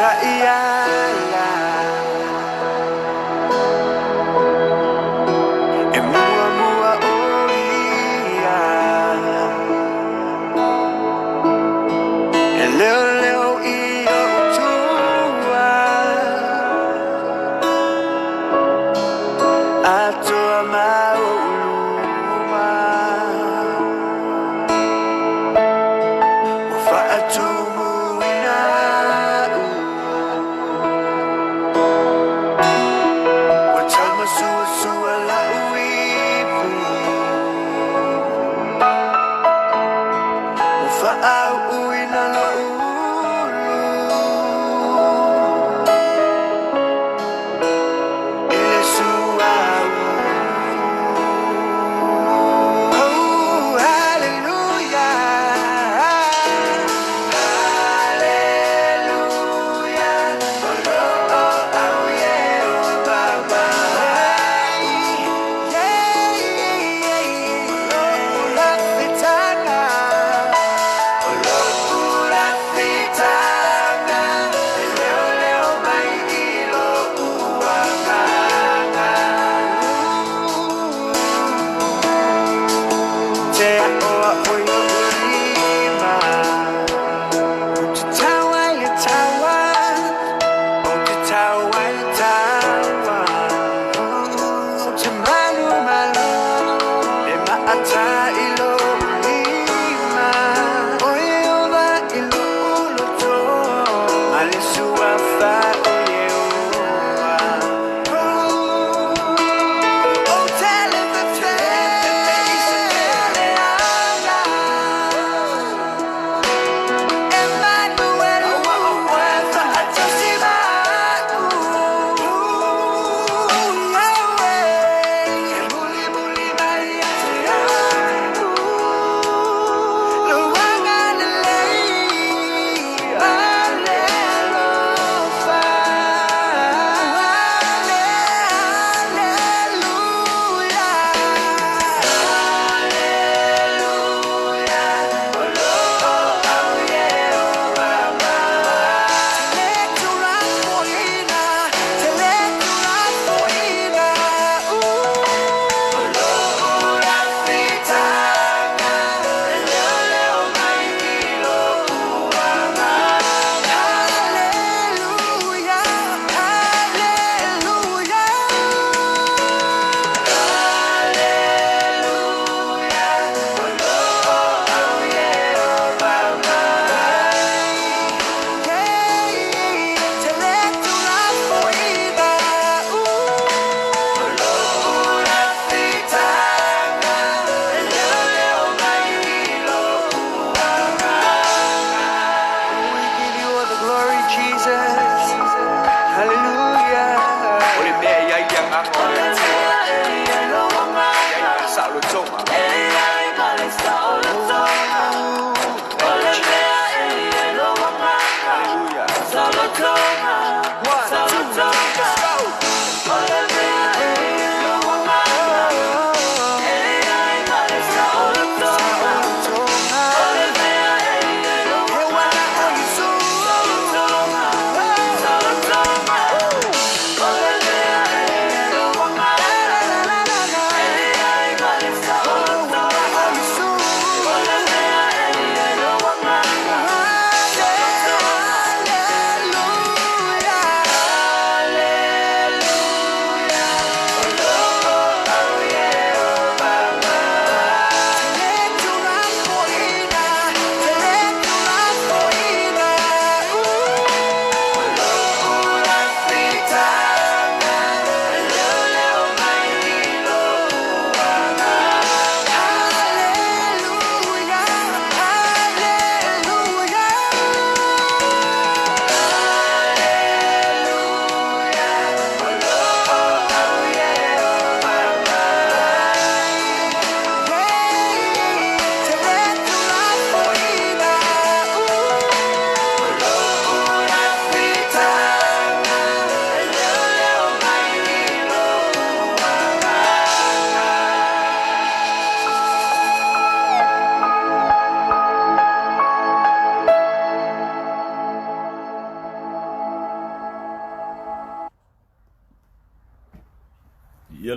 Ta'iala e muamua o ia e leoleo i o'u tua atoa ma o'u luma ua fa'atumuina a'u.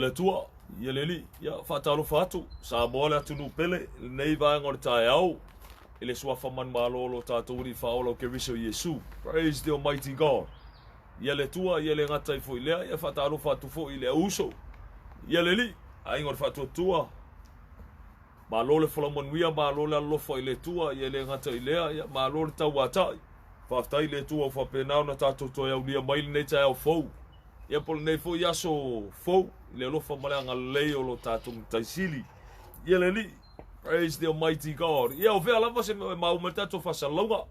le Atua, ia le Alii, ia faatalofa atu, Samoa le atunuu pele, lenei vaega o le taeao, i le suafa manumalo o lo tatou Alii Faaola o Keriso Iesu. Praise the Almighty God. Ia le Atua, ia le gata ai foi lea, ia faatalofa atu foi i le auuso, ia le Alii, aiga o le faatuatua, Malo le folau manuia, malo le alolofa i le Atua, ia e le gata i lea, ia malo le tauatai. Faafetai i le Atua ua faapena ona tatou toe aulia mai lenei taeao fou, ia po o lenei foi aso fou i le alofa ma le agalelei o lo tatou Matai Sili. Ia le Alii, praise the Almighty God. Ia o fea lava se mea e maua mai le tatou faasalalauga.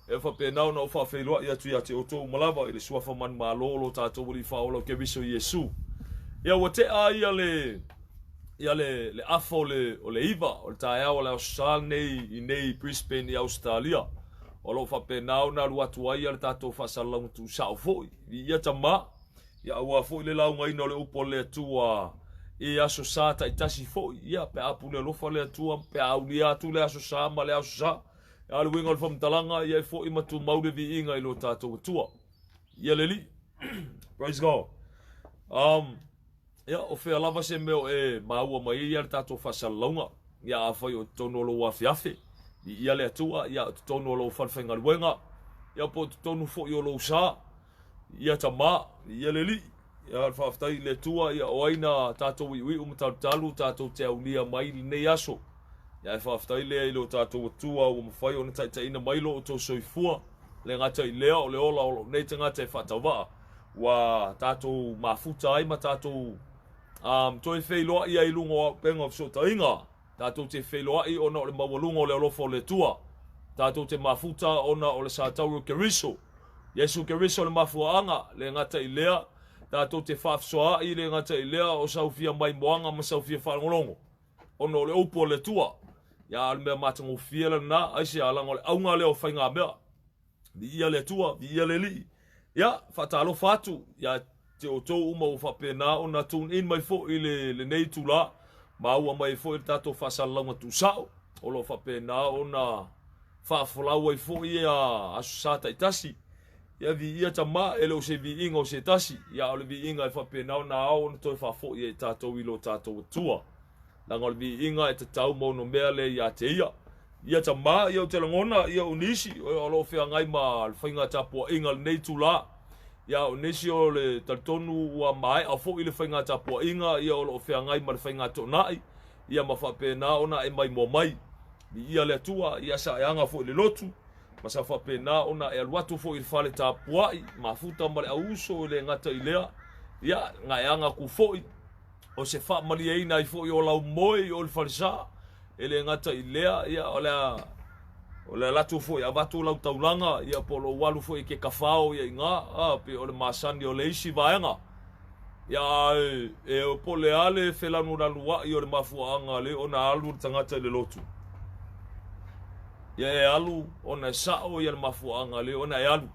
E faapena ona ou faafeiloai atu ia te outou uma lava i le suafa manumalo o lo tatou Alii Faaola o Keriso Iesu. Ia ua tea ia le ia le le afa o le o le iva o le taeao o le Aso Sa lenei i nei Brisbane i Ausetalia. O lo o faapena ona alu atu ai ia le tatou faasalalauga tuusao foi i ia tama ia aua foi le laugaina o le upu a le Atua i Aso Sa taitasi foi ia pe a pule alofa le Atua pe a aulia atu le Aso Sa ma le Aso Sa. A o le uiga o le faamatalaga, ia e foi ma tumau le viiga i lo tatou Atua. Ia le Alii. Praise God. Um, ia, o fea lava se mea o e maua mai ai le tatou faasalalauga. Ia, afai o totonu o lou afiafi, viia le Atua, ia, o totonu o lou falefaigaluega, ia, po o totonu foi o lou sa, ia tama, ia le Alii. Ia, faafetai i le Atua, ia, o ai na tatou iuiu ma talutalu tatou te aulia mai i lenei aso. Ia, ae faafetai lea i lo tatou Atua ua mafai ona taitaiina mai lo outou soifua, le gata i lea o le ola o lou nei tagata e faatauvaa, ua tatou mafuta ai ma tatou um, toe feiloai ai i luga o auupega o fesootaiga. Tatou te feiloai ona o le maualuga o le alofa o le Atua. Tatou te mafuta ona o le sa tauri o Keriso. Iesu Keriso le mafuaaga, le gata i lea, tatou te faafesoaai le gata i lea o sau fia maimoaga ma sau fia faalogologo, ona o le upu a le Atua. Ia, a o le mea matagofie lena, aisea, leaga o le auga lea o faigamea. Viia le Atua, viia le Alii. Ia, faatalofa atu ia te outou uma ua faapena ona tune in mai foi i le, lenei itula, maua mai foi le tatou faasalalauga tuusao, o lo o faapena ona faafolau ai foi ia Aso Sa taitasi. Ia viia tama, e le o se viiga o se tasi, ia o le viiga e faapena ona ao ona toe faafoi ai tatou i lo tatou Atua. Leaga o le viiga e tatau ma ono mea lea ia te ia. Ia tama, ia ou te lagona, ia o nisi, o lo o feagai ma le faiga tapuaiga lenei itula. Ia o nisi o le talitonu ua maea foi le faiga tapuaiga, ia o lo o feagai ma le faiga toonai, ia ma faapena ona e maimoa mai. Viia le Atua, ia sa e aga foi i le lotu, ma sa faapena ona e alu atu foi i le fale tapuai, mafuta ma le auuso e le gata i lea, ia na e aga atu foi, o se faamalieina ai foi o lau moe i o le falesa, e le gata i lea, ia, o le a, o le alu atu foi avatu lau taulaga, ia, po o lou alu foi i ke kafao ia iga, a, pe o le masani o le isi vaega. Ia, e, e po o le a le felanulanua'i o le mafuaaga le ona alu le tagata i le lotu. Ia, e alu ona e sa'o ia le mafuaaga le ona e alu.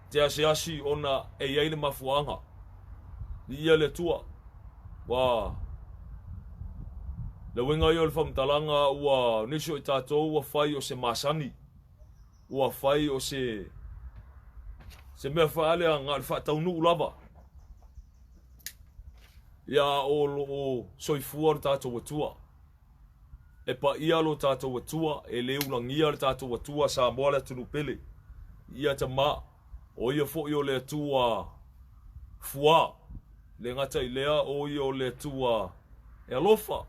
Te asiasi ona e i ai le mafuaaga. Viia le Atua. Ua le uiga ia o le faamatalaga ua nisi o i tatou ua fai o se masani, ua fai o se se mea faalea na o le faataunuu lava. Ia o lo o soifua lo tatou Atua. E paia lo tatou Atua, e le ulagia le tatou Atua Samoa le atunuu pele. Ia tama, o ia foi o le Atua fuā, le gata i lea o ia o le Atua e alofa.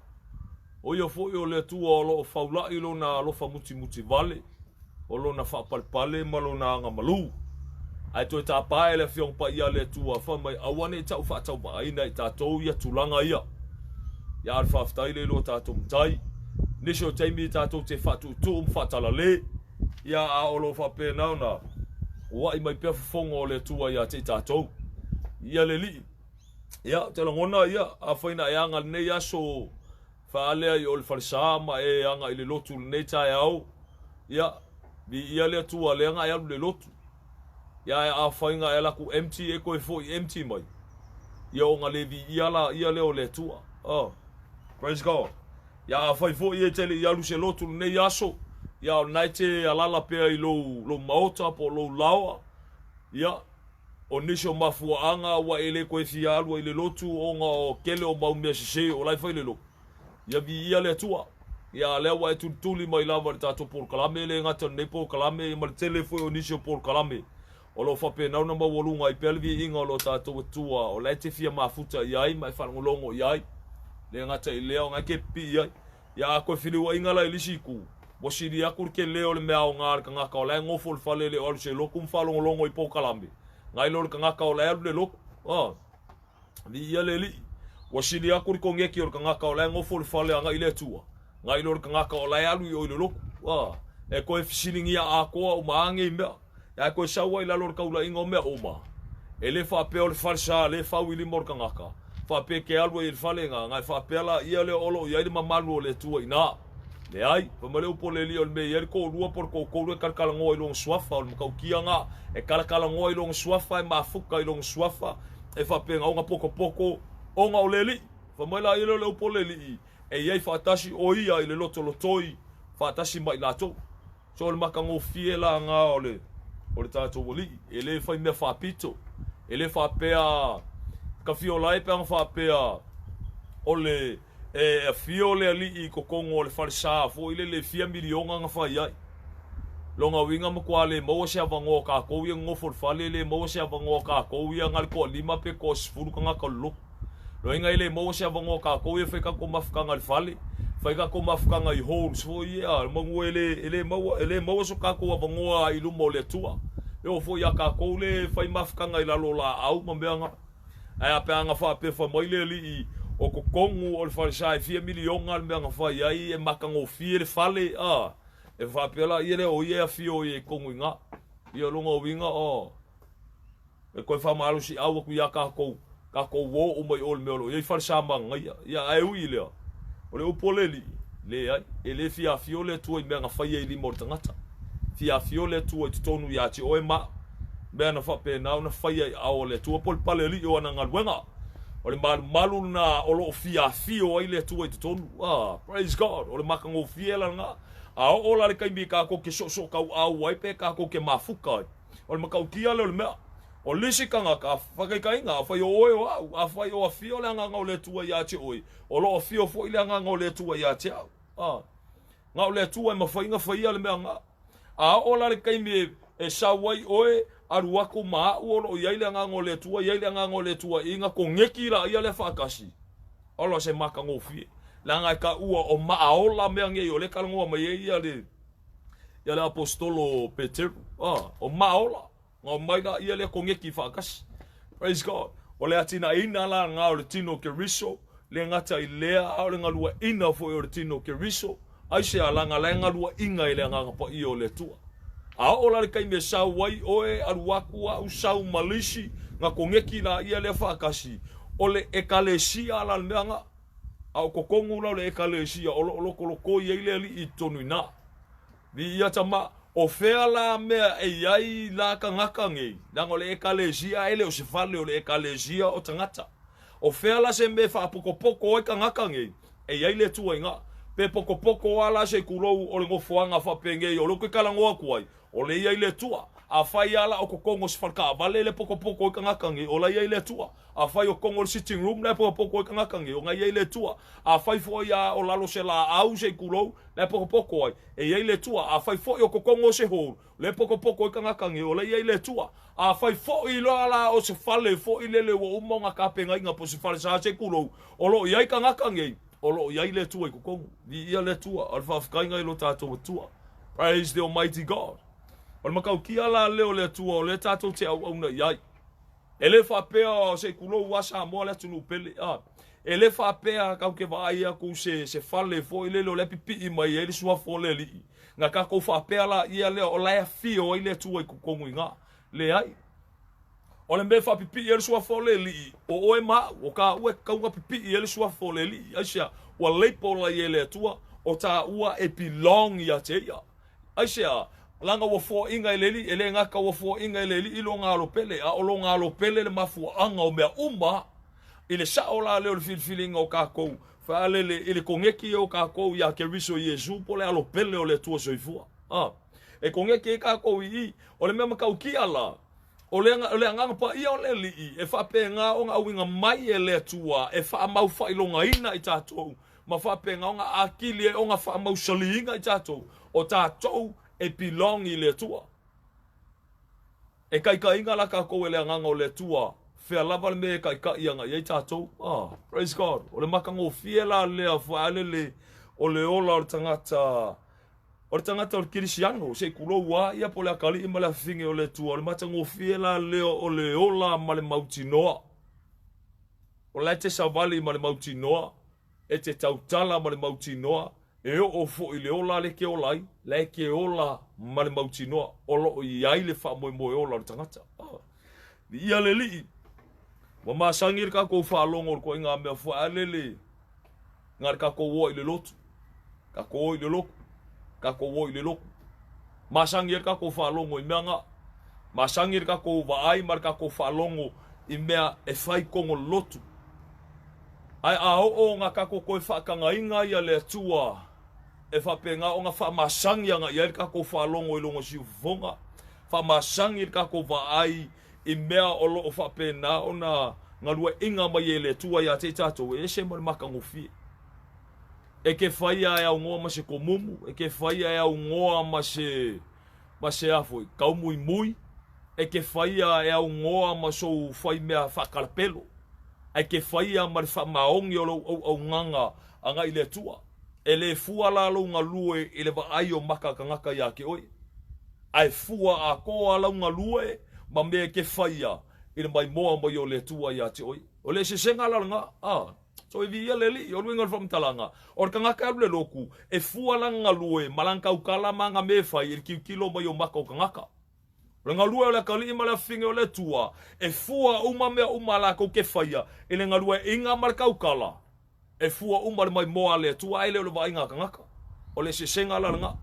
O ia foi o le Atua o lo o faula'i lona alofa mutimuti vale, o lona faapalepale ma lona agamalu. Ae toe tapa e le Afioga Paia a le Atua, fai mai, Aua ne i tau faatauvaaina i tatou ia tulaga ia. Ia a o le faafetai lea i lo tatou Matai. Nisi o taimi tatou te faatuutuu ma faatalale, ia a o lo o faapena ona ua'i mai pea fofoga o le Atua ia te i tatou. Ia le Alii, ia ou te lagona, ia, afai na e aga i lenei aso, Faalea i o le falesa ma e aga i le lotu i lenei taeao, ia, viia le Atua lea na e alu i le lotu. Ia ae afai na e alu atu empty e toe foi empty mai, ia ona le viia la ia lea o le Atua. Oh, praise God. Ia afai foi e te le i alu se lotu i lenei aso, ia o lena e te alala pea i lou, lou maota po o lou laoa, ia, O nisi o mafuaaga ua e le toe fia alu ai i le lotu ona o tele o mau mea sese o la e fai i le lotu. Ia viia le Atua. Ia a lea ua e tulituli mai lava i le tatou polokalame, e le gata i lenei polokalame ia ma le tele foi o nisi o polokalame o lo o faapena ona maualuga ai pea le viiga o lo tatou Atua o la e te fia mafuta i ai ma e faalogologo i ai. Le gata i lea o na e te pipii ai. Ia a toe feliuaiga la i le isi itu, ua sili atu le tele o le mea aoga a le tagata o la e nofo i le fale e le o alu i se lotu ma faalogologo i polokalame, nai lo le tagata o la e alu i le lotu. A, viia le Alii. Ua sili atu le koneti o le tagata o la e nofo i le fale agai i le Atua, nai lo le tagata o la e alu i o i le lotu. A, e toe fesiligia atoa uma a nei mea. Ae toe sau ai i lalo o le taulaiga o mea uma. E le faapea o le falesa lea e fau i lima o le tagata, faapea e te alu ai i le fale na, na e faapea la ia lea o lo o i ai le mamalu o le Atua i ina. Leai, fai mai le upu a le Alii o le mea e i ai le toalua po o le toatolu e talatalanoa i lona suafa, o le matautia na, e talatalanoa i lona suafa, e mafuta i lona suafa, e faapena ona potopoto ona o le Alii. Fai mai la ia lea o le upu a le Alii, e i ai faatasi o ia i le lotolotoi faatasi ma i latou. So o le matagofie la na o le o le tatou alii, e le fai mea faapito, e le faapea ka fiola ai pe ana faapea o le e afio le alii i totonu o le falesa foi lele e fia miliona na fai ai. Lona uiga matua le maua se avanoa o tatou ia nonofo i le fale, le maua se avanoa o tatou ia na o le toalima pe toasefulu tagata o le lotu. Loiga e le maua se avanoa o tatou ia fai tatou mafutaga i le fale, fai tatou mafutaga i halls foi ia, manu e le, e le maua, e le maua so tatou avanoa i luma o le Atua. E oo foi ia tatou le fai mafutaga i lalo o laau ma mea na. Ae a pe a na faapea fai mai le Alii o totonu o le falesa e fia miliona le mea na fai ai e matagofie le fale, a, e faapea la ia lea o ia e afio i totonu i ina. Ia lona uiga, o. E toe faamalosiau atu iā tatou, tatou uō uma i o i le mea o lo o i ai falesa manaia. Ia, ae ui i lea, o le upu a le Alii, leai, e le fia afio le Atua i mea na faia i lima o le tagata. Fia afio le Atua i totonu iā te oe ma mea na faapena ona faia i aao o le Atua po o le pale alii o ana galuega. O le malumalu lena o lo o fia afio ai le Atua i totonu. Ah, praise God! O le matagofie la lena. A oo la le taimi tatou te soosootauau ai pe tatou te mafuta ai, O le matautia lea o le mea. O le isi tagata, faataitaiga, afai o oe o au, afai o afio le Agaga o le Atua ia te oe, o lo o afio foi le Agaga o le Atua ia te au. A, na o le Atua e mafai ona faia le mea na. A oo la le taimi e, e sau ai oe, alu atu ma au o lo o i ai le Agaga o le Atua, i ai le Agaga o le Atua i ina koneki laia lea faatasi, ola se matagofie. Leaga e taua o maaola mea nei o lea e talanoa mai ai ia le, ia le aposetolo Peteru, ah, o Maola, na omai la ia lea koneki faatasi. Praise God. O le atinaeina la lena o le tino o Keriso, le gata i lea, a o le galuaina foi o le tino o Keriso, aisea leaga la e galuaina e le Agaga Paia o le Atua. A oo la le taimi e sau ai oe, alu atu au, sau ma le isi, na koneki la ia lea faatasi, o le Ekalesia la le mea na. A o totonu la o le Ekalesia o lo o lokolokoi ai le Alii i totonu i ina. Viia tama, o fea la mea e i ai la tagata nei, leaga o le Ekalesia e le o se fale o le Ekalesia o tagata. O fea la se mea e faapotopoto ai tagata nei, e i ai le Atua i ina. Pe potopoto a la se kulou o le nofoaga faapenei o lea ou te talanoa atu ai, O le i ai le Atua. Afai a la o kokogo o se fale taavale le potopoto ai tagata nei, o la i ai le Atua. Afai o kogo o le sitting room la e potopoto ai tagata nei, o na i ai le Atua. Afai foi a o lalo se laau se i tulou, la e potopoto ai, e i ai le Atua. Afai foi o kokogo o se hall, le potopoto ai tagata nei, o la i ai le Atua. Afai foi loa la o se fale foi lele ua uma ona tapenaina po o se fale sa se i tulou, o lo o i ai tagata nei, o lo o i ai le Atua i totonu. Viia le Atua, o le faafetaiga i lo tatou Atua. Praise the Almighty God. O le matautia la lea o le Atua o lea tatou te auauna i ai. E le faapea se i tulou a Samoa le atunuu pele. A, e le faapea tatou te vaai atu se, se fale foi lele o lea pipii mai ai le suafa o le Alii. Na tatou faapea la ia lea o la e afio ai le Atua i totonu i ina. Leai. O le mea e faapipii ai le suafa o le Alii, o oe ma au, o tāua e tatau ona pipii ai le suafa o le Alii. Aisea? Ua label ai e le Atua, o tāua e belong ia te Ia. Aisea? Leaga ua foaiina e le Alii, e le gata ua foaiina e le Alii lona alo pele, a o lona alo pele le mafuaaga o mea uma. I le sao la lea o le filifiliga o tatou, faalele i le koneki o tatou iā Keriso Iesu po o le alo pele o le Atua soifua. A, e koneki ai tatou i i. O le mea matautia la, O le, o le agaga paia o le Alii e faapena ona auina mai e le Atua e faamaufailogaina i tatou ma faapena ona atili ai ona faamausaliina i tatou, o tatou e belong i le Atua. E taitaiina la tatou e le agaga o le Atua, fea lava le mea e taitai ana i ai tatou. Ah, praise God. O le matagofie la lea faalele o le ola o le tagata O le tagata o le Kerisiano, se i tulou a ia po o le atalii ma le afafine o le Atua, o le matagofie la lea o le ola ma le mautinoa. O la e te savali ma le mautinoa, e te tautala ma le mautinoa, e oo foi i le ola lea e te ola ai, la e te ola ma le mautinoa, o lo o i ai le faamoemoe ola o le tagata. Ah. Viia le Alii. Ua masani le tatou faalogo o le ituaiga mea faalele na le tatou oa i le lotu. Tatou o i le lotu. Tatou o i le lotu. Masani ai le tatou faalogo i mea na. Masani le tatou vaai ma le tatou faalogo i mea e fai tonu o le lotu. Ae a oo ona tatou toe faatagaina ia le Atua e faapena ona faamasani ana i ai le tatou faalogo i lona siufofoga, faamasani le tatou vaai i mea o lo o faapena ona galueaiina mai e le Atua ia te i tatou, e ese ma le matagofie. E ke faia e aunoa ma se komumu, e ke faia e aunoa ma se ma se a foi, kaumuimui, e ke faia e aunoa ma sou faimea faakalapelo, ae ke faia ma le faamaoni o lou auaunaga agai i le Atua. E le fua la lou galue i le vaai o maka a tagata ia te oe, ae fua atoa lau galue ma mea e ke faia i le maimoa mai o le Atua ia te oe. O le eseesega la lena, a, so e viia le Alii, o le uiga o le faamatalaga, o le tagata e alu i le lotu, e fua lana galue ma lana tautala ma ana mea e fai i le tilotilo mai o maka o tagata. O le galue o le atalii ma le afafine o le Atua, e fua uma mea uma a latou ke faia i le galueaiina ma le tautala. E fua uma le maimoa a le Atua ae le o le vaaiga a tagata. O le eseesega la lena.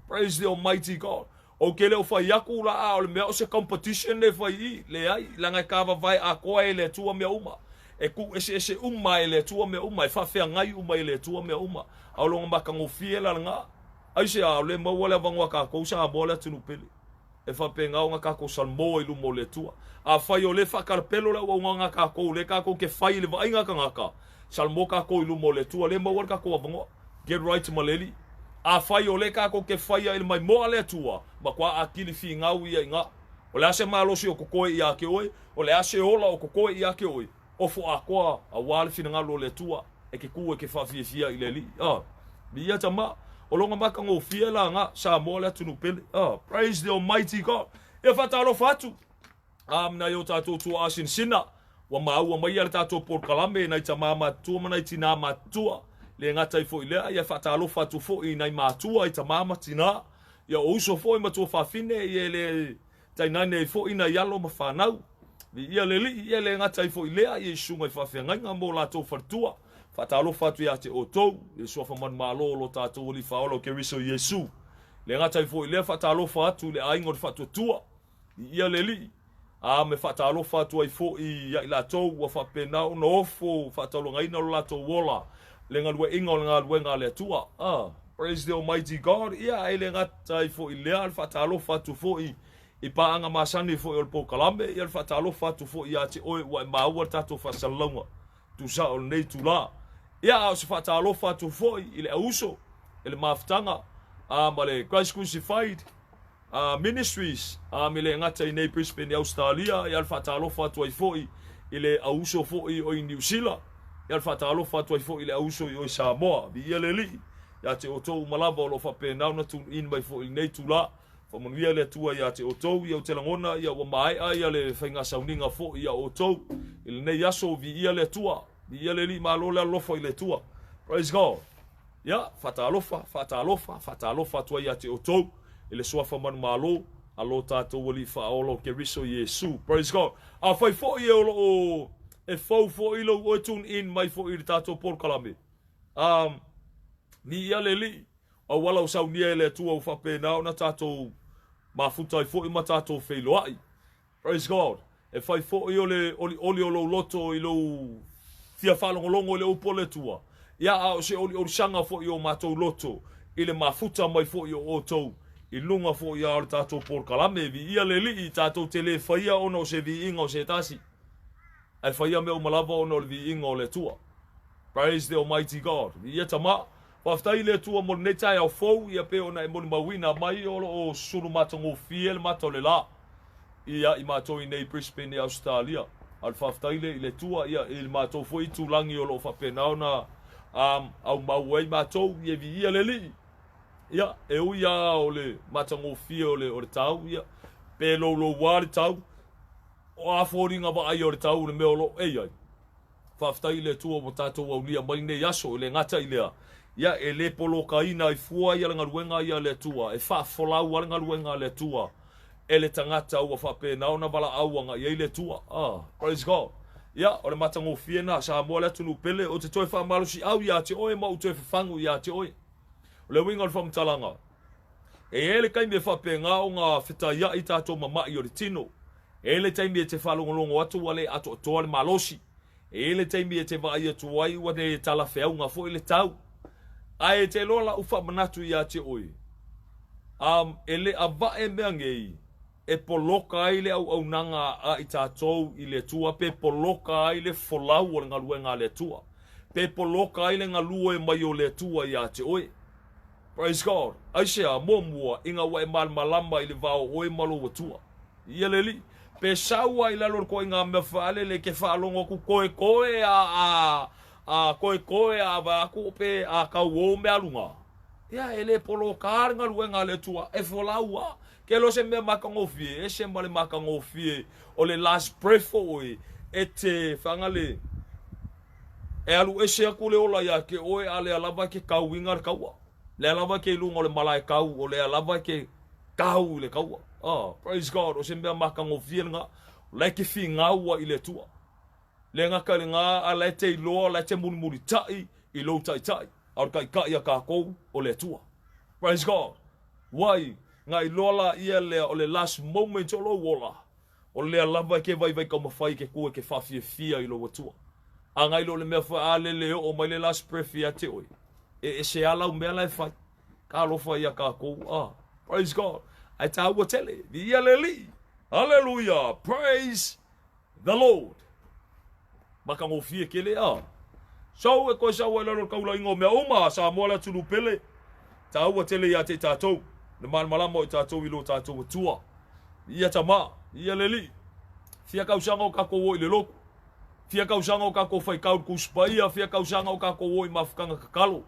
Praise the Almighty God. Ou te le o fai atu la a o le mea o se competition le fai i, leai, leaga e kavavae atoa e le Atua mea uma. E tuu eseese uma e le Atua mea uma, e faafeagai uma e le Atua mea uma. A o lona matagofie la lena. Aisea, o le maua le avanoa tatou Samoa le atunuu pele. E faapena ona tatou salmo i luma o le Atua. Afai o lea faakalapelo le auaunaga a tatou, lea tatou te fai i le vaaiga a tagata, salmo tatou i luma o le Atua, lea maua le tatou avanoa. Get right ma le Alii. Afai o lea tatou te faia i le maimoa a le Atua, matua atili finau ia i ina. O le a se malosi o totoe ia te oe? O le a se ola o totoe ia te oe? Ofo atoa aua le finagalo o le Atua e ke ku e ke faafiafia i le Alii. Ah, viia tama, o lona matagofie la na Samoa le atunuu pele. Ah, praise the Almighty God. Ia faatalofa atu. Ah, nai o tatou tuaa sinasina, ua maua mai ia le tatou polokalame nai tama matutua ma nai tinā matutua. Le gata ai foi lea, ia faatalofa atu foi i nai matua i tama ma tinā. Ia o uso foi ma tuafafine, ia le Tainane ai foi nai alo ma fanau. Viia le Alii, ia le gata ai foi lea, ia i susuga i faafeagaiga ma o latou faletua. Faatalofa atu ia te outou, i le suafa manumalo o lo tatou Alii Faaola o Keriso Iesu. Le gata ai foi lea, faatalofa atu i le aiga o le Faatuatua. Viia le Alii, a me faatalofa atu ai foi ia i latou ua faapena ona ofo faataulagaina lo latou ola le galueaiina o le galuega a le Atua. Ah, praise the Almighty God. Ia, e le gata ai foi lea, le faatalofa atu foi i paaga masani foi o le polokalame, ia le faatalofa atu foi ia te oe ua e maua le tatou faasalalauga tusa o lenei itula. Ia, a o se faatalofa atu foi i le auuso, i le mafutaga, a ma le Christ Crucified, Ministries, a me le gata i nei Brisbane i Ausetalia, ia le faatalofa atu ai foi i le auuso foi o i Niu Sila, ia le faatalofa atu ai foi i le auuso i o i Samoa. Viia le Alii ia te outou uma lava o lo o faapena ona tune in mai foi i lenei itula. Faamanuia le Atua ia te outou, ia ou te lagona ia ua maea ia le faiga sauniga foi ia outou i lenei aso. Viia le Atua, viia le Alii, malo le alolofa i le Atua. Praise God. Ia, faatalofa, faatalofa, faatalofa atu ai ia te outou i le suafa manumalo a lo tatou Alii Faaola o Keriso Iesu. Praise God. Afai foi e o lo o e fou foi lou oe tune in mai foi i le tatou polokalame, viia le Alii, auala o saunia e le Atua ua faapena ona tatou mafuta ai foi ma tatou feiloai. Praise God. E fai foi o le olioli o lou loto i lou fia faalogologo i le upu a le Atua, ia a o se oliolisaga foi o matou loto i le mafuta mai foi o outou i luga foi lava o le tatou polokalame. Viia le Alii, tatou te le faia ona o se viiga o se tasi, ae faia mea uma lava ona o le viiga o le Atua. Praise the Almighty God. Viia Tama. Faafetai i le Atua mo lenei taeao fou, ia pei ona e molimauina mai o lo o sulu matagofie le mata o le la ia i matou i nei Brisbane i Ausetalia. A o le faafetai lea i le Atua ia i le matou foi itulagi o lo o faapena ona um, aumau ai matou, ia viia le Alii. Ia, e ui lava o le matagofie o le, o le tau, ia, pe louloua le tau, o a foliga vaaia o le tau le mea o lo o e i ai. Faafetai i le Atua ua tatou aulia mai lenei aso, e le gata i lea, ia, e le polokaina ai fua ia le galuega ia a le Atua, e faafolau lava le galuega a le Atua e le tagata ua faapena ona valaau agai i ai le Atua. Ah, praise God. Ia, o le matagofie lena, Samoa le atunuu pele, ou te toe faamalosiau ia te oe ma ou toe fafagu ia te oe. O le uiga o le faamatalaga, e i ai le taimi e faapena ona fetaiai tatou ma mai o le tino. E i ai le taimi e te faalogologo atu ua le atoatoa le malosi. E i ai le taimi e te vaai atu ai ua le talafeauga foi le tau. Ae e te iloa lau faamanatu ia te oe, um, e le avae mea nei e poloka ai le auaunaga a i tatou i le Atua, pe poloka ai le folau o le galuega a le Atua, pe poloka ai le galue mai o le Atua ia te oe. Praise God. Aisea, muamua, ina ua e malamalama i le va o oe ma lou Atua. Ia le Alii, pe sau a i lalo o le koaiga mea faalele e ke faalogo aku koekoe a a a koekoe a vae aku pe a kauō mea aluga. Ia, e le poloka le galuega a le Atua, e folau a. Ke lo se mea makagofie, ese ma le makagofie o le last breath o oe, e te whangale, e alu ese aku le ola ia ke oe a lea lava ke kauiga le kaua. Lea lava ke i luga o le malae kau, o lea lava ke kau i le kaua. Oh, praise God, o se mea makagofie lena, o la e ke finau ai i le Atua. Le gata i lena, a la e te iloa, la e te mulimulitai i lou taitai, a o le taitai a kākou o le Atua. Praise God. Wai, nga iloa la ia lea o le last moment o lou ola, o lea lava e ke vaivai taumafai ke ku e ke faafiafia i lou Atua. A ngai lo le mea faalele e oo mai le last breath ia te oe, e ese a lau mea la e fai. Talofa ia kākou. Ah, praise God. Ae tāua tele. Viia le Alii. Hallelujah. Praise the Lord. Matagofie tele a. So e koe sau ai lalo le kaulaiga o mea uma a Samoa le atunuu pele. Tāua tele ia te tātou. Le malamalama o i tātou i lo tātou Atua. Ia tama, ia le Alii. Fia kausaga o kākou o i le lotu. Fia kausaga o kākou faitau i le Tusi Paia, fia kausaga o kākou o i mafutaga tatalo.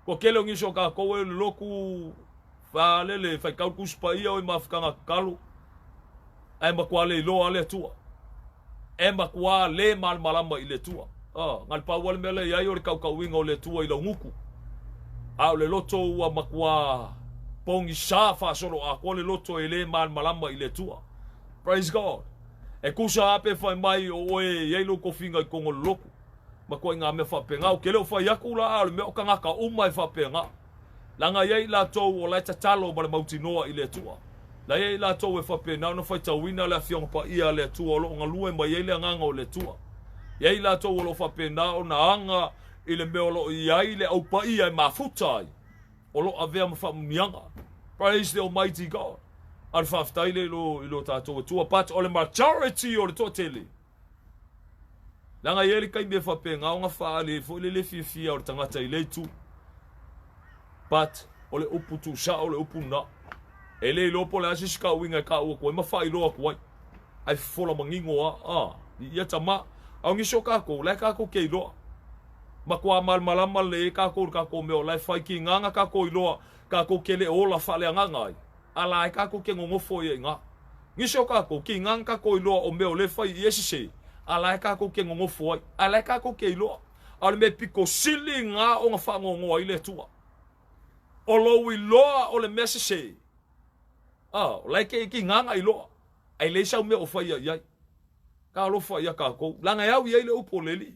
Kua tele o nisi o kākou e o i le lotu faalele faitau le Tusi Paia o i mafutaga tatalo, ae matua le iloa le Atua. E matua le malamalama i le Atua. Ah, na le pau lava le mea la i ai o le kaukauina o le Atua i lau gutu. A o le loto ua matua pogisa faasoloatoa le loto e le malamalama i le Atua. Praise God. E tusa lava pe fai mai o oe e i ai lou tofiga i totonu o le lotu, matua i ngā mea faapena. Ou te le o fai atu la, a o le mea o tagata uma e faapena. Leaga e i ai i latou o la e tatalo ma le mautinoa i le Atua. La e i ai i latou e faapena ona faitauina le Afioga Paia a le Atua o lo o galue mai ai le Agaga o le Atua. E i ai i latou o lo o faapena ona aga i le mea o lo o i ai le Au Paia e mafuta ai. o lo o avea ma faamuniaga. Praise the Almighty God. A le faafetai le i lo tatou Atua. But o le majority o le toatele, leaga e i ai le taimi e faapena ona faaali ai foi le le fiafia o le tagata i le itu. But o le upu tuusao le upu lena. E le iloa po o le a se isi kauiga e kaua atu ai ma faailoa atu ai. Ae fofola manino lava, a, i ia tama. A o nisi o kākou, la e kākou ke iloa. Matua malamalama lelei ai kākou i le kākou mea o la e fai kīnā na kākou iloa kākou ke le ola faaleagaga ai, a la e kākou ke nonofo ia i nā. Nisi o kākou, kīnā na kākou iloa o mea o le fai i e sesē, a la e kākou ke nonofo ai, a la e kākou ke iloa. A o le mea pito sili ngā ona faanoanoa ai le Atua. O lou iloa o le mea sesē, a, o la e ke kīnā na iloa, a e leai sau mea o faia i ai. Talofa ia kākou, leaga e au i ai le upu o le Alii.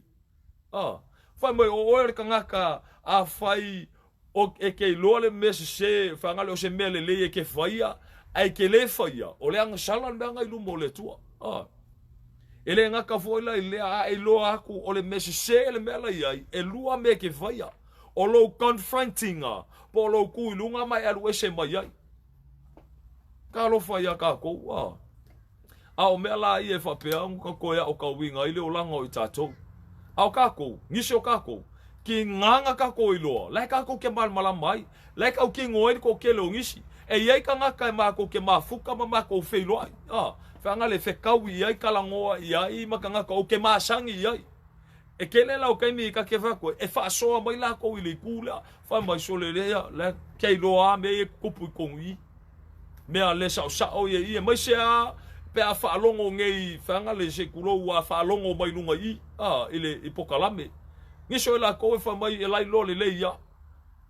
A, fai mai, o oe o le tagata a fai o, e ke iloa le mea sesē, whangale o se mea lelei e ke whaia, a e ke le whaia, o le agasala le mea aga i luma o le Atua. A, e le gata foi la i lea, a e iloa aku o le mea sesē le mea la i ai, e lua mea e ke whaia. O lou confronting-a, po o lou kū i luga ma e alu ese mai ai. Talofa iā kākou, a. A o mea la ia e faapea ona ka toe aʻotauina ai le olaga o i tatou. A o kākou, nisi o kākou, ki gāga kākou iloa, la e kākou ke malamalama ai, la e kaukino ai le toatele o nisi. E i ai kanaka e mākou ke mafuka ma mākou feiloai, a, feagale fekaui i ai, kalanoa i ai ma kanaka o ke masani i ai. E kele la o kaimi i ka ke whai koe, e whaasoa mai lākou i le ikū lea, whai mai sole lea, lea kei loa a me e kupu i konu i. Mea le saʻosaʻo ia i e mai se a pe a faalogo nei whaanga le se kulou a faalogo mai lunga i a i le i pokalame. Nisi o lākou e whai mai e lai loa le lei ia.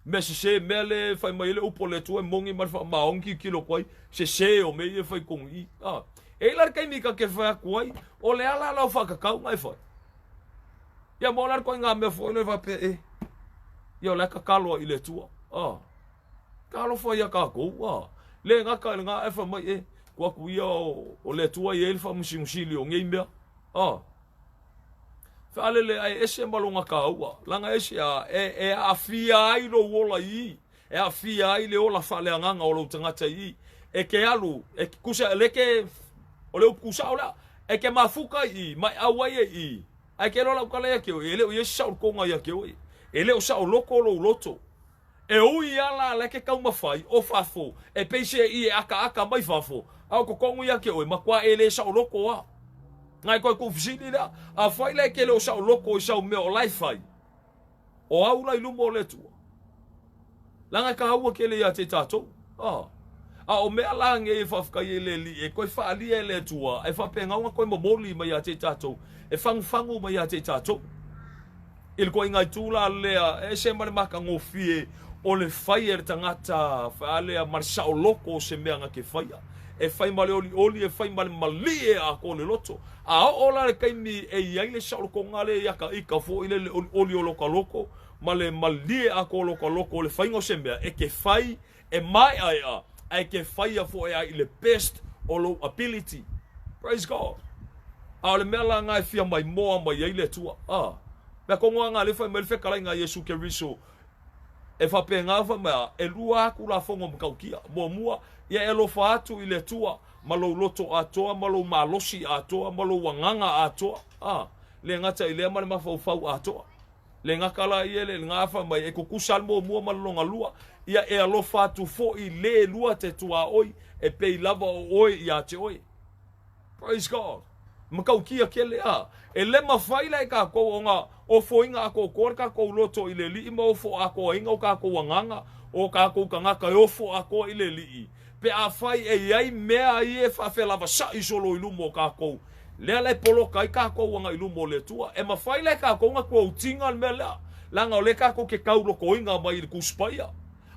Mea sesē, mea le fai mai ai le upu o le Atua e moni ma le faamaoni tilotilo atu ai, sesē o mea ia e fai i totonu i i. A, e i ai la le taimi ta te fai atu ai, o le a la lau faakakauga e fai? Ia ma o le a le ituaiga mea foi lea e faapea e, ia o la e tatalo ai i le Atua. A, talofa ia tatou, a, le gata i lena ae fai mai e, tuu atu ia o le Atua e i ai le faamusimusili o nei mea. A. Faalele ae ese ma lona taua, laga ese a e, e aafia ai lou ola i i, e aafia ai le ola faaleagaga o lou tagata i i. E ke alu, e kusa, le ke, o le upu kusao lea, e ke mafuka i i, ma e auai e i i, ae ke loa lau tala ia te oe, e le o i ai se saolotoga ia te oe, e le o saoloko lou loto. E ui a la la e ke taumafai o fafo e pei se i e akaaka mai fafo, a o totonu ia te oe, matua e le saoloko a. Ngai koe kou fesili lea, afai la e ke le o saoloko i sau mea o la e fai, o au la i luma o le Atua. Leaga e kāua kele ia te tatou. A. A o mea la nei e faafetai ai le Alii e toe faaalia e le Atua, e faapena ona toe momoli mai ia te tatou, e fagufagu mai ia te tatou. I le ituaiga itu la lea, e ese ma le matagofie o le fai e le tagata faalea ma le saoloko o se mea na te faia. E fai ma le olioli, e fai ma le malie atoa le loto. A oo la le taimi e i ai le saolotoga lea ia ka ika foi le le olioli o lota loko ma le malie atoa o lota loko o le faiga o se mea, e te fai e maeaea ae ke faia foi ai i le best o lou ability. Praise God. A o le mea la na e fia maimoa mai ai le Atua. A. Mea tonu lava na lea fai mai le fetalaiga a Iesu Keriso e faapena fai mai a, e lua atu lafoga o matautia. Muamua, ia e alofa atu i le Atua ma lou loto atoa ma lou malosi atoa ma lou agaga atoa. A. Le gata i lea ma le mafaufau atoa. Le gata la ia le lena fai mai e tutusa le muamua ma le lona lua, ia e alofa atu foi le lua te tuaoi e pei lava o oe ia te oe. Praise God. Matautia kele a. E le mafai la e kākou ona ofoina atoatoa le kākou loto i le Alii ma ofo atoaina o kākou agaga, o kākou tagata e ofo atoa i le Alii. Pe afai e i ai mea ia e faafelawasaʻi solo i luma o kākou, lea la e poloka ai kākou ana i luma o le Atua. E mafai la e kākou ona tuautiga le mea lea, leaga o lea kākou ke kaulokoina mai i le Tusi Paia.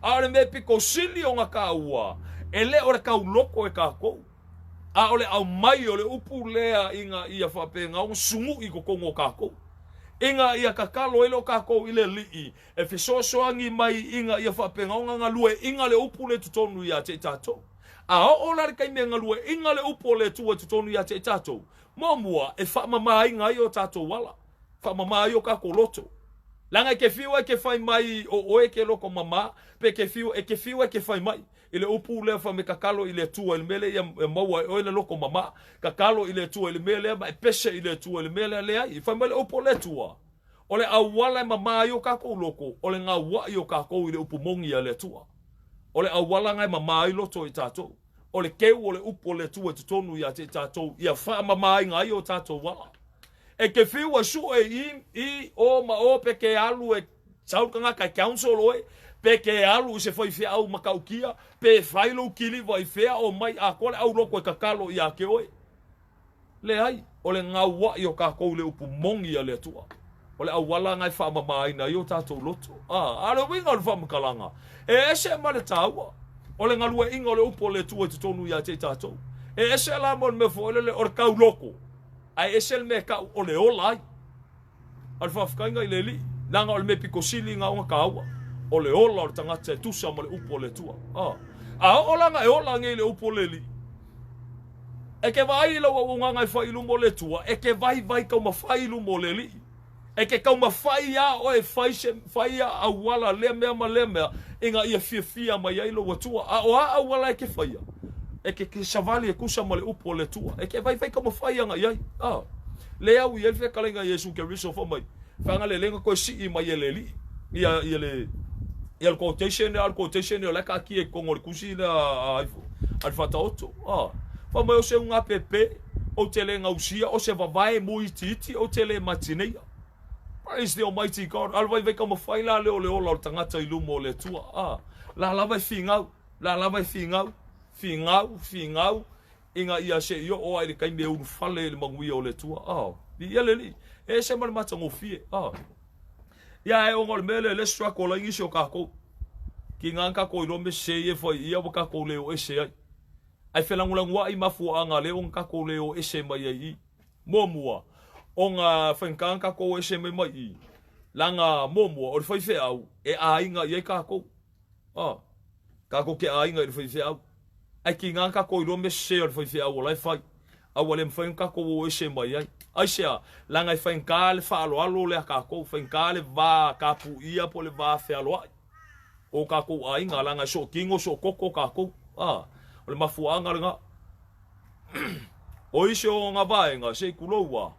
A o le mea pito sili ona kāua, e le o le kauloko e kākou, a o le aumai o le upu lea ina ia faapena ona sunuʻi i totonu o kākou, ina ia tatalo ai loa kākou i le Alii e fesoasoani mai ina ia faapena ona galueaiina le upu lea i totonu ia te i tatou. A oo la le taimi e galueaiina le upu o le Atua i totonu ia te i tatou, muamua e faamamaina ai o tatou ala, faamama ai o tatou loto. Leaga e ke fiu e ke fai mai o oe ke loko mama, pe ke fiu e ke fiu e ke fai mai i le upu lea fai mai tatalo i le Atua i le mea lea ia maua e oe le loko mama, tatalo i le Atua i le mea lea ma e pese i le Atua i le mea lea. Leai, fai mai le upu o le Atua, O le auala e mama ai o kākou loko, o le gauaʻi o kākou i le upu moni a le Atua. O le auala na e mama ai loto i tātou. O le keu o le upu o le Atua i totonu ia te i tātou, ia faamamaina ai o tātou ala. E ke whiu e sue i, i, o ma o pe ke alu e sau le tagata e council oe, pe ke alu i se faifeau matautia, pe fai lou kiliva i fea o mai atoa le auloko e tatalo ia te oe. Leai, o le gauaʻi o kākou i le upu moni a le Atua. O le auala na e faamamaina ai o tātou loto. A, a o le uiga o le faamatalaga, e ese ma le tāua, o le galueaiina o le upu o le Atua i totonu ia te i tātou. E ese la ma le mea foi lele o le tauloko, ae ese le mea e tau o le ola ai. A o le faafetaiga i le Alii, leaga o le mea pito sili na ona tāua, o le ola o le tagata e tusa ma le upu o le Atua. A, a oo la na e ola nei le upu o le Alii, e ke vaai i lau auaunaga e fai i luma o le Atua, e ke vaivai taumafai i luma o le Alii. E ke taumafai iā oe e fai se, fai ia auala lea mea ma lea mea, ina ia fiafia mai ai lou Atua. A o a auala e ke faia? E ke savali e tusa ma le upu a le Atua. E ke vaivai taumafai aga i ai. A. Le au i ai le fetalaiga a Iesu Keriso fai mai, Fagaleleina toe sii mai e le Alii ia ia le ia le quotation lea, a o le quotation lea o la e taatia i totonu o le tusi lea a a le Faataoto. A. Fai mai o se ugapepe ou te le gausia, o se vavae muitiiti ou te le matineia. Praise the Almighty God. A o le vaivai taumafai la lea o le ola o le tagata i luma o le Atua. A. La lava e finau. La lava e finau, finau, finau, ina ia se i oo ai i le taimi e ulufale i le manuia o le Atua. Oh, viia le Alii. E ese ma le matagofie. Oh. Ia ae ona o le mea lea, le struggle ai nisi o tatou. Kiga na tatou iloa mea sese ia e fai ia ua tatou le o ese ai. Ae felagolagoai mafuaaga lea ona tatou le o ese mai ai i. Muamua, ona faigata na tatou o ese mai mai i. Leaga muamua, o le faifeau e aiga i ai tatou. Oh. Tatou te aiga i le faifeau. Ae tiga tatou iloa mea sese a le faifeau o la e fai. A ua le mafai ona tatou o ese mai ai. Aisea? Leaga e faigata le faaaloalo lea a tatou, faigata le va tapuia po o le va fealoai o tatou aiga, leaga e sootino sootoko tatou. A, o le mafuaaga lena. O isi o nga vaega, se i tulou a,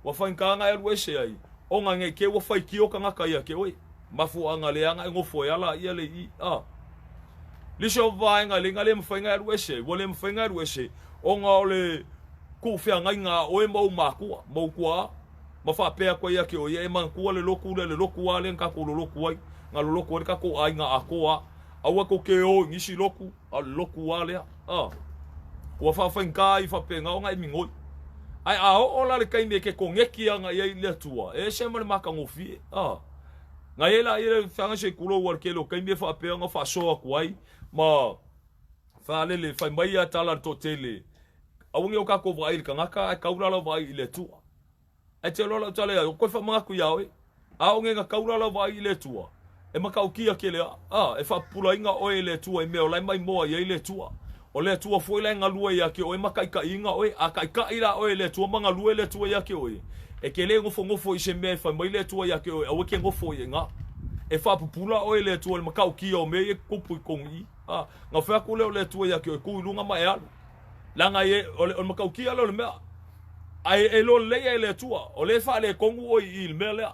Ua faigata na e alu ese ai, ona nei te ua faitio tagata ia te oe. Mafuaaga leaga e nofo e ala ia le i a. Lisi o vaega le na le mafai na e alu ese ai, ua le mafai na e alu ese, ona o le tuufeagaiga a oe ma ou makua, ma ou tuaa, ma faapea atu ai ia te oe, ia e manatua le lotu lea, le lotu a lea na tatou lolotu ai, na lolotu ai le tatou aiga atoa a. Aua tou te o i nisi lotu, A o le lotu lava lea. A. Ua faafaigata ai faapena ona e migoi. Ae a oo la le taimi e ke koneki ana i ai i le Atua, e ese ma le matagofie. A. Na i ai laia le feaga se kulou a le tele o taimi e faapea ona faasoa atu ai ma faalele fai mai ia tala a le toatele, aua ne i o tatou vaai i le tagata ae tau la lau vaai i le Atua. Ae te loa lau tala ia, koe faamanatu iā oe. A o ngena taula lau vaai i le Atua, e matautia kele a, a, e faapupulaina oe e le Atua i mea o la e maimoa i ai le Atua. O le Atua foi la e galue ia te oe ma taitaiina oe. A taitai la oe e le Atua ma galue le Atua ia te oe, e te le nofonofo i se mea e fai mai le Atua ia te oe, aua e te nofo i ina. E faapupula oe e le Atua i le matautia o mea ia e tutupu i totonu i i. A, na fai atu lea o le Atua ia te oe, tu i luga ma e alu. Leaga e, o le, o le matautia lea o le mea. Ae e iloa lelei e le Atua, o lea e faaletonu oe i i le mea lea.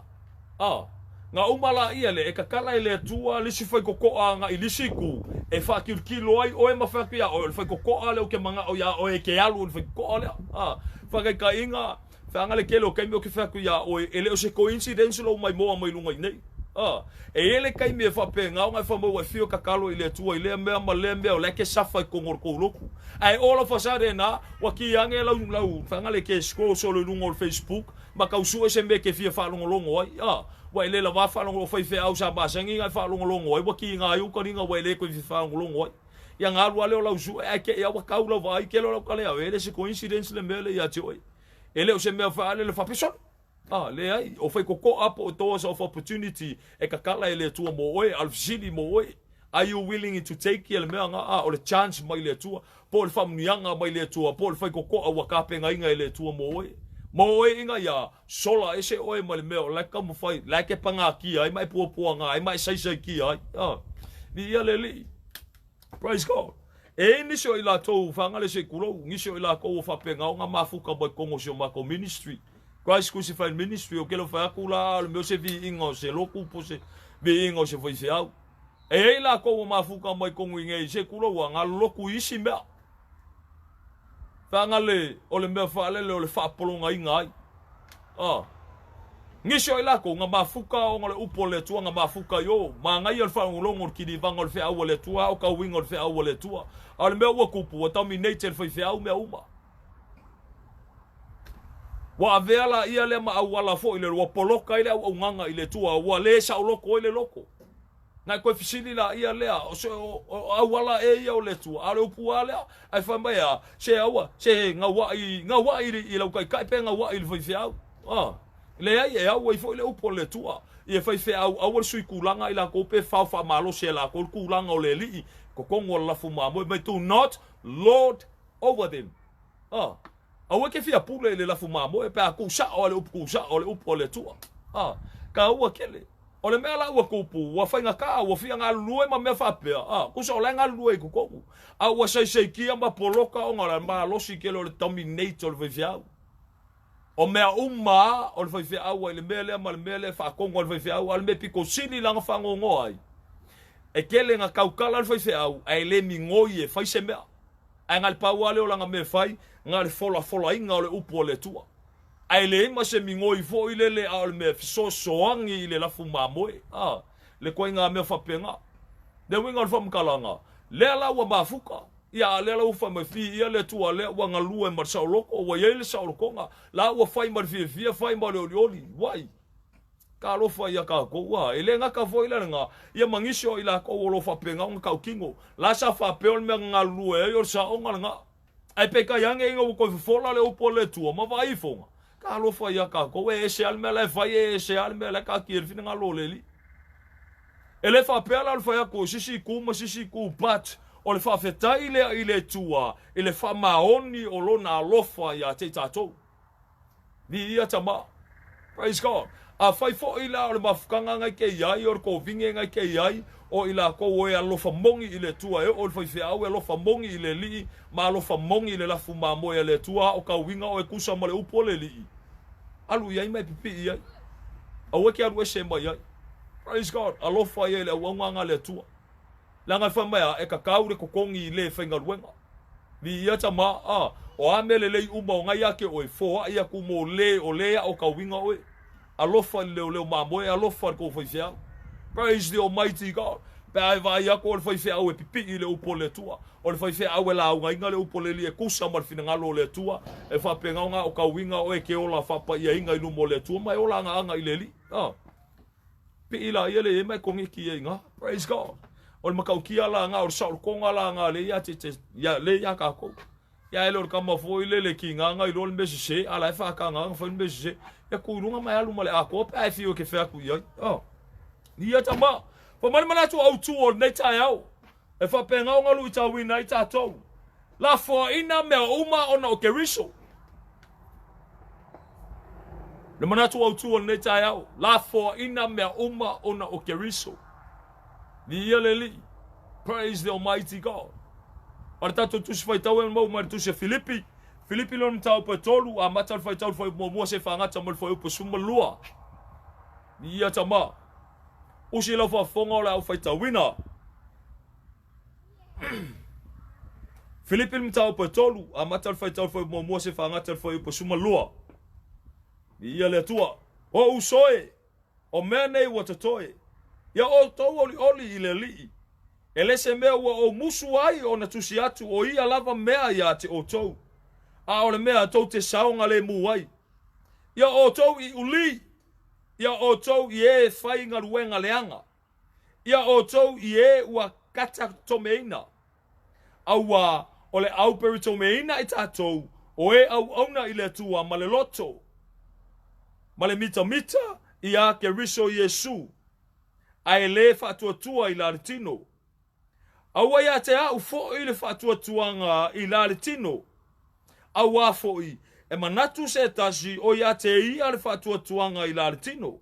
A, na uma laia lea, e tatala e le Atua le isi faitotoa agai i le isi itu, e faatilotilo ai oe ma fai atu iā oe, o le faitotoa lea ou te manao iā oe e te alu i le faitotoa lea. A, faataitaiga, Feaga le tele o taimi ou te fai atu iā oe, e le o se coincidence lou maimoa mai luga i nei. A, e i ai le taimi e faapena ona e fai mai ua e fia tatalo i le Atua i lea mea ma lea mea o la e ke safa i totonu o le tou lotu. Ae all of a sudden a, ua ki ane lau, lau, feaga le ke scroll solo i luga o le Facebook ma tau sue se mea e te fia faalogologo ai. A, ua e le lava faalogologo, o faifeau sa masani ona e faalogologo ai, ua kiga ai uka liga ua e le toe fia faalogologo ai. Ia na alu lava lea o lau sue ae te i a ua tau lau vaai, kelo lau tala ia oe, e le se coincidence le mea lea ia te oe. E le o se mea faalele faapesolo. A, leai, o faitotoa po o doors of opportunity e tatala e le Atua mo oe, a o le fesili mo oe, are you willing to take ia le mea na? A, o le chance mai le Atua, po o le faamanuiaga mai le Atua, po o le faitotoa ua tapenaina e le Atua mo oe. Mo oe ina ia sola ese oe mai le mea o la e taumafai, la e te pagatia ai ma e puapuaga ai ma e saisaitia ai. A, viia le Alii. Praise God. E i ai nisi o i latou whangale se kulou, nisi o i latou o whapena o nga mafuka mai kongo si o mako ministry. Christ Crucified Ministry, o kelo whai aku la, o le meo se vi inga o se loku, po se vi inga o se whai whiau. E i ai lakou o mafuka mai kongo i ngei se kulou a nga loku isi mea. Whaangale o le mea whaalele o le whaapolongainga ai. A. Nisi o i lakou nga mafuka ona o le upu a le Atua nga mafuka i o, manaia le faalogologo o le kilivaga o le feau a le Atua a o ka uiga o le feau a le Atua. A o le mea ua kupu, ua dominate e le faifeau mea uma. Ua avea laia lea ma auala foi le ua poloka ai le auaunaga i le Atua, ua le saoloko ai le loko. Na e toe fesili laia lea, o se o, o auala e ia o le Atua, a o le upu a lea, ae fai mai a, se aua, se gauai, gauai i, i lau taitai pe gauai i le faifeau. A, leai, e au ai foi le upu a le Atua, ia faifeau aua le sui tulaga i lakou pe fao faamalosi e lakou le tulaga o le alii, totonu o le lafu mamoe mai, do not lord over them. A, aua e te fia pule i le lafu mamoe pe a tuu sao a le upu tuu sao o le upu a le Atua. A, taua tele. O le mea la ua tupu, ua faigata, ua fia galulue ma mea faapea, a, tusa o la e galulue i totonu, a ua saisaitia ma poloka ona o le malosi tele o le dominate o le faifeau. O mea uma lava o le faifeau ai le mea lea ma le mea lea e faatonu a le faifeau, a o le mea pito sili la ona faanoanoa ai, e tele ina tautala le faifeau ae le migoi e fai se mea. Ae na o le pau lava lea o lana mea e fai, na o le folafolaina o le upu a le Atua. Ae leai ma se migoi foi lele a o le mea e fesoasoani i le lafu mamoe, a, le ituaiga mea faapena. Le uiga o le faamatalaga, lea la ua mafuta, ia a lea la ua fai mai, Viia le Atua lea ua galue ma le saoloto, ua i ai le saolotoga, la ua fai ma le fiafia, fai ma le olioli, uai, talofa ia tatou, a, e le gata foi la lena, ia ma nisi o i latou o lo o faapena ona tautino, la sa faapea o le mea na galulue ai o le saoga lena. Ae peitai ane ina ua toe fofola le upu a le Atua ma vaai ifoga, talofa ia tatou, e ese lava le mea la e fai, e ese lava le mea la e taatia i le finagalo o le Alii. E le faapea la o le fai atu o sisi itu ma sisi itu, but o le faafetai lea i le Atua i le faamaoni o Lona alofa ia te i tatou. Viia Tama. Praise God. Afai foi la o le mafutaga na ike i ai, o le kovine na ike i ai, o i lakou o e alofa moni i le Atua, e oo i le faifeau e alofa moni i le Alii, ma alofa moni i le lafu mamoe a le Atua, a o kauiga oe tusa ma le upu a le Alii, alu i ai ma e pipii i ai. Aua e te alu ese mai ai. Praise God. Alofa ia i le auaunaga a le Atua. Leaga e fai mai a, e tatau le totogi i le faigaluega. Viia Tama, a, o a mea lelei uma o na ia te oe, foai atu mo le o le a o kauiga oe. Alofa i le leoleo mamoe, alofa i le tou faifeau. Praise the Almighty God. Pe a e vaai atu o le faifeau e pipii i le upu o le Atua, o le faifeau e laugaina le upu o le Alii e tusa ma le finagalo o le Atua, e faapena ona o kauiga oe e ke ola faapaiaina i luma o le Atua ma e ola agaaga i le Alii. A. Pii laia le ma e kogeki ai ina. Praise God. O le matautia la nga, o le saolotoga la nga le ia te, te, ia, le ia kākou. Ia ele o le kama foi le le kīnganga i loa le mea sese, a la e whākanga anga whai le mea sese. Ia ku i runga mai alu ma le ākoa pe a e whio ke wheaku i ai. Oh. Ia tama. Fa mani manatu au tū o nei taeao. E whapenga o ngalu i tāwina i tātou. La foaina mea uma ona o Keriso. Le manatu autū o lenei taeao, lafoaina mea uma ona o Keriso. Viia le Alii. Praise the Almighty God. O le tatou tusi faitau e mau mai le tusi a Filipi. Filipi lona mataupu e tolu, amata le faitau le fuaiupu muamua seia faagata mai le fuaiupu 12. Viia Tama. Usi i lau faafofoga o le a ou faitauina. Filipi le mataupu e tolu, amata le faitau le fuaiupu muamua seia faagata le fuaiupu 12. Viia le Atua. O uso e, o mea nei ua totoe, ia outou olioli i le Alii. E le se mea ua ou musu ai ona tusi atu o ia lava mea ia te outou, a o le mea tou te saogalemu ai. Ia outou i uli, ia outou i e fai galuega leaga, Ia outou i e ua katatomeina, auā o le auperitomeina i tatou o e auauna i le Atua ma le loto ma le mitamita iā Keriso Iesu, ae le faatuatua i la le tino. Aua ia te a'u fo'i le faatuatuaga i la le tino, auā fo'i e manatu se tasi o ia te ia le faatuatuaga i la le tino.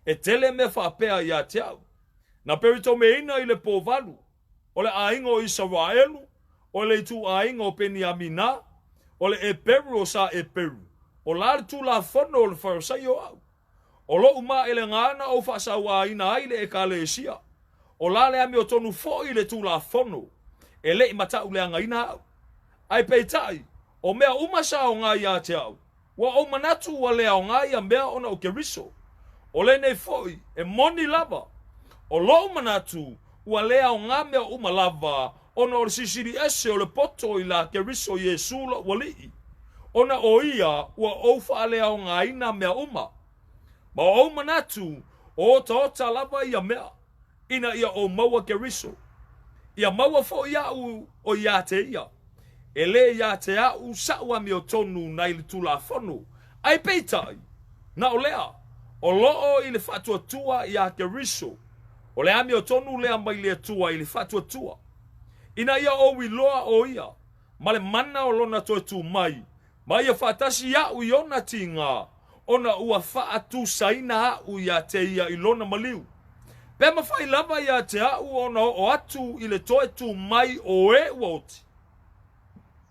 E tele mea faapea ia te a'u. Na peritomeina i le pō valu, o le aiga o Isaraelu, o le ituaiga o Peniamina, o le Eperu o sa Eperu, o la le tulafono o le Farisaio a'u. O loʻu maʻelega na ou faasauāina ai le ʻEkalesia, o la le amiotonu foʻi le Tulafono, e leʻi mataʻuleagaina aʻu. Ae peitai, o mea uma sa aoga iā te aʻu, ua ou manatu ua le aoga ia mea ona o Keriso. O lenei foʻi, e moni lava, o loʻu manatu ua le aoga mea uma lava ona o le sisili ese o le poto i la Keriso Iesu loʻu Alii, ona o ia ua ou faaleaogaina mea uma. Ma o ou manatu, o otaota lava ia mea, ina ia ou maua Keriso. Ia maua foʻi aʻu o iā te ia, e le iā te aʻu saʻu amiotonu nai le Tulafono, ae peitai, na o lea, o loo i le faatuatua iā Keriso, O le amiotonu lea mai le Atua i le faatuatua, ina ia ou iloa ʻo ia, ma le mana o lona toe tū mai, ma ia faatasi iaʻu i ona tīgā, ona ua faatusaina aʻu iā te ia i lona maliu. Pe mafai lava ia te a'u ona oo atu i le toe tu mai o e ua oti,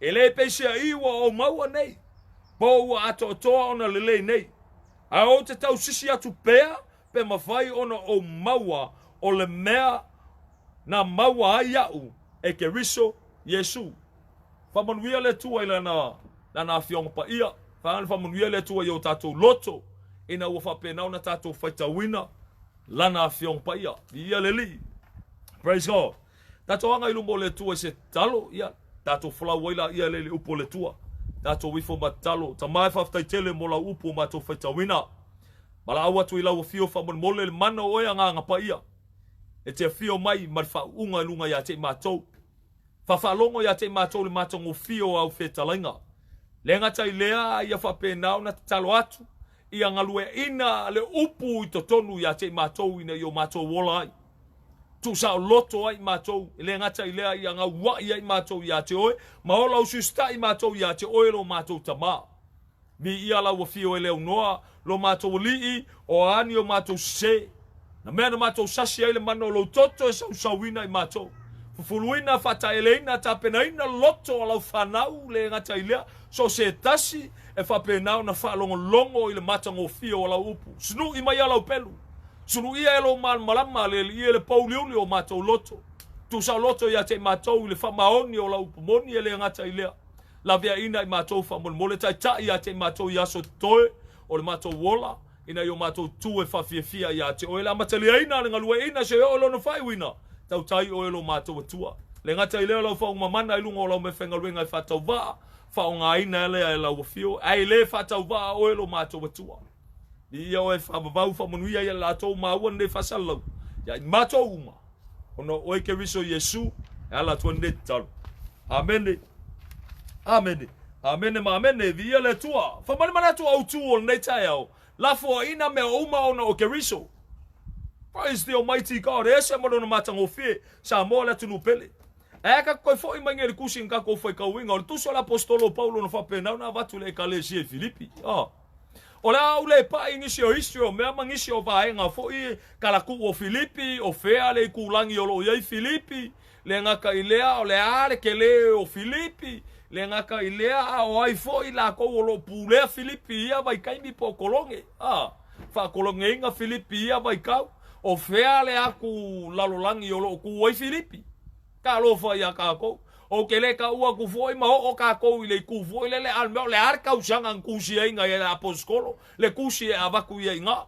e le peiseai ua ou maua nei, po ua atoatoa ona lelei nei, ae ou te tausisi atu pea pe mafai ona ou maua o le mea na maua ai iaʻu e Keriso Iesu. Faamanuia le Atua i Lana, Lana Afioga Paia. Faagana faamanuia le Atua i o tatou loto ina ua faapena ona tatou faitauina Lana Afioga Paia. Viia le Alii. Praise God. Tatou aga i luma o le Atua i se tatalo, ia, tatou folau ai laia lea i le upu o le Atua. Tatou ifo ma tatalo. Tama e faafetai tele mo lau upu o matou faitauina. Valaau atu i lau afio faamolemole le mana o oe Agaga Paia e te afio mai ma le faauuga i luga ia te i matou. Faafaalogo ia te i matou le matagofie o au fetalaiga. Le gata i lea, ia faapena ona tatalo atu ia galueaina le upu i totonu ia te i matou ina ia o matou ola ai. Tuusaoloto ai matou, e le gata i lea, ia gauai ai matou ia te oe, ma ola usiusita'i matou ia te oe lo matou Tama. Viia lau afio e le aunoa, lo matou Alii, o a ni o matou sese, na mea na matou sasi ai le mana o lou toto e sausauina i matou. Fufuluina, faataeleina, tapenaina loto a lau fanau, le gata i lea, so o se tasi e faapena ona faalogologo i le matagofie o lau upu. Sunu'i mai a lau pelu, suluia e lou malamalama le alii e le pouliuli o matou loto. Tuusaoloto ia te i matou i le faamaoni o lau upu moni e le gata i lea, Laveaiina i matou faamolemole, taitai ia te i matou i aso totoe o le matou ola, ina ia o matou tu e faafiafia ia te oe le amataliaina, le galueaiina seia oo i lona faaiuina, tautai oe lo matou Atua. Le gata i lea o lau faaugmamana i luga o lau meafaigaluega e faatauvaa, faaaogaina lea e lau afio, ae le faatauvaa oe lo matou Atua. Viia oe faavavau faamanuia ia latou maua lenei faasalalau ia i matou uma, ona o oe Keriso Iesu e ala atu ai lenei tatalo. Amene. Amene. Amene ma amene. Viia le Atua. Fai mai le manatu autu o lenei taeao, lafoaiina mea uma ona o Keriso. Praise the Almighty God. E ese ma lona matagofie, Samoa le atunuu pele. Ae ka toe foi mai nei le tusi na tatou faitauina, o le tusi o le Aposetolo o Paulo na faapena ona avatu i le Ekalesia i Filipi. Oh. O le a ou le pai i nisi o history o mea ma nisi o vaega foi talatuu o Filipi, o fea le itulagi o lo o i ai Filipi, le gata i lea o le a le tele o Filipi, le gata i lea a o ai foi latou o lo o pulea Filipi i ia vaitaimi po o kolone, a, faakoloneina Filipi i ia vaitau, o fea le atu lalolagi o lo o tu ai Filipi. Talofa ia tatou. Ou te le tau atu foi ma oo tatou i le itu foi lele, a o le mea o le a le tausaga na tusiaina ai e le Aposetolo le tusi e avatu ia i ina.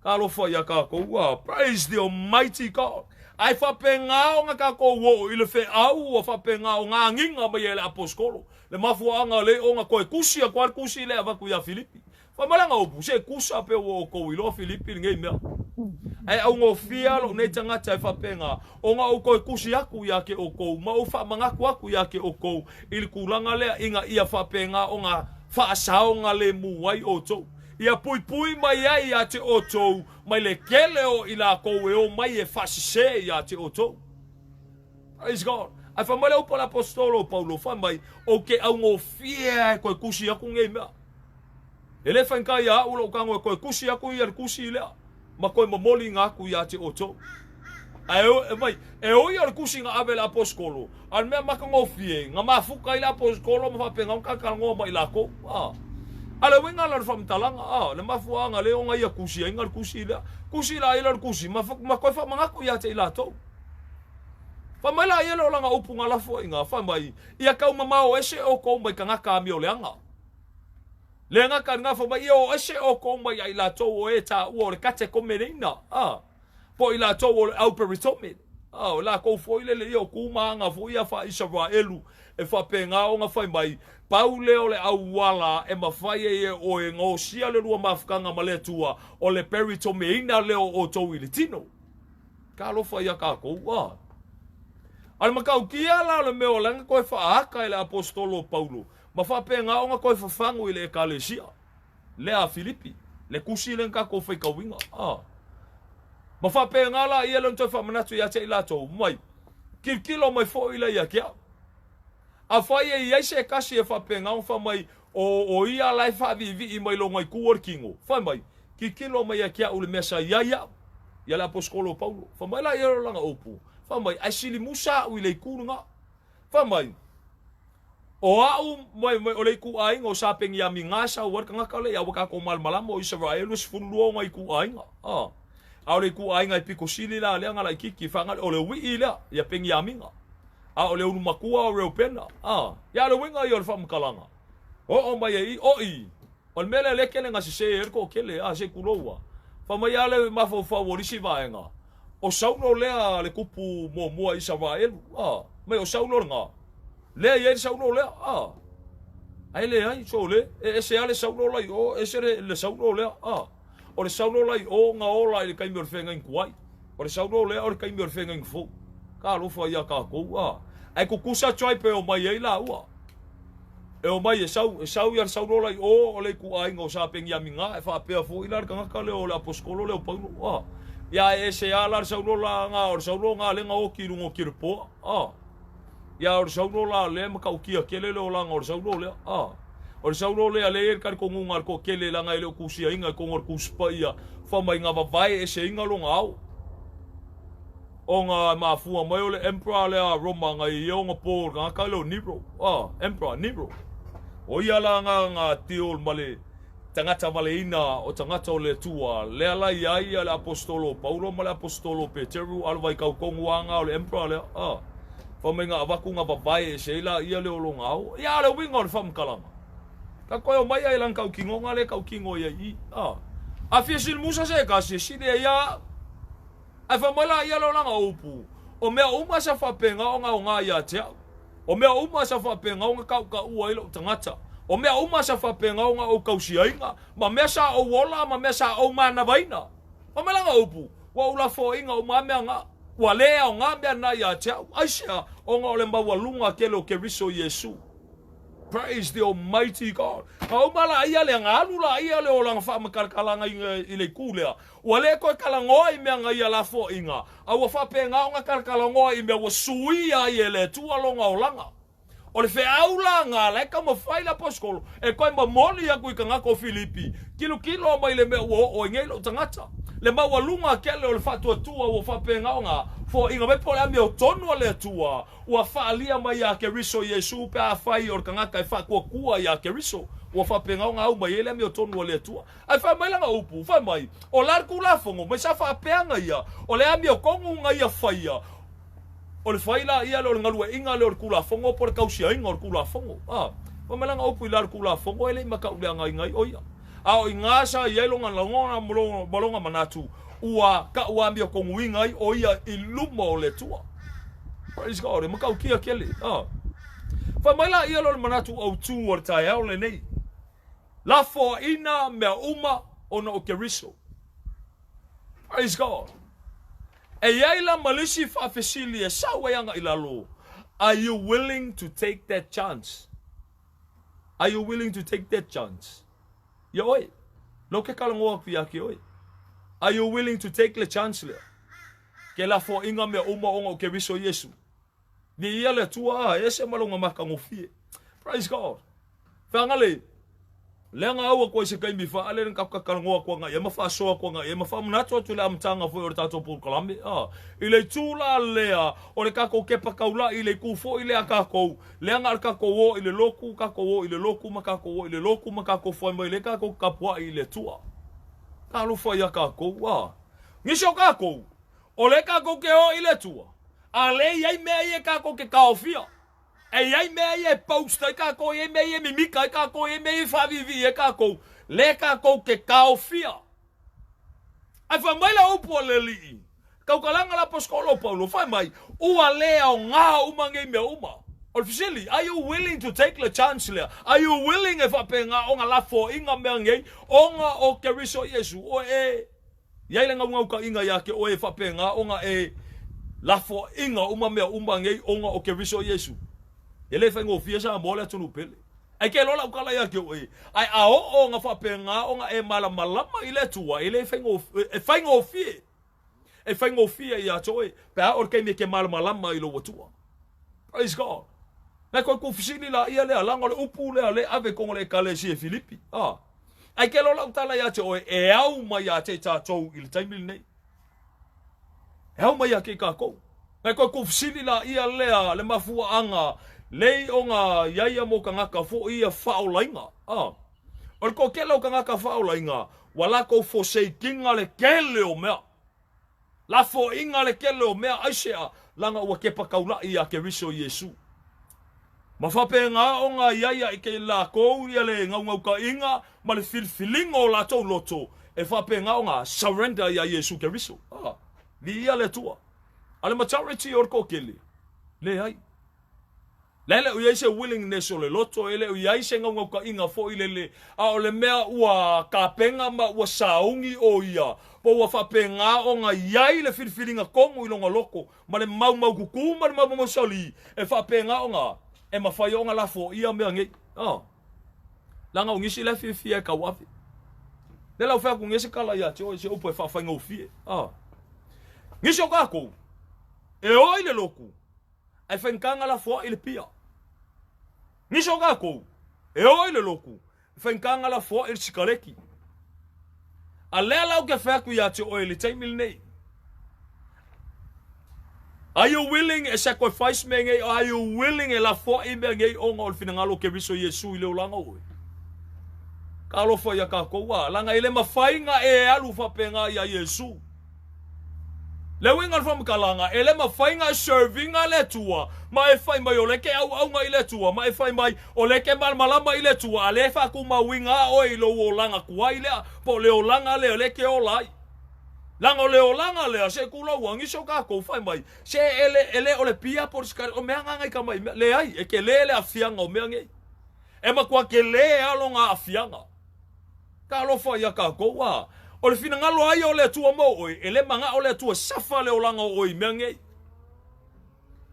Talofa ia tatou. Ah, praise the Almighty God. Ae faapena ona tatou oo i le feau ua faapena ona agiga mai ai e le Aposetolo le mafuaaga lea ona toe tusi atu lava le tusi lea e avatu ia Filipi. Fai mai lana upu, Se kusa pe ua outou iloa Filipi lenei mea. Ae augofie lava lou nei tagata e faapena, ona ou toe tusi atu ia te outou, ma ou faamanatu atu ia te outou i le tulaga lea, ina ia faapena ona faasaogalemu ai outou. Ia puipui mai ai ia te outou mai le tele o i latou e omai e faasese ia te outou. Praise God. Ae fai mai le upu a le Aposetolo o Paulo, fai mai, Ou te augofie lava e toe tusi atu nei mea. E le faigata ia au lou tago e toe tusi atu ia le tusi lea ma toe momoliina atu ia te outou. Ae e mai, e ui o le tusi na ave e le aposetolo, a o le mea matagofie, na mafuta ai le aposetolo ma faapena ona talatalanoa ma i latou. A. A le uiga la o le faamatalaga, a, le mafuaaga lea ona ia tusiaina le tusi lea. Tusi laia lea o le tusi ma, ma toe faamanatu ia te i latou. Fai mai laia lea o lana upu na lafo ai ina, fai mai, Ia taumamao ese outou mai tagata amioleaga. Le gata i lena, fai mai, Ia o ese outou mai ia i latou o e taua o le katekomeneina, a, po o i latou o le auperitome, a, o latou foi lele ia o tu ma aga foi ia faa-Isaraelu e faapena ona fai mai, pau lea o le auala e mafai ai e oe gaosia le lua mafutaga ma le Atua, o le peritomeina lea o outou i le tino. Talofa ia tatou, a. A o le matautia la o le mea o la na toe faaata e le Aposetolo o Paulo, ma faapena ona toe fafagu i le Ekalesia lea a Filipi, le tusi lea na tatou faitauina. A. Ma faapena la ia lea na toe faamanatu ia te i latou, mai, tilotilo mai foi la ia te au. Afai e i ai se tasi e faapena ona fai mai, o, o ia la e faaviivii mai lona itu o le tino, fai mai, tilotilo mai ia te au i le mea sa i ai au. Ia le aposikolo o Paulo. Fai mai la ia o lana upu, fai mai, ae sili musa a'u i le itu lena. Fai mai, O a'u, mai, mai, o le ituaiga o Sa Peniamina e sau ai le tagata lea, ia ua tatou malamalama o Isaraelu e 12 ona ituaiga. A, a o le ituaiga e pito sili la lea na laitiiti, faagale, o le uii lea, ia Peniamina. A o le ulu matua o Reupena. A, ia o le uiga ia o le faamatalaga. Oo mai ai i, o i, O le mea lea lea e tele na sese ai le toatele, a, se i tulou a. Fai mai lava le mafaufau o le isi vaega, o Saulo lea le tupu muamua i Isaraelu, a, mai o Saulo lena, lea e i ai le Saulo lea, a. Ae leai, sole, e ese lava le Saulo la i o, ese le, le Saulo lea, a. O le Saulo la i o na ola i le taimi o le feagaiga tuai. O le Saulo lea o le taimi o le feagaiga fou. Talofa ia tatou, a. Ae tutusa tribe e omai ai laua. E omai e sau, e sau ia le Saulo la i o, o le ituaiga o Sa Peniamina, e faapea foi la le tagata lea o le aposikolo lea o Paulo, a. Ia ae ese lava la le Saulo la na, o le Saulo na lea na oti i luga o Kilepoa, a. Ia o le Saulo la lea e matautia tele le olaga o le Saulo lea, a. O le Saulo lea lea e i ai le talitonuga a le toatele leaga e le o tusiaina i totonu o le Tusi Paia, fai mai na vavae eseina lona ao. Ona e mafua mai o le Emperor lea a Roma na i ai ona po o le tagata lea o Nero. Ah, Emperor Nero. O ia la na na deal ma le tagata valeina o tagata o le Atua. Lea la i ai ia le Aposetolo o Paulo ma le Aposetolo o Peteru, a o le vaitau tonu lava na o le Emperor lea. Ah, fai mai na avatu na vavae ese ai laia lea o lona ao. Ia, a o le uiga o le faamatalaga, ka toe omai ai lana tautinoga lea e tautino ai i i. Ah, a fia silimusa se tasi e sili ai ia au. Ae fai mai la ia lea o lana upu, O mea uma sa faapena ona aoga ia te au. O mea uma sa faapena ona tautaua ai lou tagata. O mea uma sa faapena ona ou tausiaina, ma mea sa ou ola, ma mea sa ou manavaina. Fai mai lana upu, Ua ou lafoaiina uma a mea na. Ua le aoga mea na ia te au. Aisea? Ona o le maualuga tele o Keriso Iesu. Praise the Almighty God. Na uma la ia lea, na alu la ia lea o lana faamakalatalaga i le itu lea. Ua le toe talanoa i mea na ia lafoaiga, a ua faapena ona talatalanoa i mea ua suia ai e le Atua lona olaga. O le feau la na la e taumafai le aposetolo e toe momoli atu i tagata o Filipi, Tilotilo mai le mea ua oo ai nei lou tagata. Le maualuga tele o le faatuatua ua faapena ona foaiina mai po o le amiotonu a le Atua ua faaalia mai ia Keriso Iesu pe afai o le tagata e faatuatua ia Keriso ua faapena ona au mai ai le amiotonu a le Atua. Ae fai mai lana upu, fai mai, O la le Tulafono mai sa faapeaga ia, o le amiotonu na ia faia, o le fai la ia lea o le galueaiina lea o le Tulafono po o le tausiaina o le Tulafono. A, fai mai lana upu i la le Tulafono e le i matauleagaina ai o ia. A o i ina sa i ai lona lagona ma lona manatu, ua tauamiotonuina ai o ia i luma o le Atua. Praise God, e matautia tele. A, fai mai la ia lea o le manatu autu o le taeao lenei. Lafoaiina mea uma ona o Keriso. Praise God. E i ai la ma le isi faafesili e sau ai agai lalo, Are you willing to take that chance? Are you willing to take that chance? Ia oe, lou ke talanoa aku ia ke oe. Are you willing to take le chance lea? Ke lafoaiga mea uma ona o Keriso Iesu. Viia le Atua, a ese ma lona matagofie. Praise God. Feagale, leaga au aku ai se taimi faale na tatou talanoa atu agai ai ma faasoa atu agai ai ma faamanatu atu i le amataga foi o le tatou polokalame. A, i le itu la lea o le tatou kepa taula'i i le itu foi lea a tatou, leaga o le tatou o i le lotu, tatou o i le lotu ma tatou o i le lotu ma tatou fai mai lea tatou te tapuai i le Atua. Talofa ia tatou, a. Nisi o tatou, o lea tatou te o i le Atua, a lea e i ai mea ia tatou te taofia. E i ai mea ia e post ai kākou, e i ai mea ia e mimika ai kākou, e i ai mea ia e faaviivii ai kākou, lea kākou te taofia. Ae fai mai le upu a le Alii, tautalaga le Aposetolo o Paulo, fai mai, ua le aoga uma nei mea uma. O le fesili, are you willing to take le chance lea? Are you willing e faapena ona lafoaiga mea nei ona o Keriso Iesu? O e I ai le gaugaukaʻiga iā te oe e faapena ona e lafoaiga uma mea uma nei ona o Keriso Iesu. E le faigofie Samoa le atunuu pele. Ae ke loa lau tala iā te oe, ae a oo ona faapena ona e malamalama i le Atua, e le faigofie, e faigofie, e faigofie iā te oe, pe a oo le taimi e ke malamalama i lou Atua. Praise God. Nai koe kufisili la ia lea, langa o le upu lea le ave kongo le ekalesia e Filipi. Ah. Ae ke loa lau tala ia te oe, e au mai ia te tatou i le taimi lenei. E ao mai ia te i kākou. Ngai koe kufisili la ia lea le mafuaanga lei o nga iaia mo kangaka fo ia whaolainga. Ah. O le toatele o tagata faaolaina, ua latou forsake-ina le tele o mea. Lafoaiina le tele o mea, aisea, laga ua kepa taula'i ia Keriso Iesu. Ma faapena ona i ai i latou ia le naunautaiga ma le filifiliga o latou loto, e faapena ona surrender ia Iesu Keriso. Ah, viia le Atua. A le majority o le toatele, leai. La e le o i ai se willingness o le loto, e le o i ai se naunautaiga foi lele, a o le mea ua tapena ma ua sauni o ia, po ua faapena ona i ai le filifiliga tonu i lona loto, ma le maumaututu ma le maumaumausali, e faapena ona e mafai ona lafoaia mea nei. Ah. Leaga o nisi la e fiafia e tauave. Lea la ua fai atu nei se tala ia te oe, se upu e faafaigofie. Ah. Nisi o tatou, e o i le lotu, Ae faigata lafoai le pia. Nisi o tatou, e oo i le lotu, e faigata lafoai le sikareti. A lea la ou te fai atu ia te oe i le taimi lenei. Are you willing e sacrifice mea nei? Are you willing e lafoai mea nei ona o le finagalo o Keriso Iesu i le olaga o oe? Talofa ia tatou a, leaga e le mafai na e alu faapena ia Iesu. Le uiga o le faamatalaga, e le mafai na e serve-ina le Atua ma e fai mai o lea e te auauna i le Atua ma e fai mai o lea e te malamalama i le Atua, a lea e faatumauina lava oe i lou olaga tuai lea, po o le olaga lea o lea e te ola ai. Leaga o le olaga lea, se i tulou nisi o tatou fai mai, se e le, e le o le pia po o le sikari, o mea na nai tama i mea. Leai, e tele le aafiaga o mea nei. E matua tele lava lona aafiaga. Talofa ia tatou, a o le finagalo a ia o le Atua mo oe, e le manao le Atua e safa le olaga o oe i mea nei.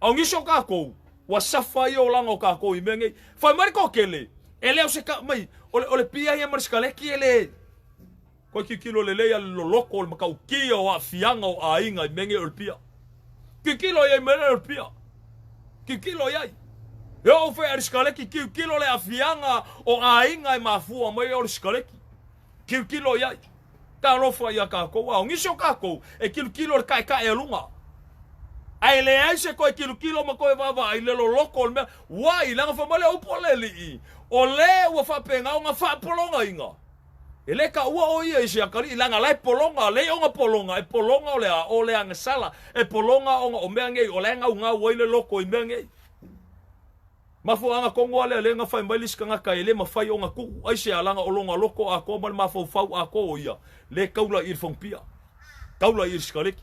A o nisi o tatou, ua safa ai olaga o tatou i mea nei. Fai mai le toatele, e le o se ka, mai, o le, o le pia ia ma le sikaleki e le, koe tilotilo lelei a le loloko o le matautia o aafiaga o aiga i mea nei o le pia. Tilotilo i ai mea nei o le pia. Tilotilo i ai. E oo foi a le sikaleki, tilotilo le aafiaga o aiga e mafua mai o le sikaleki. Tilotilo i ai. Talofa ia tatou, a o nisi o tatou e tilotilo i le taetae a luga. Ae leai se toe tilotilo ma toe vaavaai i le loloto o le mea. Why? Leaga fai mai le upu a le Alii, o le ua faapena ona faapologaina, E le taua o ia i se atalii, leaga la e pologa, lei ona pologa, e pologa o le a, o le agasala, e pologa ona o mea nei, o la e gaugau ai le loto i mea nei. Mafuaaga tonu a lea, lea na fai mai le isi tagata e le mafai ona tuu ai se alaga o lona loto atoa ma le mafaufau atoa o ia, le taula i le fagupia, taula i le sikaleki.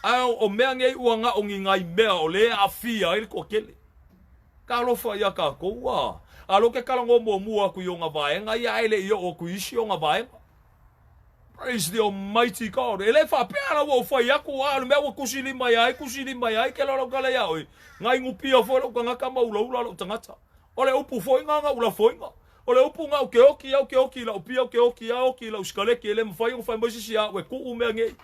Ae o mea nei ua na o ni nai mea o lea e aafia ai le toatele. Talofa ia tatou, a. A lea ou te talanoa muamua atu i ona vaega ia ae le i oo atu i isi ona vaega. Praise the Almighty God. E le faapea la ua ou fai atu, a o le mea ua tusi lima ia ai, tusi lima ia ai, kela lau tala ia oe. Na inupia foi lou tagata ma ulaula lou tagata. O le upu foi na na ulafoina. O le upu na ou ke oki, au ke oki i lau pia, au ke oki, a oki i lau sikaleki, e le mafai ona fai mai se isi a au e tuu mea nei.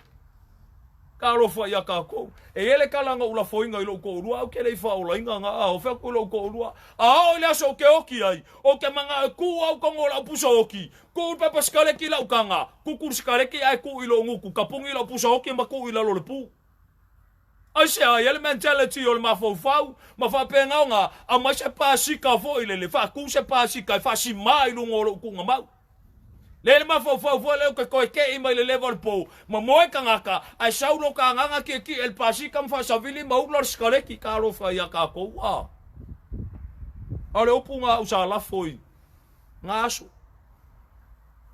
Talofa ia tatou. E i ai le tala na ou lafoina i lou toalua, au ke le i faaolaina na a o fea atu i lou toalua. A oo i le aso ou te oki ai, ou te manao e tuu au tonu o lau pusa oki, tuu le pepa sikaleki i lau taga, kuku le sikaleki ae tuu i lou gutu, tapuni lau pusa oki ma tuu i lalo o le pu. Aisea, e i ai le mentality o le mafaufau ma faapena ona aumai se pasika foi lele, faatu se pasika e faasimā i luga o lou tuugamau. Lea le mafaufau foi lea ou te toe tei mai le leva o le pou, ma moe tagata, ae sau lo ta agaga tietie i le pasika ma faasavili ma ula le sikaleki. Talofa ia tatou, a. A o le upu na au sa lafo i na aso.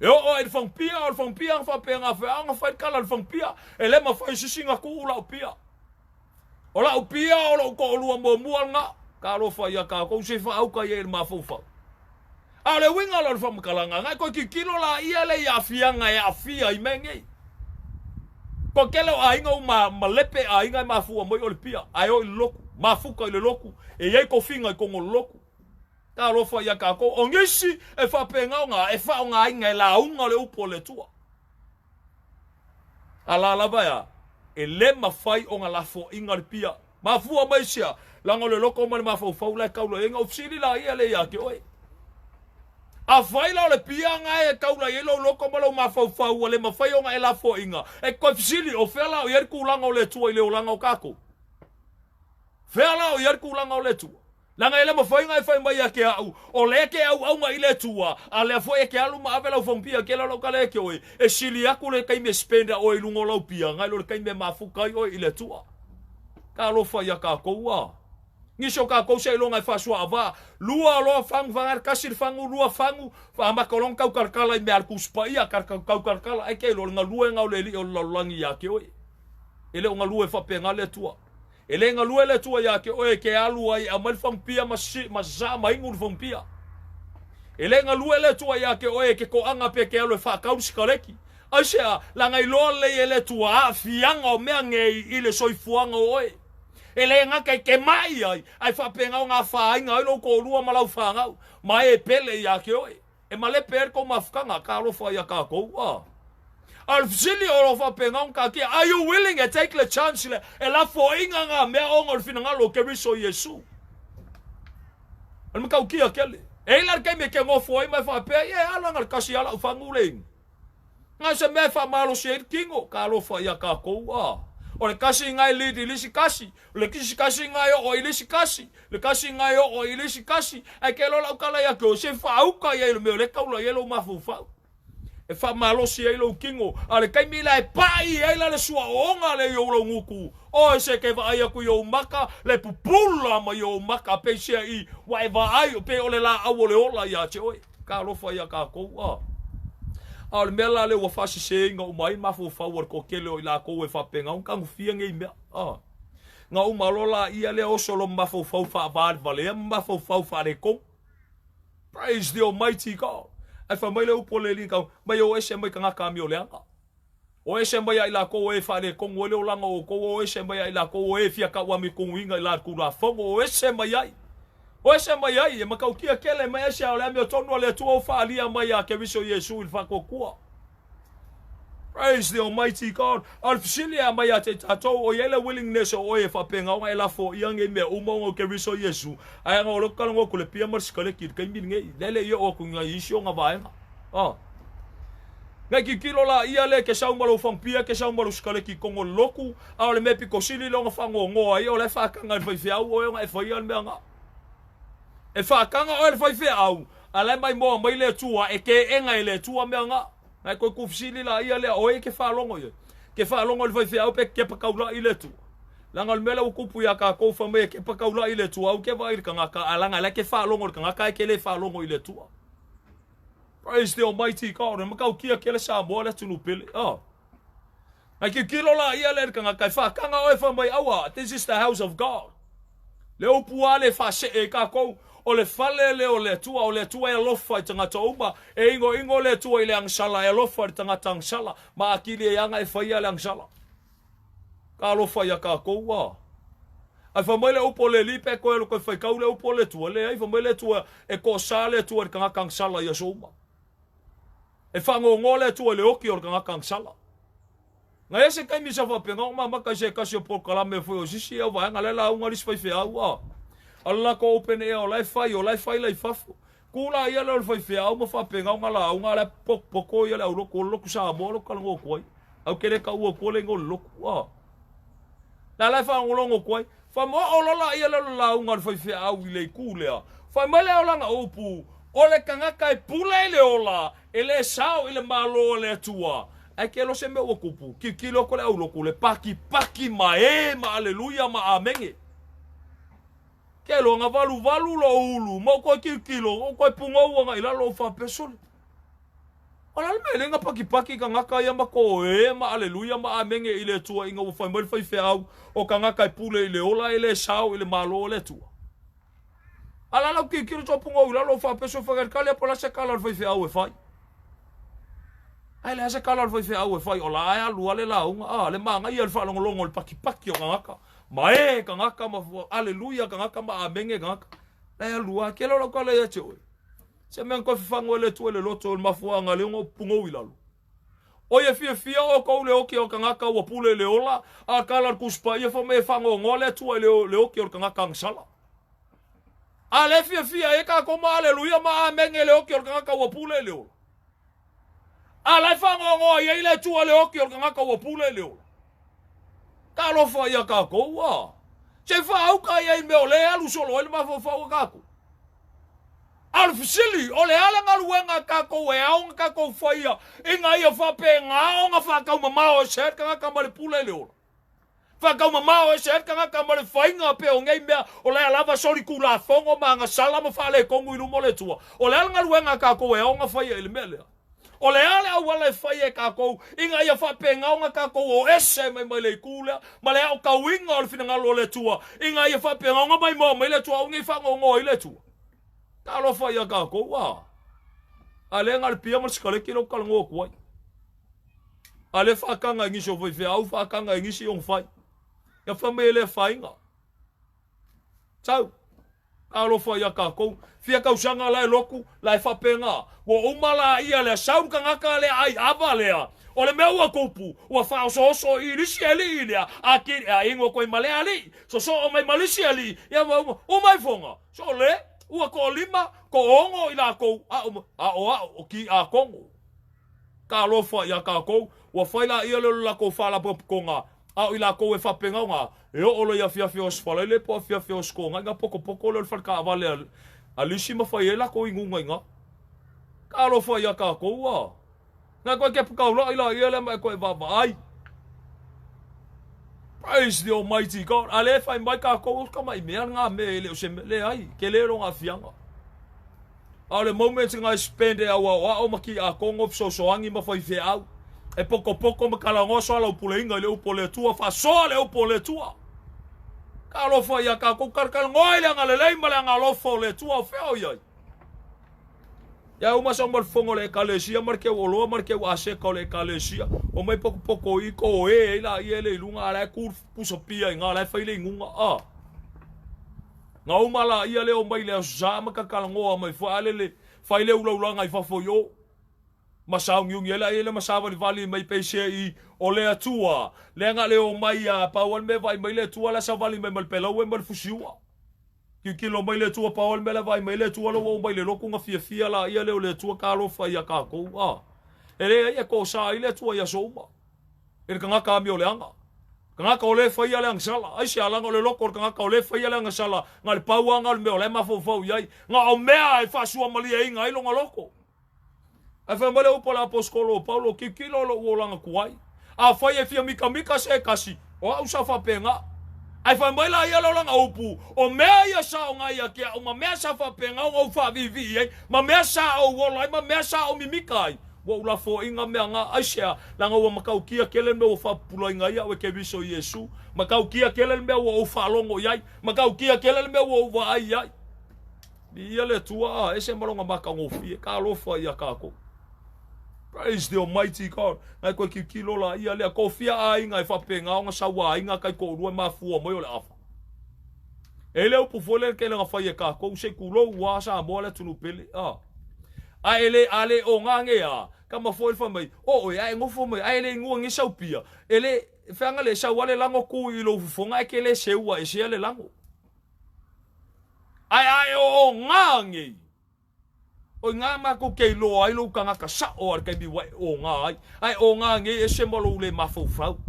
E oo ai i le fagupia, o le fagupia na faapena feaga fai le tala i le fagupia, e le mafai e sisi na tuu lau pia. O lau pia o lou toalua muamua lena. Talofa ia tatou se faauka ia i le mafaufau. A o le uiga la o le faamatalaga, na e toe tilotilo laia lea i aafiaga e aafia i mea nei. Toe tele o aiga ua malepe aiga e mafua mai o le pia, ae o i le lotu, mafuta i le lotu, e i ai tofiga i totonu o le lotu. Talofa ia tatou, o nisi e faapena ona e faaaogaina e lauga le upu a le Atua. A la lava ea, e le mafai ona lafoaiga le pia. Mafua mai sia, leaga o le loto ma le mafaufau la e taula i ai. Na ou fesili laia lea ia te oe. Afai la o le pia nga e taula i ai lou loto ma lou mafaufau ua le mafai ona e lafoaiina, e toe fesili, o fea la o i ai le tulaga o le Atua i le olaga o tatou? Fea la o i ai le tulaga o le Atua? Leaga e le mafai ona e fai mai ia te au, o lea e te auauna i le Atua, a lea foi e te alu ma ave lau fagupia kela lau tala ia te oe, e sili atu le taimi e spend a oe i luga o lau pia, nai lo le taimi e mafuta ai oe i le Atua. Talofa ia tatou a. Nisi o tatou seiloga e faasuaava, lua loa fagu faga le tasi le fagu, lua fagu, faamata loa ona tautalatala i mea a le Tusi Paia, tautalatala, ae te iloa le galuega o le Alii o le lalolagi ia te oe. E le o galue faapena le Atua. E le galue le Atua ia te oe e te alu ai e aumai le fagupia ma ma sasaa ma inu le fagupia. E le galue le Atua ia te oe e te toaga pe te alu e faatau le sikaleti. Aisea? Leaga iloa lelei e le Atua aafiaga o mea nei i le soifuaga o oe. E le gata i te mai ai, ae faapena ona afaina ai lou toalua ma lau fanau, ma e pele ia te oe. E malepe ai le tou mafutaga, talofa ia tatou, a. A o le fesili o lo o faapena ona taatia, are you willing e take le chance le, e lafoaiga ngā mea ona o le finagalo o Keriso Iesu? O le matautia tele. E i ai la le taimi e te nofo ai ma e faapea, ie, a laga le tasi a lau fagu le inu. Na o se mea e faamalosi ai le tino, talofa ia tatou, a. O le tasi na e lead i le isi tasi, o le isi tasi na e oo i le isi tasi, le tasi na e oo i le isi tasi, ae ke iloa lau tala ia te oe, se faauka ia i le mea o lea e taula i ai lou mafaufau. E faamalosi ai lou tino, a o le taimi la e pai ai la le suaooga lea i ou lou gutu, oe se ke vaai atu i ou maka, le pupula mai ou maka, peiseai ua e vaai, pei o le laau o le ola ia te oe. Talofa ia tatou, a. A o le mea la lea ua faaseseina uma ai mafaufau o le toatele o i latou e faapena ona tagofia nei mea, a. Na uma loa laia lea oso loma mafaufau faavalevalea ma mafaufau faaletonu. Praise the Almighty God. Ae fai mai le upu a le Alii tau, mai o ese mai tagata amioleaga. O ese mai ia i latou o e faaletonu ai le olaga o outou, o ese mai ia i latou o e fia tauamitonuina i la Tulafono, o ese mai ai. O ese mai ai, e matautia tele mai ai se ao le amiotonu a le Atua o faaalia mai ia Keriso Iesu i le faatuatua. Praise the Almighty God. A o le fesili e aumai ia te i tatou, o i ai le willingness o oe e faapena ona e lafoia nei mea uma ona o Keriso Iesu, ae ana o lea ou te talanoa atu i le pia ma le sikaleti i le taimi lenei, lea e le i oo atu i nai isi ona vaega. Ah. Nai tilotilo laia lea e te sau ma lou fagupia, e te sau ma lou sikaleti i totonu o le lotu, a o le mea pito sili lea ona faanoanoa ai, o la e faataga e le faifeau oe ona e faia le mea na. E faataga oe e le faifeau, a la e maimoa mai le Atua, e teena e le Atua mea na. Nai toe tuufesili laia lea, o ai e te faalogo i ai? Ke faalogo i le faifeau pe kepa taula'i i le Atua? Leaga o le mea lea ua tupu iā tatou, fai mai e kepa taula'i i le Atua, au ke vaai i le tagata, ae leaga o la e te faalogo i le tagata ae ke le faalogo i le Atua. Praise the Almighty God. E matautia tele Samoa le atunuu pele. Oh. Nai tilotilo laia lea i le tagata e faataga oe fai mai aua, this is the house of God. Le upu lava lea e faasee ai tatou, o le fale lea o le Atua, o le Atua e alofa i tagata uma, e inoino le Atua i le agasala, e alofa i le tagata agasala, ma atili ai aga e faia le agasala. Talofa ia tatou, a. Ae fai mai le upu o le Alii pe toe alu toe faitau le upu o le Atua, leai, fai mai le Atua e toasa le Atua i le tagata agasala i aso uma. E faanoanoa le Atua i le oki o le tagata agasala. Na i ai se taimi sa faapena ona mamata i se tasi o polokalame foi o sisi au vaega la e lauga le isi faifeau a. A o le latou open air o la e fai, o la e fai la i fafo. Tu la ia lea o le faifeau ma faapena ona lauga a la e potopoto ia le aulotu o le lotu Samoa lea ou te talanoa atu ai. Ae ou te le taua atua le igoa o le lotu a. La la e faalogologo atu ai. Fai mai oo loa laia lea o le lauga a le faifeau i le itu lea. Fai mai lea o lana upu, o le tagata e pule i le ola, e le sao i le Malo o le Atua. Ae ke iloa se mea ua tupu, tilotilo atu le aulotu, le pakipaki ma e ma aleluia ma amene. Ke iloa na valuvalu lou ulu, ma ou toe tilotilo, ou toe pugou agai i lalo ou faapea, sole. O le a le mea e le na pakipaki tagata ia ma koe ma aleluia ma amene i le Atua ina ua fai mai le faifeau o tagata e pule i le ola e le sao i le Malo o le Atua? A la lau tilotilo topu gou i lalo o faapeso e fai kale po la se kala o le faifeau e fai. Ae le a se kala o le faifeau e fai o la e alu a le lauga a le manaia le faalogologo o le pakipaki o tagata ma e tagata ma aleluia tagata ma amene tagata. La e alu a kela o lau kala ia te oe. Se mea na toe fafagu e le Atua i le loto o le mafuaaga lea ona ou pugou i lalo. O ia fiafia outou le oki o le tagata ua pule i le ola, a tala le Tusi Paia fai mai e faanoanoa le Atua i le oki o le tagata agasala. A lea e fiafia ai kākou ma aleluia ma amene i le oki o le tagata ua pule i le ola. A la e faanoanoa i ai le Atua i le oki o le tagata ua pule i le ola. Talofa ia kākou, a. Se faauka i ai mea o lea e alu solo ai le mafaufau a kākou. A o le fesili, o le a le galuega a kākou e ao ona kākou faia ina ia faapena ona faataumamao ese ai le tagata ma le pule i le ola? Faataumamao ese ai le tagata ma le faiga pei o nei mea o lea lava solitulafono ma agasala ma faaletonu i luma o le Atua. O le a le galuega a kākou e ao ona faia i le mea lea? O le a le auala e fai e kākou ina ia faapena ona kākou o ese mai mai le itu lea ma le aotauina o le finagalo o le Atua ina ia faapena ona maimoa mai le Atua aua ne i faanoanoa ai le Atua? Talofa ia kākou, a! A lea na o le pia ma le sikaleki lea ou te talanoa atu ai. A lea faataga i nisi o faifeau, faataga i nisi ona fai. Ia fai mai e le afaina. Tau. Talofa ia tatou. Fia tausaga la e lotu, la e faapena. Ua uma la ia lea sau le tagata lea ai ava lea. O le mea ua tupu, ua faaosooso i lisi alii lea, a ki, a inu atu ai ma lea alii, sosoo mai ma lisi alii, ia ua uma, uma ifoga. So le, ua toalima, toaono i latou, a uma, a o a'u, o kiakono. Talofa ia tatou, ua fai laia lea o le latou faalapotopotoga, a o i latou e faapena ona e oo loa i afiafi o Aso Faraile po o afiafi o Aso Toonai ona potopoto lea o le fale taavale a lisi ma fai ai latou inuga i ina. Talofa ia tatou, a! Na toe kepa taulai laia lea ma e toe vaavaai. Praise the Almighty God. A lea e fai mai tatou, o tamai mea lena mea e le o se mea. Leai, tele lona aafiaga. A o le moment na e spend e auaoao ma kiakono, fesoasoani ma faifeau, e potopoto ma talanoa soalaupuleina i le upu o le Atua, faasoa le upu o le Atua. Talofa ia tatou, talatalanoa i le agalelei ma le agalofa o le Atua, o fea o i ai? Ia uma sau ma le fofoga o le Ekalesia ma le keu oloa ma le keu aseka o le Ekalesia, omai potopoto i ko e ai laia e le i luga, a la e ku le pusa pia i ina, la e fai le inuga, a. Na uma laia lea omai i le Aso Sa ma tatalanoa mai foi a lele fai le ulaulaga i fafo i o ma sauniuni ai laia lea ma savalivali mai peisei o le Atua lea na le omai a pau a le mea vaai mai le Atua la savali mai ma le pelaue ma le fusiua. Tilotilo mai le Atua pau a le mea la vaai mai le Atua la ua omai le lotu na fiafia laia lea o le Atua talofa ia tatou a e leai e tosa ai le Atua i aso uma. I le tagata amioleaga. Tagata o lea e faia le agasala. Aisea? Leaga o le loto o le tagata o lea e faia le agasala, na o le pau lava na o le mea o la e mafaufau i ai, na o mea e faasuamalieina ai lona loto. Ae fai mai le upu a le aposetolo o Paulo, Tilotilo lou olaga tuai. Afai e fia mitamita se tasi, o au sa faapena. Ae fai mai la ia le olaga upu, o mea ia sa oga ia te au, ma mea sa faapena ona ou faaviivii ai, ma mea sa ou ola ai, ma mea sa ou mimita ai, Ua ou lafoaiga mea nga, aisea? Leaga ua matautia tele le mea ua faapupulaina ai au e Keriso Iesu. Matautia tele le mea ua ou faalogo i ai. Matautia tele le mea ua ou vaai i ai. Viia le Atua, a ese ma lona matagofie. Talofa ia tatou. Praise the Almighty God. Ngai koe tilotilo la ia lea. Kofia aiga e faapena ona sau aiga taitoalua e mafua mai o le afa. E le upu foi lea kele na fai e kākou, se tulou ua Samoa le atunuu pele. A. A e le, a le o ngā nge a, ka ma foi le fai mai, o oe, a e nofo mai, a e le inua nge sau pia, e le, feanga le sau a le lango ku i lou fofoga e ke le seua e sea le lango. Ae a e o o ngā ngei, O i ngā mākou kei loa ai lou tagata sa'o a le taimi ua e ōgā ai, a e ōgā nei ese ma lou lē mafaufau.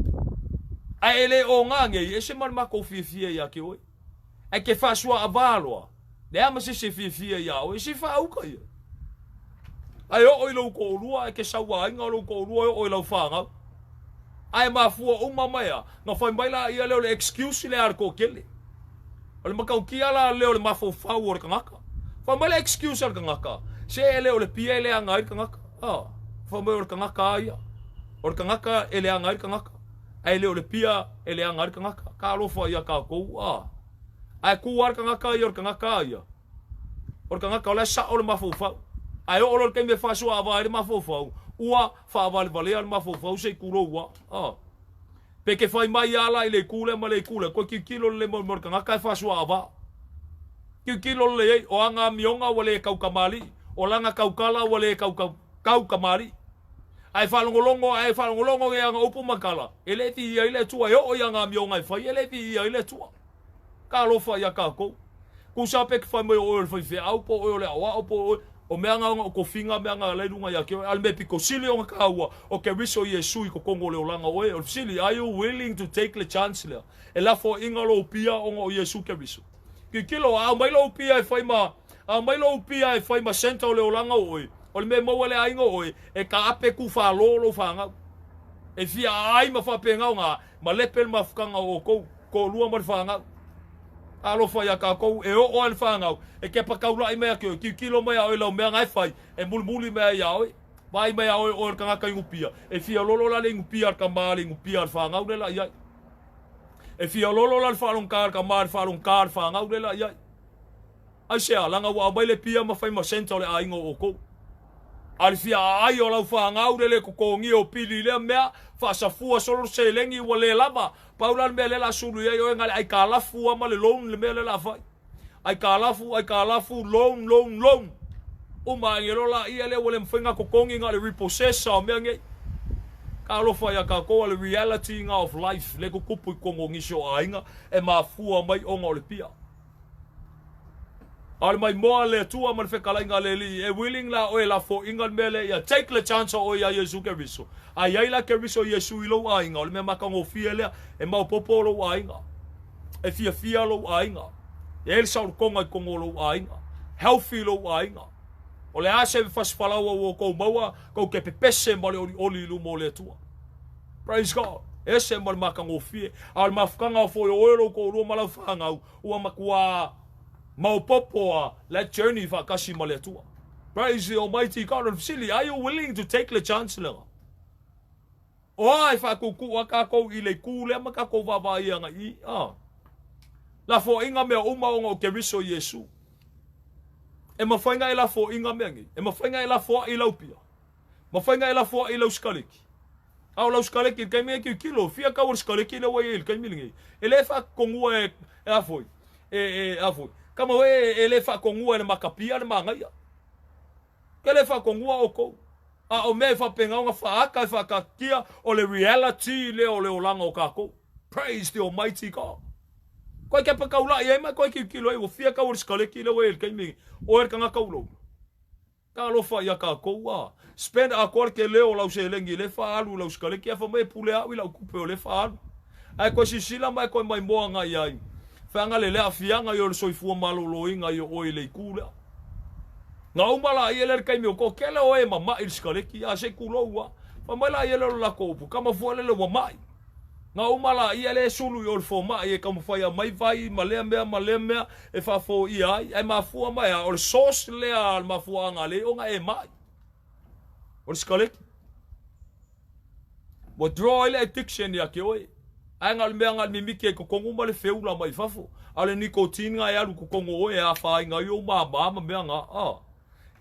A e lē ōgā nei ese ma le makou fiafia iā te oe. Ae ke faasuaavā loa, leai ma se isi e fiafia iā oe, se faauka ia. A e oo i lou toʻolua, ae ke sauāina o lou toʻolua e oo i lau fanau. A e mafua uma mai a, na fai mai laia lea o le excuse lea a le toatele. O le matautia la lea o le mafaufau o le tagata. Fai mai le excuse a le tagata, se e le o le pia e leaga ai le tagata. A, fai mai o le tagata a ia. O le tagata e leaga ai le tagata. Ae le o le pia e leaga ai le tagata. Talofa ia tatou, a. Ae tu lava le tagata ia o le tagata a ia. O le tagata o la e sao le mafaufau. Ae oo loa i le taimi e faasoaava ai le mafaufau, ua faavalevalea le mafaufau se i tulou a. A. Pe ke fai mai a la i le itu lea ma le itu lea, koe tilotilo lelei mai mo le tagata e faasoaava. Tilotilo lelei ai, o aga amioga ua le taukamalii, o lana taukala ua le taukamalii. Ae faalogologo, ae faalogologo i ana upu ma tala, e le viia ai le Atua, e oo i ana amioga e fai, e le viia ai le Atua. Talofa ia tatou. Tusa pe fai mai o oe o le faifeau po o oe o le aoao po o oe o mea nga ona o tofiga mea nga la i luga ia te oe. A o le mea pito sili ona taua o Keriso Iesu i totonu o le olaga o oe. O le fesili, are you willing to take le chance lea e lafoaiga lou pia ona o Iesu Keriso? Tilotilo, a aumai lou pia e fai ma, a aumai lou pia e fai ma centre o le olaga o oe, o le mea e maua e le aiga o oe, e taape tufalo lou fanau. E fia aai ma faapena ona malepe le mafutaga o outou, toalua ma le fanau. Talofa ia tatou, e oo lava i le fanau, e kepa taula'i mai ia te oe, tilotilo mai ia oe i lau mea na e fai, e mulimuli mai ai ia oe. Vaai mai ia oe, oe o le tagata inupia, e fia lolo la le inupia a le tama, le inupia a le fanau lea la i ai. E fia lolo la le faalogogata a le tama, le faalogogata a le fanau lea la i ai. Aisea? Leaga ua aumai le pia ma fai ma centre o le aiga o outou. A o le fia aai o lau fanau le le totogia o pili i lea mea, faasafua solo le seleni ua le lava. Pau la le mea lea la sulu i ai oe na o le aitalafu lava ma le loan le mea lea la fai. Aitalafu, aitalafu, loan, loan, loan. Uma ae loa laia lea ua le mafai ona totogi na o le repossess o mea nei. Talofa ia tatou a le reality na of life le tutupu i totonu o nisi o aiga e mafua mai ona o le pia. A o le maimoa a le Atua ma le fetalaiga a le Alii, e willing la oe e lafoaiga le mea lea ia take le chance o oe ia Iesu Keriso. A i ai la Keriso Iesu i lou aiga, o le mea matagofie lea, e maopopo lou aiga. E fiafia lou aiga. E i ai le saolotoga i totonu o lou aiga. Healthy lou aiga. O le a se fasifalaua ua outou maua, tou te pepese ma le olioli i luma o le Atua. Praise God. Ese ma le matagofie. A o le mafutaga foi o oe lou toalua ma lau fanau, ua matuā maopopo a that journey faatasi ma le Atua. Praise the Almighty God. O le fesili, are you willing to take le chance lea? O a e faatuutuu a tatou i le itu lea ma tatou vaavaai agai i, a. Lafoaiga mea uma ona o Keriso Iesu. E mafai ona e lafoaiga mea nei. E mafai ona e lafoai lau pia. Mafai ona e lafoai lau sikaleki. A o lau sikaleki i le taimi e tilotilo, fia tau o le sikaleki lea ua i ai i le taimi lenei. E le faatonuina e, e a foi, e, e, a foi. Kama oe e le faatonuina e le makapia le manaia. Ke le faatonuina outou. A o mea e faapena ona faaata e faataatitia o le reality lea o le olaga o tatou. Praise the Almighty God. Koe kepa taula'i ai ma koe tilotilo ai ua fia tau o le sikaleki lea ua i ai i le taimi lenei. Oe le tagata ulaula. Talofa ia tatou a. Spend atoa le tele o lau seleni lea faaalu i lau sikaleki ae fai mai e pule au i lau tupe o lea faaalu. Ae toe sisila ma e toe maimoa agai i ai. Feaga le le aafiaga i o le soifua maloloina i o oe i le itu lea. Na uma laia lea le taimi o toatele o e mama'i i le sikaleki a se i tulou a. Fai mai laia lea o le latou upu, kama fua lele ua ma'i. Na uma laia lea e sulu i o le fomai e taumafai e aumai vai ma lea mea ma lea mea e faafoia ai. Ae mafua mai a, o le source lea a le mafuaaga lea ona e mai. O le sikaleki. Ua draw ai le addiction ia te oe. Ae na o le mea na o le mimiti ai totonu ma le feula mai fafo. A o le nicotine na e alu i totonu o oe e afaina ai ou mama ma mea na. Ah.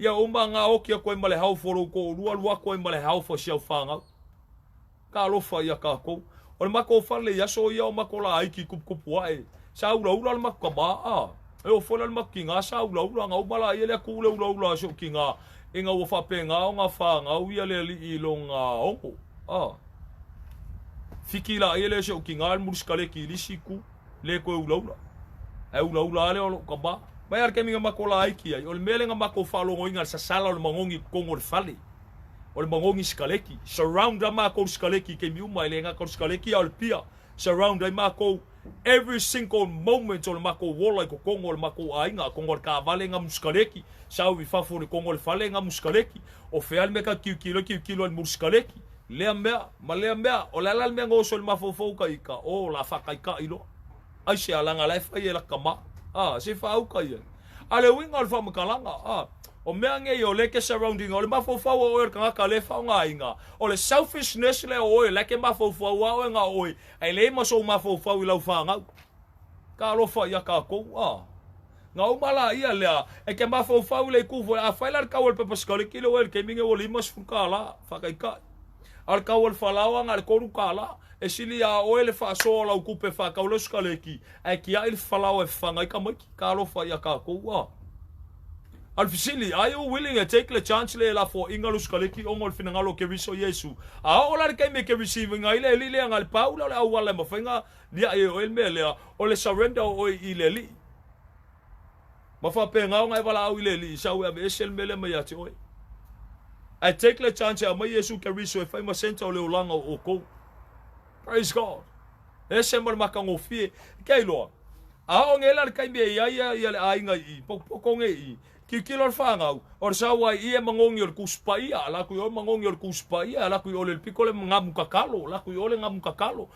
Ia uma na oki atu ai ma le health o lou toalua, alu atu ai ma le health o si au fanau. Talofa ia tatou. O le matou fale i aso ia o matou laiti tuputupu ae, sa ulaula le matou tama a. E oo foi la le matou tina sa ulaula, na uma laia le atu le ulaula a si ou tina ina ua faapena ona fanau ia le alii i lona ono a. Fiki laia lea si ou tina le mulisikaleti i le isi itu, le toe ulaula. Ae ulaula lava lea o lou tama. Mai lava le taimi na matou laiti ai, o le mea lea na matou faalogoina le sasala o le manogi i totonu o le fale. O le magogi sikaleki. Surround lava matou i le sikaleki i taimi uma, e le gata o le sikaleki a o le pia. Surround ai matou every single moment o le matou ola i totonu o le matou aiga, totonu o le taavale gamu sikaleki, sau i fafo i le totonu o le fale gamu sikaleki. O fea le mea tatou te tilotilo ai, tilotilo ai i le mulu sikaleki. Lea mea ma lea mea. O le a la le mea na oso i le mafaufau ta ita? Oh, o le a faataitai loa. Aisea? Leaga la e fai e laka tama. A, se faauka ia. A le uiga o le faamatalaga, a, o mea nei o lea e te surrounding, o le mafaufau o oe o le tagata lea e faaaogaina, o le selfishness lea o oe, la e te mafaufau lava oe na o oe, ae leai ma sou mafaufau i lau fanau. Talofa ia tatou, a. Na uma laia lea, e te mafaufau i le itu foi, afai la le tau o le pepa sikaleki lea ua i ai i le taimi nei ua $50, faataitai. A o le tau o le falaoa na o le $3. E sili iā oe le faasoa o lau tupe e faatau lau sikaleki, ae tiai le falaoa e fafaga ai tamaiti. Talofa ia tatou a. A o le fesili, are you willing e take le chance le lafoaiga lou sikaleki ona o le finagalo o Keriso Iesu? A oo la le taimi e te receive ina ai le Alii lea na le pau lea o le auala e mafai na liai e oe le mea lea, o le surrender o oe i le Alii. Ma faapena ona e valaau i le Alii, sau e aveese le mea lea mai ia te oe. Ae take le chance e aumai Iesu Keriso e fai ma centre o le olaga o outou. Praise God. Ese ma le matagofie. Ke iloa. A oo nei la le taimi e i ai ia le aiga i i, potopoto nei i i, tilotilo le fanau, o le sau ai i e magogi o le Tusi Paia, ala atu i o le magogi o le Tusi Paia, ala atu i o le pito le gamu tatalo, ala atu i o le gamu tatalo.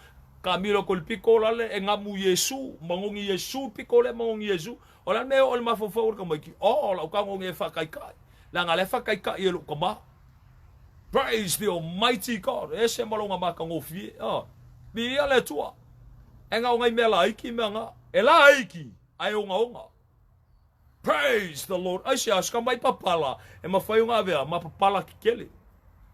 Kamilo atu i le pito lale e gamu Iesu, magogi Iesu le pito lea magogi Iesu. O le a le mea e oo i le mafaufau o le tamaiti? Oh, o lau tago nei e faataitai. Leaga o lea e faataitai e lou tama. Praise the Almighty God. E ese ma lona matagofie. Oh. Viia le Atua. E na o nai mea laiti mea na. E laiti, ae ogaoga. Praise the Lord. Aisea, se ka mai papala, e mafai ona avea ma papala kekele.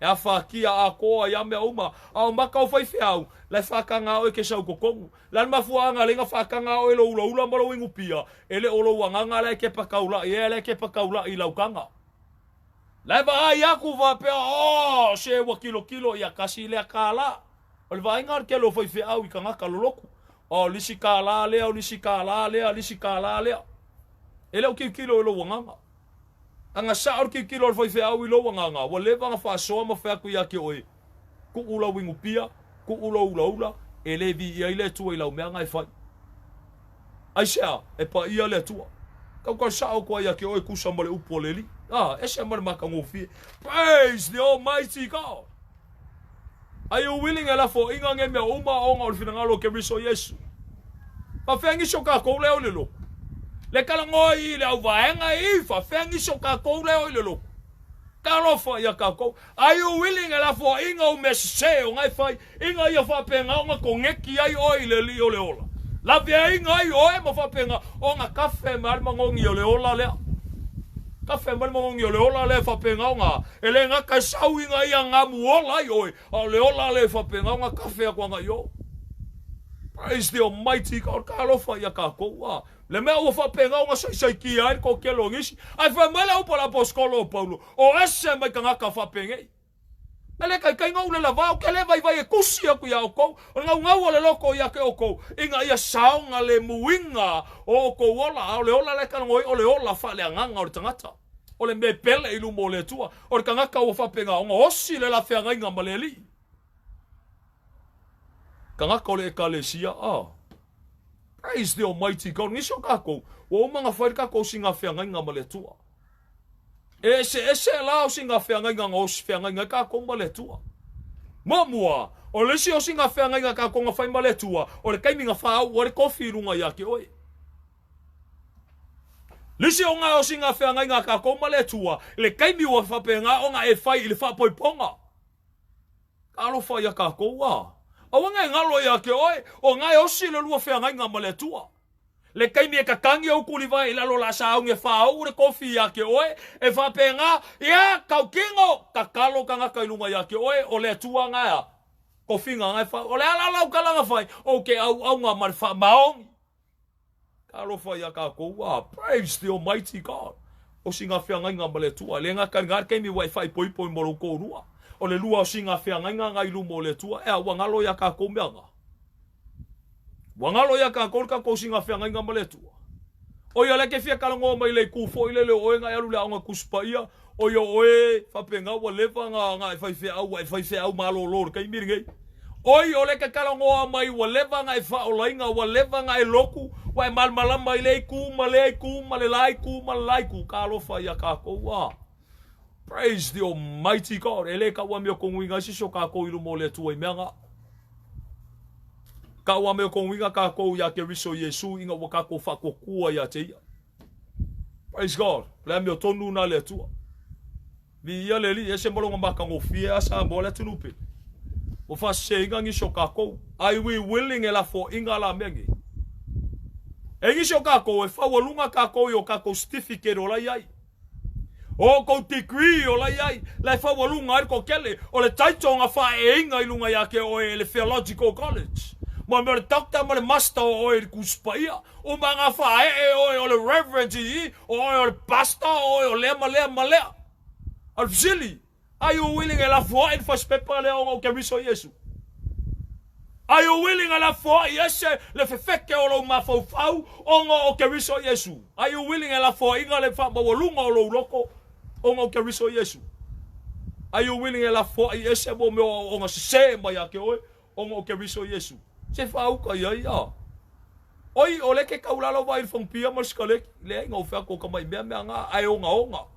E afatia atoa ia mea uma. A o maka o faifeau, la e faataga oe ke sau totonu. Le a le mafuaaga lea na faataga oe lou ulaula ma lou inupia, e le o lou agaga la e kepa taula'i ea la e kepa taula'i i lau taga. La e vaai atu faapea, oh, se ua tilotilo ia tasi lea kālā. O le vaaiga o le tele o faifeau i tagata lolotu. Oh, lisi kālā lea, o lisi kālā lea, lisi kālā lea. E le o tilotilo i lou agaga. Aga sao le tilotilo a le faifeau i lou agaga, ua leva ona faasoa ma fai atu ia te oe, Tuu lau inupia, tuu lou ulaula, e le viia ai le Atua i lau mea na e fai. Aisea? E paia le Atua. Tautau sao atu ai ia te oe tusa ma le upu a le Alii. Ah, ese ma le matagofie. Praise the Almighty God! Are you willing e lafoaiga nei mea uma ona o le finagalo o Keriso Iesu? Faafefea nisi o tatou lea o i le lotu? Le talanoa i le auvaega i, faafefea nisi o tatou lea o i le lotu? Talofa ia tatou. Are you willing e lafoaiga ou mea sese o na e fai ina ia faapena ona koneki ai oe i le Alii o le ola? Laveaiga ai oe ma faapena ona kafe mai le magogi o le ola lea. Kafe mai le magogi o le ola lea e faapena ona e le gata e sau ina ia gamu ola ai oe, a o le ola lea e faapena ona kafe atu agai i o. Praise the Almighty God. Talofa ia tatou. A. Le mea ua faapena ona saisaitia ai le toatele o nisi. Ae fai mai le upu a le aposetolo o Paulo, O ese mai tagata faapenei. E le taitai na ou le lavao, ke le vaivai e tusi atu iā outou, o le naunau o le loto ia te outou, ina ia saogalemuina o outou ola, a o le ola la e talanoa ai, o le ola faaleagaga o le tagata. O le mea e pele i luma o le Atua, o le tagata ua faapena ona osi le la feagaiga ma le Alii. Tagata o le Ekalesia, a. Praise the Almighty God. Nisi o tatou, ua uma ona fai le tatou osiga feagaiga ma le Atua. E eseese la osiga feagaiga na osi feagaiga ai tatou ma le Atua. Muamua, o le isi osiga feagaiga tatou na fai ma le Atua, o le taimi na faauu ai le kofi i luga ia te oe. Le isi o ngā osiga feagaiga a tatou ma le Atua, le taimi ua faapena ona e fai i le faapoipoga. Talofa ia tatou, a. Aua ne i galo ia te oe, o na e osi le lua feagaiga ma le Atua. Le taimi e tatangi ou tulivae i lalo o la sauni e faauu le kofi ia te oe, e faapena, ia, tautino, tatalo tagata i luga ia te oe, o le Atua na e a? Kofiga na e faauu. O le a la lau tala na fai? Ou te auauna ma le faamaoni. Talofa ia tatou, ah, praise the Almighty God. O sina feagaiga ma le Atua. E le gata i lena le taimi ua e faaipoipo i ma lou toalua. O le lua o sina feagaiga na i luma o le Atua, ea, ua galo ia tatou mea na. Ua galo ia tatou le tatou sina feagaiga ma le Atua. O ia lea ke fia talanoa mai le itu foi lele o oe na e alu i le aoga Tusi Paia, o ia o oe faapena ua leva na, na e faifeau, ua e faifeau malolo i le taimi lenei. Oi, o lea ke talanoa mai ua leva na e faaolaina, ua leva na e lotu, ua e malamalama i lea itu ma lea itu ma le la itu ma le la itu. Talofa ia tatou, a. Praise the Almighty God. E le tauamiotonuina ai se isi o tatou i luma o le Atua i mea na. Tauamiotonuina tatou ia Keriso Iesu ina ua tatou faatuatua ia te ia. Praise God. O le amiotonu na le Atua. Viia le Alii, ese ma lona matagofie a Samoa le atunuu pele. Ua faaseseina nisi o tatou. Are we willing e lafoaiga la mea nei? E nisi o tatou e faualuga tatou i o tatou certificate o la i ai. O kou degree o la i ai, la e faualuga ai le toatele. O le title na faaeeina i luga ia te oe e le Theological College. Ma mea o le Doctor ma le Master o oe i le Tusi Paia. Uma na faaee oe o le Reverend i, o oe o le Pastor, o oe o lea ma lea ma lea. A o le fesili, are you willing e lafoai le fasipepa lea ona o Keriso Iesu? Are you willing e lafoai ese le fefeke o lou mafaufau ona o Keriso Iesu? Are you willing e lafoaiga le faamaualuga o lou loto ona o Keriso Iesu? Are you willing e lafoai ese mo mea o aoaoga sesē mai ia te oe ona o Keriso Iesu? Se faauka i ai a. Oi, o le ke kaulalo vai i le fagupia ma le sikaleki. Leai, na ou fai atu o tamaʻi mea mea na, ae ogaoga.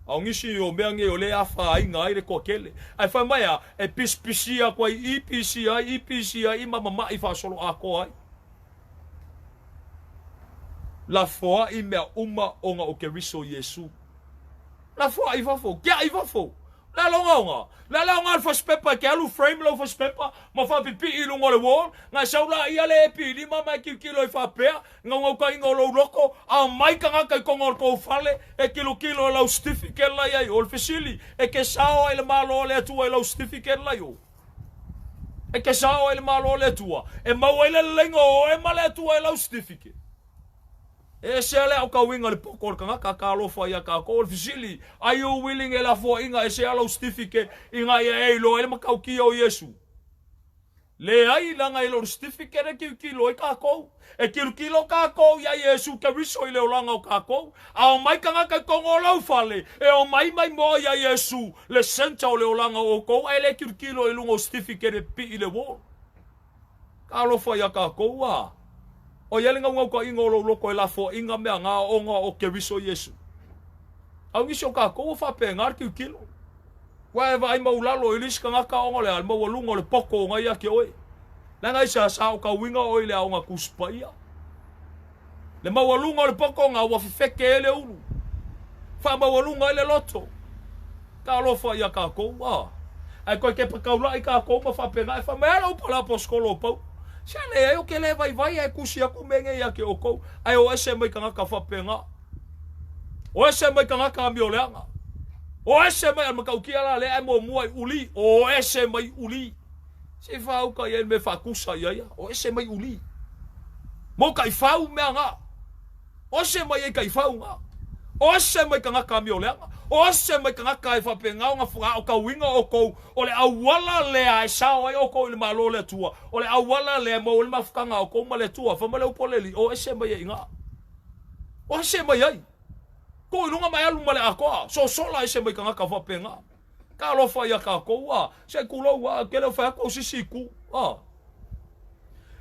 A o nisi o mea nei o lea e afaina ai le toatele. Ae fai mai a, e pisipisi atu ai i i, pisi ai i, pisi ai i, ma mamaʻi faasoloatoa ai. Lafoaʻi mea uma ona o Keriso Iesu. Lafoaʻi i fafo, kiaʻi i fafo. Le ala ogaoga, le ala aoga o le fasipepa e ke alu frame lau fasipepa ma faapipii i luga o le wall, na e sau laia le e pilima ma e tilotilo ai faapea, naunautaiga o lou loto, aumai tagata i tona o le tou fale e tilotilo i lau certificate la iai o. O le fesili, e ke sao ai le Malo o le Atua i lau certificate la i o? E ke sao ai le Malo o le Atua e maua ai le leleiga o oe ma le Atua i lau certificate? E ese a le aokauina i le poto o le tagata ka alofa ia tatou. O le fesili, Are you willing e lafoaiga ese a lou certificate ina ia e iloa ai le matautia o Iesu? Leai, leaga e le o le certificate e tilotilo ai tatou. E tilotilo tatou ia Iesu Keriso i le olaga o tatou. A omai tagata i totonu o lou fale, e omai mai moa ia Iesu le centre o le olaga o outou, ae le tilotilo i luga o certificate e pipii i le wall. Talofa iā tatou, a o i ai le naunautaiga o lou loto e lafoaiga mea na ona o Keriso Iesu. A o nisi o tatou ua faapena le tilotilo. Ua e vaai maulalo i le isi tagata ona o le a? Le maualuga o le poto ona ia te oe. Leaga i se sa o tauiga oe i le aoga Tusi Paia. Le maualuga o le potoga ua fefeke ai le ulu, faamaualuga ai le loto. Talofa ia tatou, a. Ae toe tepa taulaʻi tatou ma faapena e fai mai, A le upu a le aposetolo o Paulo, se leai ou te le vaivai ae tusi atu mea nei ia te outou, ae o ese mai tagata faapena. O ese mai tagata amioleaga. O ese mai, a le matautia la lea e muamua i uli, o ese mai uli. Se i faauka i ai le mea e faatusa i ai ia. O ese mai uli. Mo taifau mea na. O ese mai ai taifau na. O ese mai tagata amioleaga. O ese mai tagata e faapena ona aotauina outou. O le auala lea e sao ai outou i le Malo o le Atua. O le auala lea e maua ai le mafutaga a outou ma le Atua. Fai mai le upu a le Alii, o ese mai ai i ina. O ese mai ai. Tuu i luga ma e alu ma le atoa. Sosola ese mai tagata faapena. Talofa ia tatou a, se tulou a, ke le o fai atu au sisi itu a.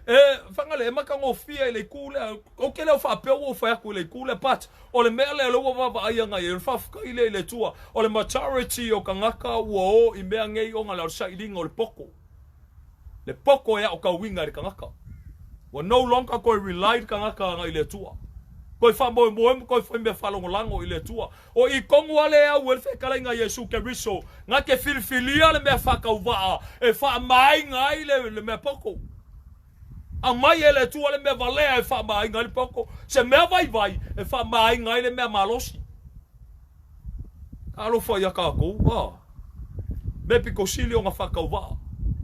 E Fagalii e matagofie i le itu lea, ou te le o faapea ua ou fai atu i le itu lea, but o le mea lea o lea ua vaavaai agai ai, o le faafetai lea i le Atua, o le majority o tagata ua o i mea nei ona o le sailiga o le poto. Le poto e aotauina e le tagata. Ua no longer toe rely le tagata agai i le Atua. Toe faamoemoe ma toe fai mea faalagolago i le Atua. O i tonu lava lea e au ai le fetalaiga a Iesu Keriso, na te filifilia le mea faatauvaa e faamaina ai le mea poto. Aumai e le Atua le mea valea e faamaina ai le poto, se mea vaivai e faamaina ai le mea malosi. Talofa ia tatou, a mea pito sili ona faatauvaa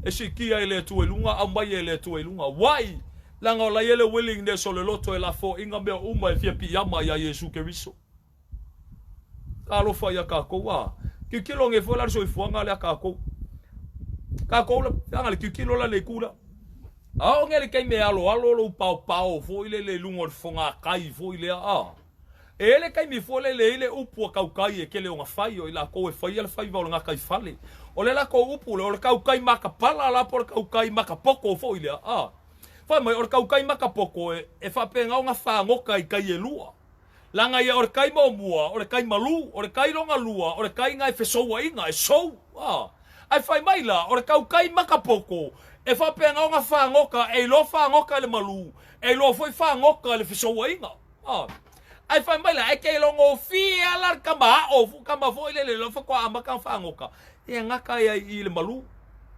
e siitia e le Atua i luga, aumai e le Atua i luga. Why? Leaga o la e i ai le willingness o le loto e lafoaiga mea uma e fia piiama ia Iesu Keriso. Talofa ia tatou, a tilotilo nei foi la le soifuaga lea tatou. Tatou la, leaga le tilotilo la le itu lea. A oo nei le taimi e aloalo lou paopao foi lele i luga o le fogatai foi lea, a. E i ai le taimi foi lele e i ai le upu a tautai e tele ona fai, o i latou e faia le faiva o le gataifale. O le latou upu lea, o le tautai matapala la po o le tautai matapoto foi lea, a. Fai mai, o le tautai matapoto e faapena ona fagota i tai e lua. Leaga ia o le tai muamua, o le tai malu, o le tai lona lua, o le tai na e fesouaiga, e sou, a. Ae fai mai la, o le tautai matapoto, e faapena ona fagota, e iloa fagota i le malu, e iloa foi fagota i le fesouaiga. A. Ae fai mai la, e te logofie lava la le tama ao, tama foi lele lea faatoa amata ona fagota, ia gata ai i le malu.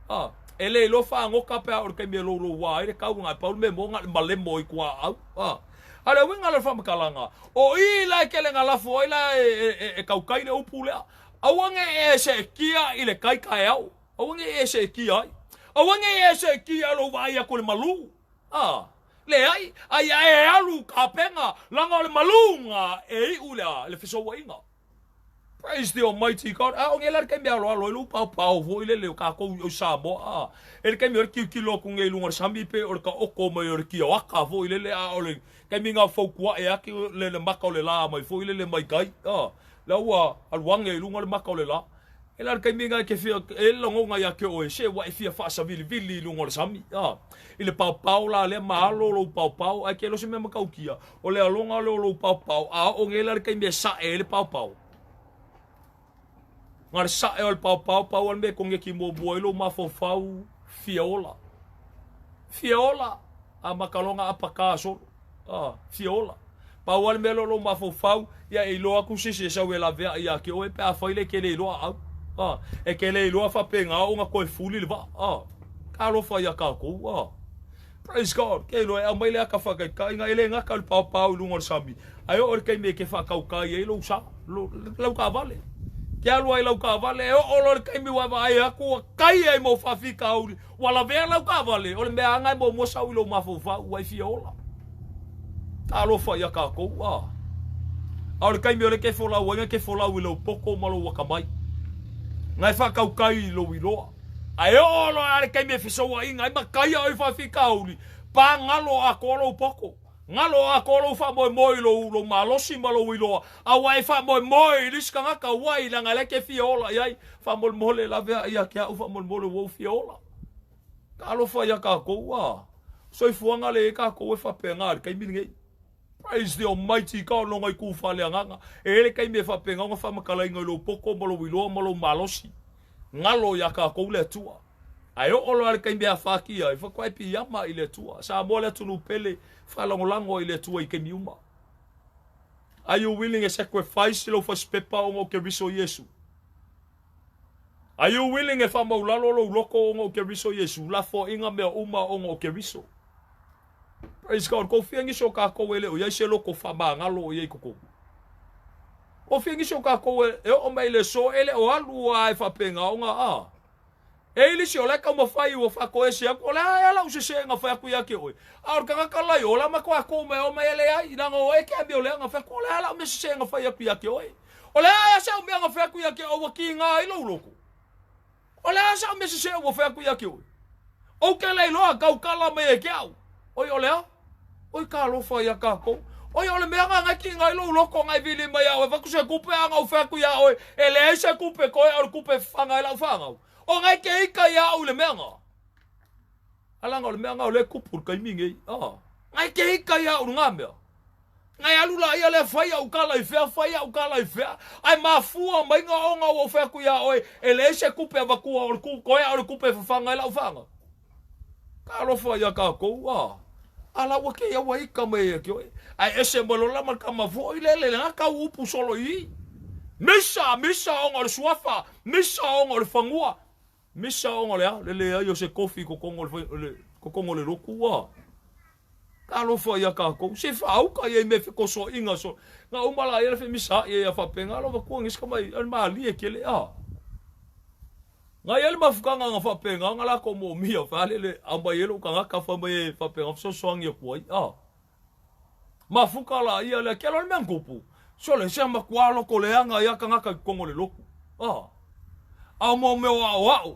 A. E le iloa fagota pe a oo i le taimi e louloua ai le tau, na pau le mea e moa na o le malemo i tuaau. A. A o le uiga la o le faamatalaga, o i la e tele na lafo ai la e tautai le upu lea, aua ne i e seetia i le tai taeao, aua ne i e seetia ai, aua ne i e seetia i lou vaai atu i le malu. A, leai, a ia e alu kapena, leaga o le malu na e iu i le fesouaiga. Praise the Almighty God. A o ngela le taimi aloalo ai lou paopao foi lele o kākou i Samoa. A, e le taimi o le tilotilo atu nei i luga o le sami pe o le taoto mai o le tioata foi lele, a o le taimi na fautuae atu le le mata o le la mai foi lele mai tai. A, la ua alu ane i luga le mata o le la. E la le taimi na e te fia, e lagona ia te oe, se ua e fia faasavilivili i luga o le sami. A, i le paopao la lea ma alo lou paopao, ae ke lo se mea matautia, o le aloga lea o lou paopao, a oo nei la le taimi e sae ai le paopao. Na le sae o le paopao, pau a le mea e koneti muamua ai lou mafaufau, fia ola. Fia ola! A makaloga apaka solo. A, fia ola. Pau a le mea lea o lou mafaufau, ia e iloa atu se isi e sau e laveai ia te oe pe afai le e te le iloa aau. A, e te le iloa faapena ona toe fuli le vaa. A, talofa ia tatou. A. Praise God! Ke iloa e aumai le aka faataitaiga, e le gata o le paopao i luga o le sami, ae oo i le taimi e te faatautai ai lou sa, lau taavale. Ke alu ai lau taavale, e oo loa i le taimi ua e vaai atu ua tai ai mau faafitauli, ua lavea lau taavale, o le mea lava lena e muamua sau i lou mafaufau, ua e fia ola. Talofa ia tatou, a. A o le taimi o lea e te folau ai, na te folau i lou poto ma lou atamai. Na e faatautai i lou iloa. Ae oo loa a le taimi e fesouaiga ai ma taia oe i faafitauli, pa galo atoa lou poto. Galo atoa lou faamoemoe i lou, lou malosi ma lou iloa, a ua e faamoemoe i le isi tagata ua i leaga la e te fia ola i ai. Faamolemole laveai ia te au faamolemole ua ou fia ola. Talofa ia tatou, a. Soifuaga lea i ai tatou e faapena i le taimi lenei. Praise the Almighty God lona itu faaleagaga. E i ai le taimi e faapena ona faamatalaina i lou poto ma lou iloa ma lou malosi. Galo ia tatou le Atua. Ae oo loa i le taimi e afatia ai, faatoa e piiama i le Atua. Samoa le atunuu pele, faalagolago ai i le Atua i taimi uma. Are you willing e sacrifice lou fasipepa ona o Keriso Iesu? Are you willing e faamaulalo lou loko ona o Keriso Iesu? Lafoaiga mea uma ona o Keriso. Praise God. Kou fia nisi o kākou e le o iai se loko faamagalo o iai totonu. Kou fia nisi o kākou e, e oo mai le so e le o alu a e faapena ona a. E i lisi o le taumafai ua faatoese atu, o le a ea lau seseega fai atu ia te oe. A o le tagata lai o la matua kou mai o mai e leai, leaga o oe ke amio leaga fai atu, o le a lau mea seseega fai atu ia te oe. O le a ea sau mea na fai atu ia te oe ua kiga ai lou loko. O le a sau mea sese ua fai atu ia te oe? Ou te le iloa tautala mai e ke au. Oi o le a? Oi talofa ia tatou. Oi o le mea nga ngai ki ngai lou loko ngai vili mai ia oe fai atu se kupe a nga ou fai atu ia oe e leai se kupe koe o le kupe e fafaga ai lau fanau. O ngai ke ika ia au i le mea nga. Alanga o le mea nga o le kupu le taimi nei. Ah. Ngai ke ika ia au i nga mea. Ngai alu la ia lea fai au kala i fea, fai au kala i fea. Ae mafua mai nga onga ua ou fai atu ia oe, e leai se kupe avatua o le ku, koe a o le kupe e fafaga ai lau faga. Talofa ia tatou, a. A la ua ke ua ika mai ia ke oe. Ae ese mai lola ma le tama foi lele, le nga tau upu solo i i. Misa, misa onga o le suafa, misa onga o le fanua. Misa onga o le a, le leai o se kofi i totonu o le, o le, totonu o le lotu, a. Talofa ia tatou, se faauka ia i mea fekosoaʻiga so na uma la ia le femisaʻi ia faapena lava tua nisi ka mai ale malie kele a. Na ia le mafukanga nga faapena nga lako moomia fale le aumai e lou tagata fai mai e faapena fesoasoani atu ai a. Mafuka la ia le kelo le mea kupu. Sole se matua loko leaga ia tagata i totonu o le lotu. A. A o mo mea o aʻoaʻo,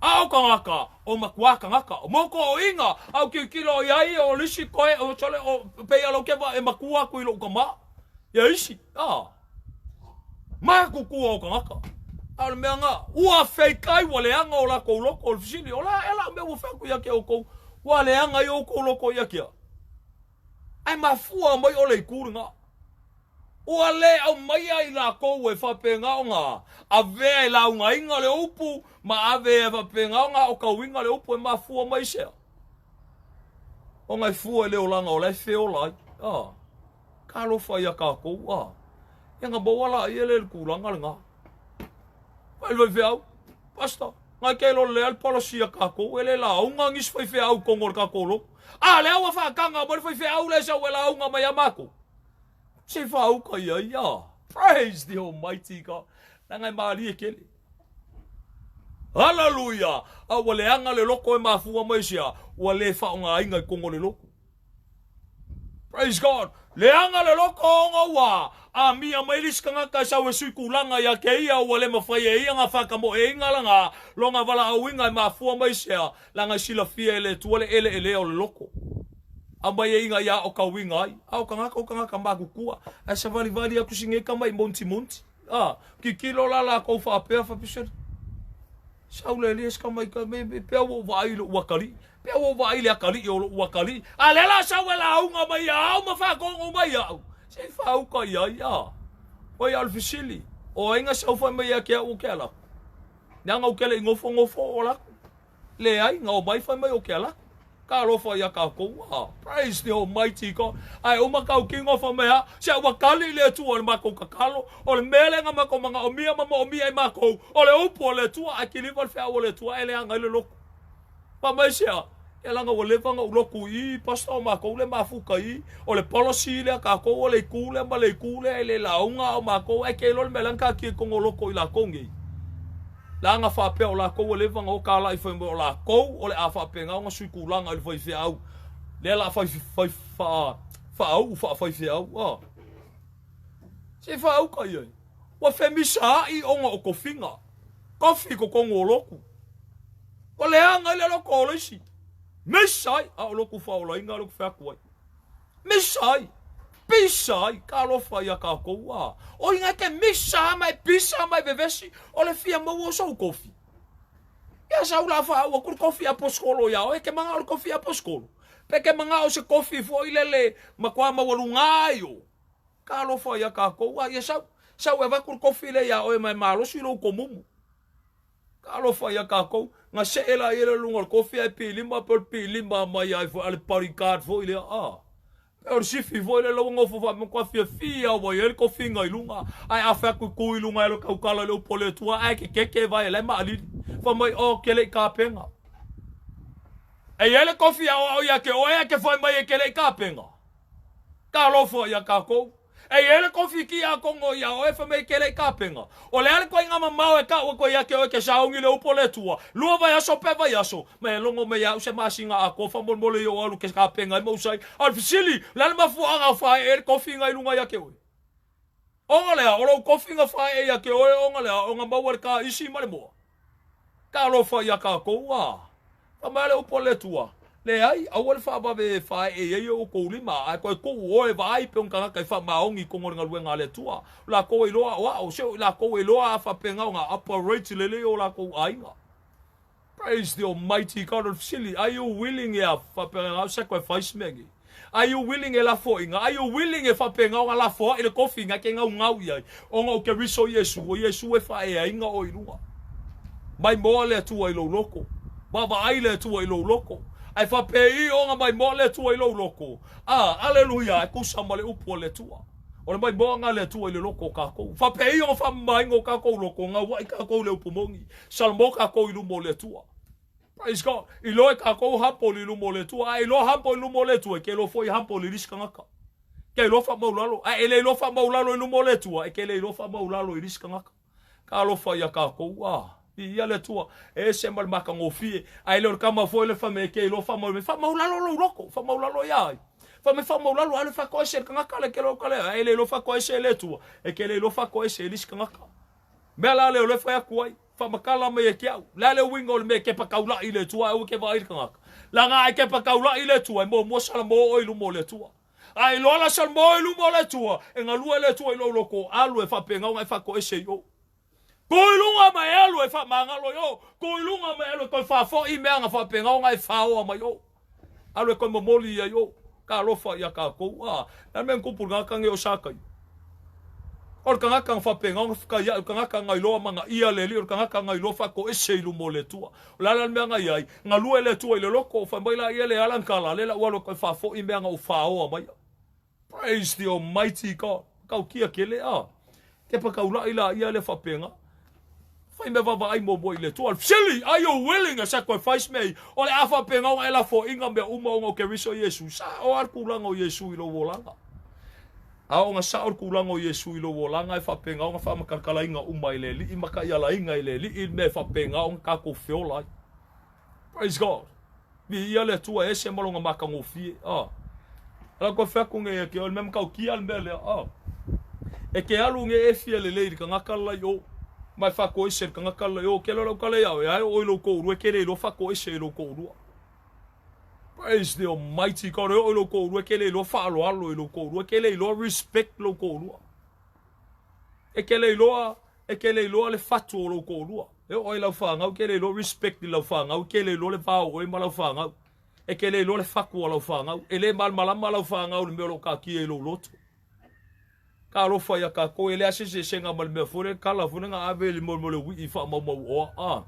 a o tagata, o makuā tagata, o mo koʻoiga, a o kilokilo ia ia o lisi koe, o sole o peia lau kewa e makua aku i loʻu kama. Ia isi, a. Makukua o tagata. A o le mea nga, ua feikai ua leaga o lakou loko o le fesili, o le a ea lau mea ua fai atu ia te oukou, ua leaga ai oukou loko ia kia. Ae mafua mai o le itu lena. Ua le aumaia i lakou e faapena ona avea e laugaina le upu ma ave e faapena ona aotauina le upu e mafua mai i sea? Ona e fua i le olaga o la e feola ai. A, talofa ia tatou, a. Ia na maua laia le le tulaga lena. Fai le faifeau, Pastor, ngai ke lo lea le policy a tatou, e le lauga nisi faifeau i totonu o le tatou lotu. A lea ua faataga mai le faifeau lea e sau e lauga mai ia matou. Se faauka ia ia. Praise the Almighty God. Leaga e malie tele. Hallelujah! A ua leaga le loko e mafua mai sea, ua le faaaogaina i totonu o le lotu. Praise God! Leaga le loko ona ua Amia mai le isi tagata e sau e sui tulaga ia te ia ua le mafai e ia na faatamoeina lana lona valaauina e mafua mai sea leaga e silafia e le Atua le eleelea o le loto. Aumai e ina ia aotauina ai. A o tagata o tagata matutua ae savalivali atu si nei tama i monti monti. A, tilotilo la latou faapea faapea, Sau le alii e si tama i ka me pea ua ou vaai i lou atalii. Pea ua ou vaai i le atalii o lou atalii. A lea la sau e lauga mai ia au ma faatonu mai au. Se i faauka i ai, a. Oi, a o le fesili, o ai na sau fai mai ia te au ou te ala atu? Leaga ou te le i nofonofo o ala atu. Leai, na omai fai mai ou te ala atu. Talofa ia tatou, a. Praise the Almighty God. Ae uma tautino fai mai, a, se ua tali le Atua i le matou tatalo. O le mea lea na matou manaomia ma moomia e matou, o le upu a le Atua, ae kiliva le feau a le Atua, e leaga ai le lotu. Fai mai sea, ia leaga ua leva ona ou lotu i i, pastor o matou lea mafuta i i, o le policy lea a tatou o le itu lea ma le itu lea e le lauga a o matou, ae te iloa le mea lea na taatia i totonu o loto i latou nei. Leaga faapea o latou ua leva ona o talai fai mai o latou o le a faapena ona sui tulaga i le faifeau lea la fai fai faa faauu faafaifeau a. Se i faauka i ai. Ua femisaai ona o tofiga. Tofi i totonu o lotu. Ua leaga ai le loto o le isi. Misa ai, a o lotu faaolaina lea ou te fai atu ai. Misa ai, pisa ai, talofa ia tatou a. O ina e te misa a ma e pisa ma e vevesi, o le fia maua o sou tofi. Ia sau la faauu atu le tofi aposikolo ia oe, e te manao i le tofi aposikolo. Pe te manao i se tofi foi lele matua maualuga ai o. Talofa ia tatou a, ia sau, sau e avatu le tofi lea ia oe ma e malosi lou tomumu. Talofa ia tatou, na see la ia le luga o le kofi ae pilima pe o le pilima mai ai foi a le bodyguard foi lea a. Pe o le sifi foi lea ua nofo faapea matua fiafia ua i ai le kofiga i luga. Ae a fai atu i tu i luga e alu e tautala i le upu a le Atua ae kekeke vae la e maalili. Fai mai oh ke le i tapena. E i ai le kofi aoao ia te oe ae ke fai mai e ke le i tapena. Talofa ia tatou. E i ai le kofi kiakono ia oe fai mai e kele i kapega. O le a le koiga mamao e kau atu ai ia te oe ke saogi le upu o le Atua, lua vaiaso pe vaiaso, ma e logo mai ia au se masina atoa faamolemole i ou alu ke kapega ai ma usai. A o le fesili, o le a le mafuaaga o faaee ai le kofi na i luga ia te oe? Ona lea, o lou kofi na faaee ia te oe ona lea, ona maua le kaisi ma le moa. Talofa ia tatou, a! Fai mai le upu a le Atua, Leai, aua le faavave e faaee ai outou lima, ae toe tuu oe e vaai pe o ni tagata e faamaoni i totonu o le galuega a le Atua. O latou e iloa aoao, se o i latou e iloa a faapena ona operate lelei o latou aiga. Praise the Almighty God. O le fesili, are you willing e faapena sacrifice mea nei? Are you willing e lafoaiga? Are you willing e faapena ona lafoai le tofiga e te gaugau i ai? Ona o Keriso Iesu, o Iesu e faaeaina oe i luga. Maimoa le Atua i lou loko. Vaavaai le Atua i lou loko. Ae faapei ona maimoa le Atua i lou loko. A, aleluia, e tusa ma le upu a le Atua. O le maimoaga a le Atua i le loko o tatou. Faapei ona faamamaina o tatou loko, gauai tatou i le upu moni. Salamo tatou i luma o le Atua. Praise God. Iloa e tatou humble i luma o le Atua. A e iloa humble i luma o le Atua, e te iloa foi humble i le isi tagata. Te iloa faamaulalo. A e le iloa faamaulalo i luma o le Atua, e te le iloa faamaulalo i le isi tagata. Talofa ia tatou. Ah, viia le Atua. E ese ma le matagofie. Ae le o le tama foi le fai mai e te iloa faamaulalo. Faamaulalo lou loto. Faamaulalo ia ai. Fai mai faamaulalo, alu e faatoese le tagata le ke loa ka lea. E le iloa faatoese e le Atua. E te le iloa faatoese e le isi tagata. Mea la lea o lea fai atu ai, faamatala mai e te au, le a le uiga o le mea e kepa taula'i i le Atua ae aua ke vaai i le tagata? Leaga a e kepa taula'i i le Atua, e muamua salamo oe i luma o le Atua. A e iloa la salamo oe i luma o le Atua, e galue le Atua i lou loto, alu e faapena ona e faatoese i o. Tu i luga ma e alu e faamagalo i o. Tu i luga ma e alu e toe faafo'i mea na faapena ona e faoa mai o. Alu e toe momoli ia i o. Talofa ia tatou. A, le a le mea na tupu i le tagata nei o Sakaia? O le tagata na faapena ona fekaia'i, o le tagata na iloa manaia le Alii, o le tagata na iloa faatoese i luma o le Atua. O le a la le mea na i ai? Galue le Atua i le loto, fai mai laia le ala na tala, lea la ua alu e toe faafo'i mea na ou faoa maia. Praise the Almighty God. Tautia tele a. Kepa taula'i laia lea faapena. Fai mea vaavaai muamua i le Atua. Fesili, are you willing to sacrifice me? O le a faapena ona e lafoaiga mea uma ona o Keriso Iesu. Sa'o a le tulaga o Iesu i lou olaga. A ona sa'o le tulaga o Iesu i lou olaga e faapena ona faamakatakalaina uma e le Alii ma taialaina e le Alii le mea e faapena ona tatou feola ai. Praise God. Viia le Atua e ese ma lona matagofie. Ah. Ala koe fai atu nei e ke o le mea matautia le mea lea. Ah. E ke alu nge e fia lelei i le tagata le la i o, ma e faakoese i le tagata le la i o. Ke lau kala ia oe, ae oo i lou toalua, e ke le iloa faakoese i lou toalua. Praise the Almighty God. E oo i lou toalua, e ke le iloa faaaloalo i lou toalua, e ke le iloa respect lou toalua. E ke le iloa, e ke le iloa le fatu o lou toalua. E oo i lau fanau, e ke le iloa respect i lau fanau, e ke le iloa le va o oe ma lau fanau. E ke le iloa le fatu o lau fanau. E le malamalama lau fanau i le mea o lo o taatia i lou loto. Talofa ia tatou, e leai se eseesega ma le mea foi lea, kala foi lea na ave i le mea o le uii faamaumauoa. A.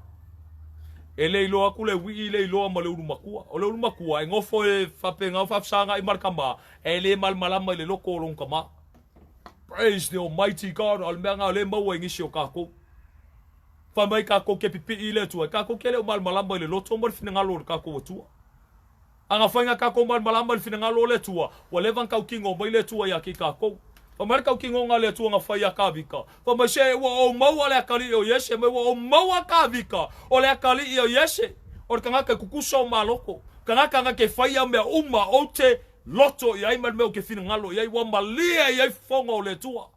E le iloa atu le uii le iloa ma le ulu matua. O le ulu matua e nofo e faapena o faafesagai ma le tama, e le malamalama i le loto o lona tama. Praise the Almighty God, o le mea lena o lea e maua i nisi o tatou. Fai mai tatou ke pipii i le Atua, tatou ke le o malamalama i le loto ma le finagalo o le tatou Atua. A na fai na tatou malamalama i le finagalo o le Atua, ua leva na tautino mai le Atua ia te tatou. Fai mai le tautinoga a le Atua na fai ia Kavika, fai mai, Se ua ou maua le atalii o Iese, mai ua ou maua Kavika, o le atalii o Iese, o le tagata e kukusa o maloto, tagata na te faia mea uma ou te loto i ai ma le mea ou te finagalo i ai, ua malie i ai fofoga o le Atua.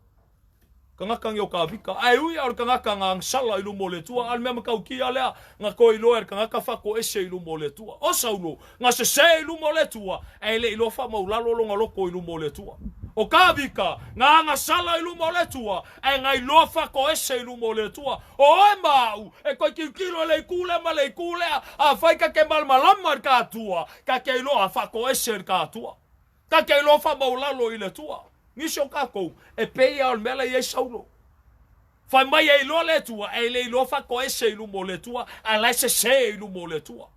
Tagata nei o Kavika. Ae ui a o le tagata na agasala i luma o le Atua, a o le mea matautia lea, na toe iloa e le tagata faatoese i luma o le Atua. O Saulo, na sese i luma o le Atua, ae le iloa faamaulalo lona loto i luma o le Atua. O Kavika, na agasala i luma o le Atua, ae na iloa faatoese i luma o le Atua. O oe ma au, e toe tilotilo i le itu lea ma le itu lea, afai ta te malamalama i le ta Atua, ta te iloa faatoese i le ta Atua. Ta te iloa faamaulalo i le Atua. Nisi o tatou, e pei lava o le mea la e i ai Saulo. Fai mai e iloa le Atua, ae le iloa faatoese i luma o le Atua, ae la e sese i luma o le Atua.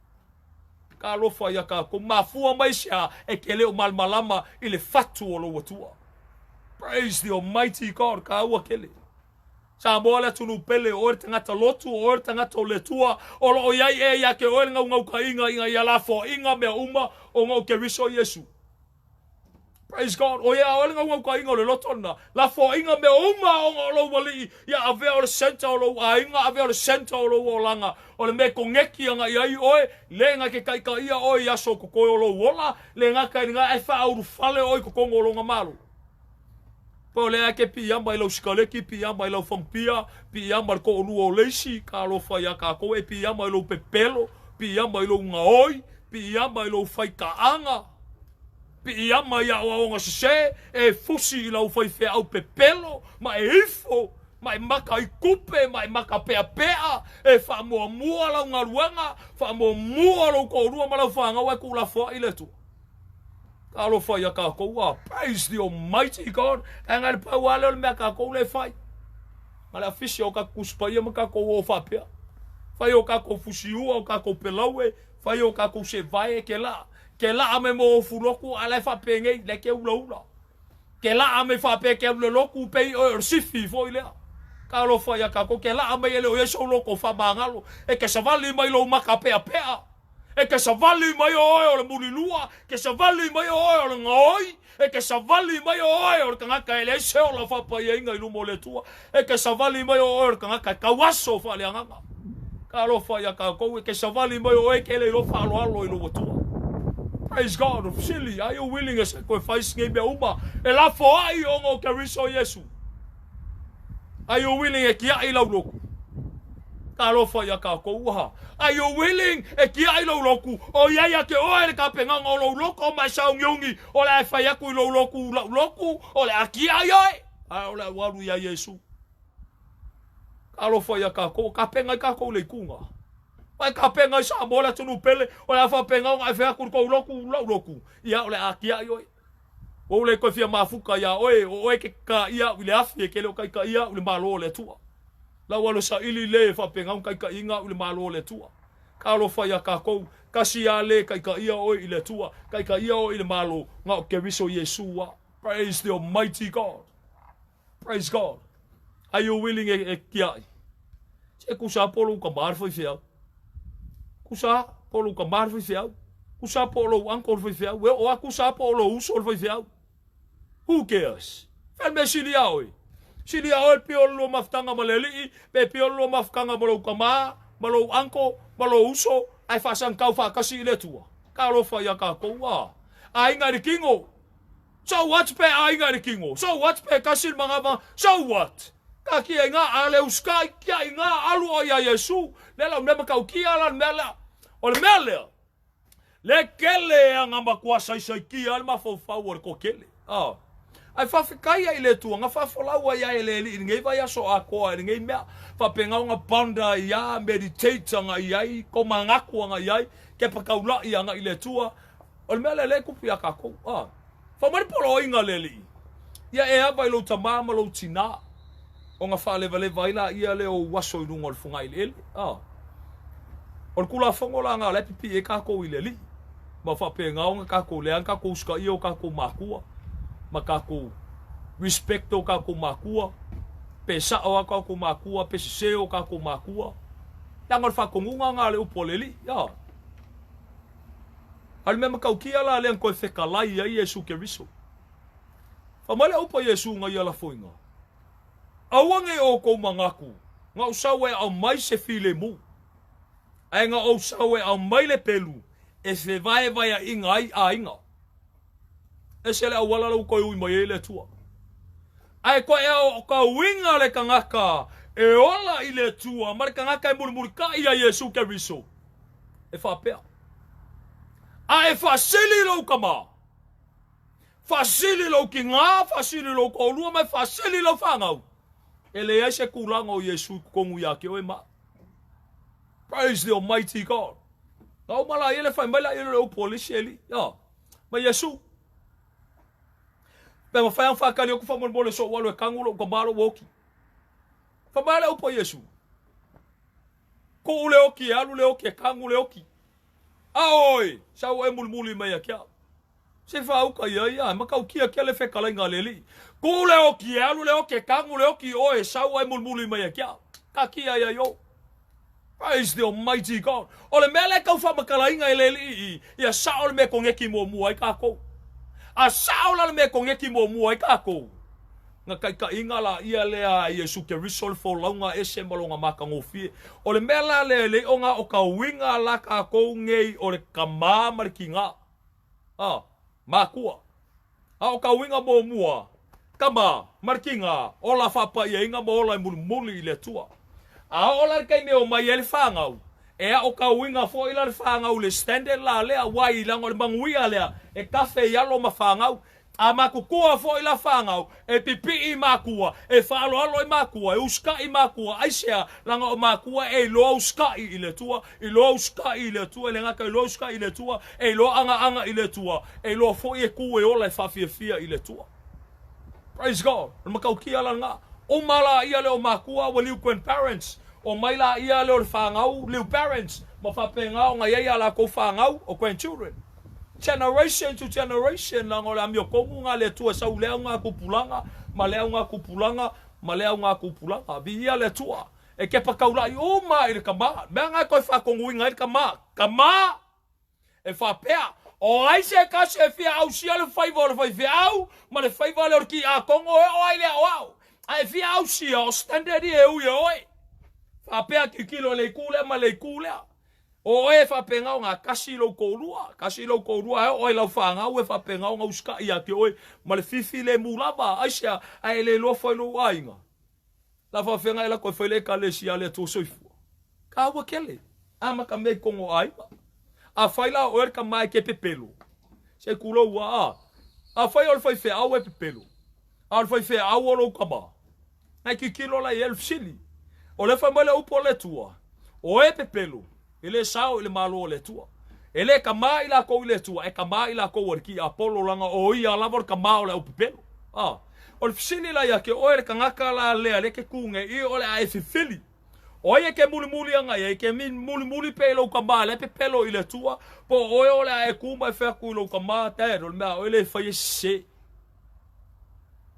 Talofa ia tatou, mafua mai se a e te le o malamalama i le fatu o lou Atua. Praise the Almighty God, taua tele. Samoa le atunuu pele, o oe le tagata lotu, o oe le tagata o le Atua, o lo o i ai ea ia te oe le naunautaiga ina ia lafoaiga mea uma ona o Keriso Iesu. Praise God. O ia oe le naunautaiga o le loto lena. Lafoaiga mea uma ona o lou alii, ia avea o le center o lou aiga, avea o le center o lou olaga. O le mea e koneki ana i ai oe, le na ke taitaia oe i aso totoe o lou ola, le gata i lena ae faaulufale oe i totonu o lona malo. Po o lea e ke piiama i lau sikaleki, piiama i lau fagupia, piiama i le toalua o le isi, talofa iā tatou, e piiama i lou pepelo, piiama i lou gaoi, piiama i lou faitaaga, piiama i aoaoga sesē, e fusi i lau faifeau pepelo, ma e ifo, ma e maka i tupe, ma e maka peapea, e faamuamua lau galuega, faamuamua lou toalua ma lau fanau ae tuulafoai le Atua. Talofa ia tatou a praise the almighty God. Ae ngai le pau lava lea o le mea tatou lea e fai. Na le afisi o tatou Tusi Paia ma tatou o faapea. Fai o tatou fusiua, o tatou pelaue, fai o tatou sevae, ke laa. Ke laa me mo ofu lotu, a la e faapenei, la e ke ulaula. Ke laa me faapea ke alu le lotu, pei oe o le sifi foi lea. Talofa ia tatou, ke laa mai e le o i ai sou loto faamagalo, e ke savali mai lou maka peapea. E te savali mai o oe o le mulilua, ke savali mai o oe o le gaoi, e te savali mai o oe o le tagata e leai se ola faapaiaina i luma o le Atua, e te savali mai o oe o le tagata e tauaso faaleagaga. Talofa ia tatou, e te savali mai o oe ke le iloa faaaloalo i lou Atua. Praise God, fesili, are you willing e sacrifice nei mea uma e lafoai ona o Keriso Iesu? Are you willing e kiaʻi lau lotu? Talofa ia tatou aha. Are you willing e kiaʻi lou lotu? O iai ia te oe le tapenaga o lou loko ma e saogiugi o le a e fai atu i lou lotu lau lotu o le a kiaʻi oe. Ae o le a ou alu ia Iesu. Talofa ia tatou, o tapena ai tatou i le ituga. Vai tapena i Samoa le atunuu pele, o le a faapena ona e fai atu i le tou lotu lau lotu, ia o le a kiaʻi oe. Ua ou le toe fia mafuta iā oe, o oe ke kakaia au i le afi e ke le o taitaia au i le Malo o le Atua. Lau alo saili le e faapena ona taitaiina au i le Malo o le Atua. Talofa iā tatou, tasi a le taitaia oe i le Atua, taitaia oe i le Malo, na o Keriso Iesu a. Praise the Almighty God. Praise God. Are you willing e, e kiaʻi? Se kusa po lou tama le faifeau. Kusa po lou tama le faifeau. Kusa po lou uncle le faifeau. E oo a kusa po lou uso le faifeau. Who cares? Fai le mea sili ia oe. Sili ia oe le pio o le lua mafutaga ma le alii, pe pio le lua mafutaga ma lou tama, ma lou uncle, ma lou uso, ae faasagitau faatasi i le Atua. Talofa ia tatou, a. Aiga i le tino. So what pe aiga i le kingo? So what pe kasi le magava? So what? Ka kia i ngā a le uskai kia i ngā alu o ia Iesu. Le la mea makau kia la mea lea. O le mea lea. Le kele a ngā makua saisai kia le mafaufau o le kokele. Ah. Ai whawhekai ai le Atua, nga whawhalau ai ai le li i vai aso akoa i ngei mea, whapengaunga panda i a, meditate anga i ai, ko mangaku anga i ai, ke pakaula i anga i le Atua. O le mea lea le kupu ia kākou. Ah. Whamari polo inga le li. Ia e ava i lou tamā ma lou tinā. O nga whaalevaleva ai la ia le o uaso i lunga o le funga i le ele. Ah. O le kulafongo la ngā le pipi e kākou i le li. Ma whapengaonga kākou le ang kākou uska ia o kākou mākua. Ma kākou respect o kākou mākua. Pe sao a kākou mākua, pe sese o kākou mākua. Ia ngā whakongunga ngā le upo le li. Ah. A le mea makaukia la lea koe whekalai ai Iesu Keriso. Whamale upo Iesu nga ia la foinga. Aua nge o kou mangaku, nga o sau e au mai se file mu. Ae nga o sau e au mai le pelu, e se vae vai a inga ai a inga. E se le awala lau koe ui mai e le tua. Ae koe e o ka uinga le kangaka, e ola i le tua, ma le kangaka e murimuri ka ia Iesu Keriso. E whapea. A e whasili lou kama. Whasili lou ki ngā, whasili lou koulua, mai whasili lou whangau. E le ai se kūlanga o Iesu i kongu ia ke oe ma. Praise the Almighty God. Ngā o mala ia le whai mai la ia le upo le seli. Ya. Ma Iesu. Pe ma whai ang whakali o ku whamol so walu e kangu lo ka malo woki. Whamai le upo Iesu. Ko ule oki e alu le oki e kangu le oki. A oi, sau e mulimuli mai a kia. Se whauka ia ia, makau kia kia le whekala i ngā leli. Ko ule oki e alu le oki e kangu le oki oe, sau e mulimuli mai a kia. Ka kia ia yo. Praise the Almighty God. O le mea le kau whamakala inga i leli i, ia sao le mea kongeki mua mua i kākou. A sao la le mea kongeki mua mua i kākou. Nga kaikainga la ia lea Iesu Keriso le folaunga ese ma longa makagofie. O le mea la lea le o ngā o ka uinga la kākou ngei o le kamā ma le ki ngā. A, mākua. A o ka uinga mō mua, kama, ma le ki ngā, o la whapa ia inga ma ola e mulimuli i le Atua. A o la le kaime o mai e le whāngau, e a o ka uinga fo i la le whāngau le standard la lea, wai i langa o le manguia lea, e kafe i alo ma whāngau, A makukua foi la whangau, e pipi'i makua, e whaaloalo i makua, e uska'i makua, aisea, langa o makua e iloa uska'i i le Atua, iloa uska'i i le Atua, e le ngaka iloa uska'i i le Atua, e iloa anga anga i le Atua, e iloa foi e ku e ola e whaafiafia i le Atua. Praise God. O le makaukia la ngā. O mala ia le o makua, wa liu grandparents. O mai la ia le o le whangau, liu parents. Ma whapenga o ngai ia la kou whangau, o grandchildren. Generation to generation la ngole amio kongu ngā le tua sau lea ngā kupulanga, ma lea ngā kupulanga, ma lea ngā kupulanga. Vi ia le tua. E ke pakaulai o ma i le kama. Mea ngai koe whakongu inga i le kama. Kama! E whapea. O ai se kasi e fia au sia le whaiva o le whai au, ma le whaiva le orki a kongo e o ai lea o au. A e fia au sia o standard i e ui e oe. Whapea ki kilo le kūlea ma le kūlea. O e whapenga o ngā kasi lou kōrua, kasi lou kōrua e o ai lau whāngau e whapenga o ngā uska ia ke oe, ma le fifi le mūlava, aisea, a e le loa whai lou ainga. La whawhenga e la koe whaile e ka le si a le tō soifua. Ka ua kele, a ma ka mei kongo ainga. A whai la o e ka mai ke pepelo. Se kulo ua a. A whai o le whai whea au e pepelo. A o le whai whea au o lou kama. Ngai ki kilo la i elf sili. O le whai mai le upo le tua. O e pepelo. E le sao i le malo o le tua. E le ka maa i la kou i le tua. E ka maa i la kou o le ki a polo langa o ia lava o le ka maa o le au pepelo. Ah. O le fisili la ia ke oe le kangaka la lea le ke kunge i o le a e fifili. O ia ke mulimuli anga ia, ke min mulimuli pe i lau ka maa le pepelo i le tua. Po oe o le a e kuma e wheaku i lau ka maa te, o le mea oe le whai e se.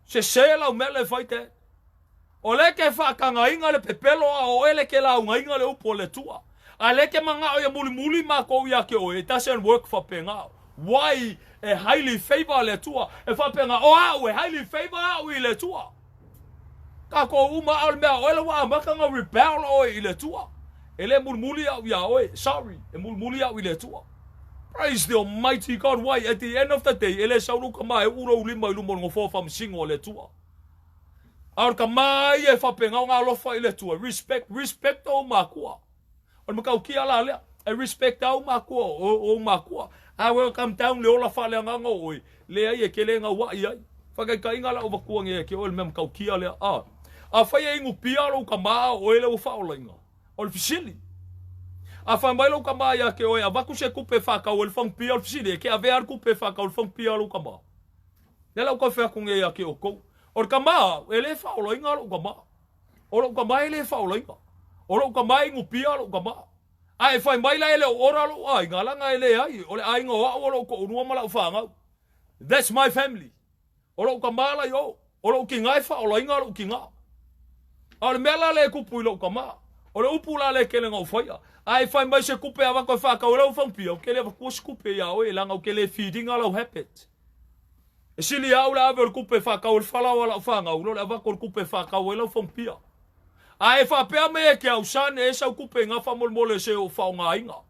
Se se lau mea le whai te. O le ke whaakanga inga le pepelo a o ele ke launga inga le upo le tua. A le ke manga o ia mulimuli ma kou ia ke oe, it doesn't work whapenga. Why e highly favor le tua? E whapenga o au e highly favor au i le tua. Ka ko uma au le mea oe le wa maka ngā rebel oe i le tua. E le mulimuli au ia oe, sorry, e mulimuli au i le tua. Praise the Almighty God. Why? At the end of the day, e le sau lou kama e uu lou lima i luma o le nofoa faamasino a le Atua. A o le kama ia e faapena ona alofa i le Atua. Respect, respect ou makua. O le matautia la lea. E respect au makua, o ou makua. I will come down le ola faaleagaga o oe. Leai e ke le gauaʻi ai. Faataitaiga la ua tua nei e ke oe le mea matautia lea. A. Afai e inu pia lou kama a o oe lea ua faaolaina. O le fesili. A fai mai lou kama ia ke oe, avatu se tupe e faatau ai le fagu pia, o le fesili, e ke avea le tupe e faatau ai le fagu pia a lou kama? Lea la ou tau fai atu nei ia te outou. O le kama, e le faaolaina lou kama. O lou kama e le faaolaina. O lou kama e inu pia lou kama. A e fai mai la e le o ora lou aiga, leaga e leai, o le aiga o au o lou toalua ma lau fanau. That's my family. O lou tama la i o. O lou tiga e faaolaina lou tiga. A o le mea la lea e tupu i lou tama, o le upu la lea e tele na ou faia, a e fai mai se tupe avatu e faatau ai lau faupia, ou te le avatua se tupe ia oe, leaga ou te le feed ina lau habit. E sili ia au le ave o le tupe e faatau ai le falaoa a lau fanau, i lo le avatu o le tupe e faatau ai lau faupia. A e faapea mai e ke au son, e ese au tupe i nga faamolemole se o faaaogaina.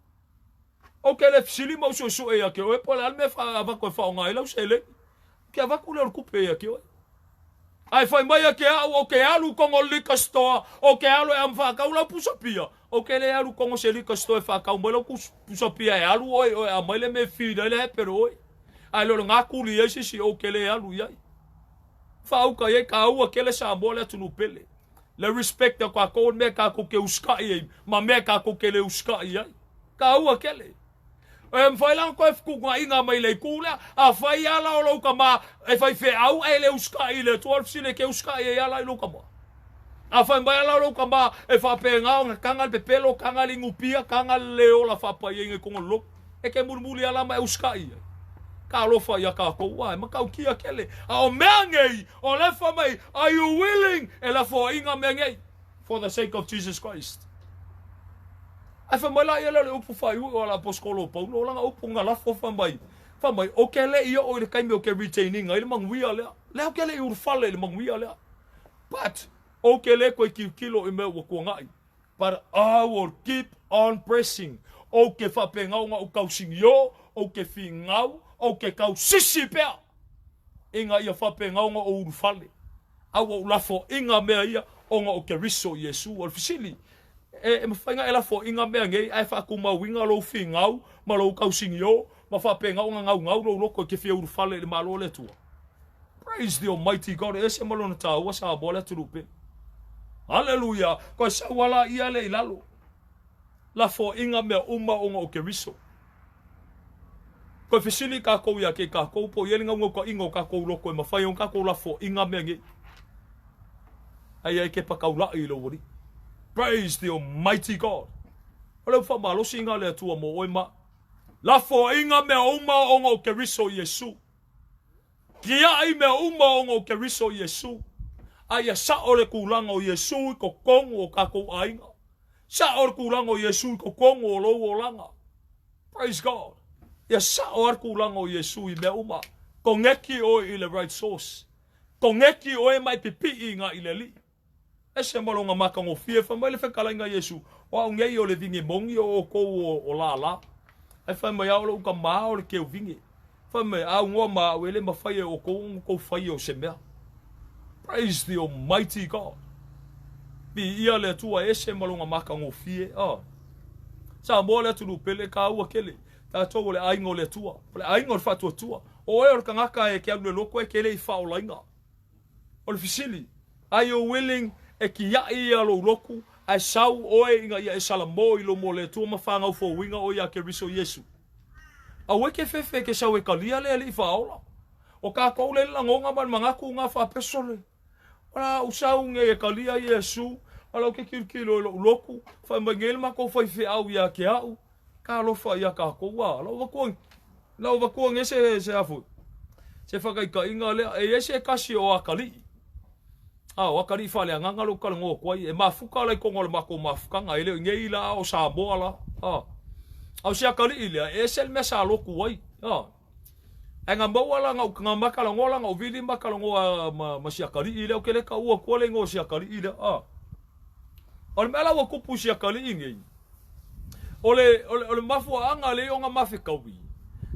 Ou te le fesili ma ou suesue ia te oe po o le a le mea e avatu e faaaoga ai lau seleni. Ou te avatu lea o le tupe ia te oe. Ae fai mai ia te au, ou te alu i kono liquor store, ou te alu e am faatau lau pusa pia. Ou te le alu i kono se liquor store e faatau mai lau pusa pia e alu oe oe aumai le mea e feed ai le hape oe. Ae le o le gakuli ai se isi ou te le alu i ai. Faauka i ai kāua kele Samoa le atunuu pele. Le respect o kākou le mea kākou ke usikai ai ma mea kākou ke le usikai ai. Kāua kele. E mawhai la koe whukunga mai le itu lea, a whai ala o lou kama e whai wheau e le usikai le atua le fesili ke usikai e ala i lou kama. A whai mai ala o lou kama e whapenga o kanga le pepelo, kanga le ngupia, kanga le ola whapai e ngai kongo loko. E ke mulimuli ala ma e usikai ai. Ka alofa ia kākou, ai, ma kau kia kele. A o mea ngei, o le wha mai, are you willing? E la whoa mea ngei, for the sake of Jesus Christ. Ai wha mai la ia le upu whai ui o la aposkolo o Paulo, o langa upu nga lafo wha mai. Wha mai, o ke le ia o i le kaimi o ke retaining ai le manguia lea. Lea o ke le i urufale i le manguia lea. But, o ke le koe kiu kilo i mea ua kuangai. But I will keep on pressing. O ke whapengau nga u kausingi o, o ke whingau, o ke kausisi pea. Inga ia whapengau nga o urufale. Au o lafo inga mea ia o nga o ke riso Iesu. O le fesili, e mawhainga e lafo inga mea ngei, ai whakumau inga lou whingau, ma lou kausingi o, ma whapengau nga ngau ngau lou loko e ke whia urufale i le malo le atua. Praise the Almighty God. E se malona tāua sa boa le atunu pe. Hallelujah. Koe sauala ia le ilalo. Lafo inga mea uma o nga o ke riso. Koe fesili kākou ia ke kākou po i ele ngau ngau ka inga o kākou loko e mawhai o kākou lafo inga mea ngei. Ai ai ke pakaulai i lo wari. Praise the Almighty God. O le uwha malosi inga le atua mo oe ma. Lafo inga mea uma o nga o ke riso Iesu. Kia ai mea uma o nga o ke riso Iesu. Ai a sa o le kūlanga o Iesu i ko kongu o kākou aiga. Sa o le kūlanga o Iesu i ko kongu o lou olanga. Praise God. Ia sa o ar kūlanga o Iesu i mea uma. Kongeki oe i le right source. Kongeki oe mai pipi'i ngā i le li. Ese malonga makagofie fai mai le fekalaiga Iesu, o au nei o le vinge mongi o outou o lālā. Ae fai mai ao lou kamā o le keu vinge. Fai mai, au ngoa ma au e le mawhai e outou ona tou fai o se mea. Praise the Almighty God. Bi ia le atua ese malonga makagofie. Ah. Samoa le atunuu pele kāua kele. Tātou o le aiga o le atua. O le aiga o le faatuatua. O oe o le tagata e ke alu le loko e ke le i faaolaina. O le fesili, are you willing e kiaʻi ia lou loku ae sau oe ina ia e salamo i luma o le Atua ma whāngau fouina o ia Keriso Iesu? Aue ke fefe ke sau e kalia le alii whaaola. O kākou le langonga ma le mangaku ngā whaapeso le. O la u sau nge e kalia Iesu, o lau ke kilokilo i lou loku, whai mai ngei le makou whai whiau ia ke au, ka alofa ia kākou a. Lau wakua, lau wakua nge se afu. Se whakaikainga lea, e ese e kasi o akali'i. A, o akali'i whale anganga lo kala ngō koai, e mafuka lai kongo le mako mafukanga, e leo ngei la o Samoa la. A, au se akali'i lea, e ese le mea sa loku ai. A, ai ngā maua la ngā, ngā makala ngō la ngā uvili makala ngō a, ma si akali'i lea, o ke leka ua kua le ngō si akali'i lea. A, o le mea la ua kupu si akali'i ngei, o le, o le, o le mafuaanga le o ngā mawhekaui.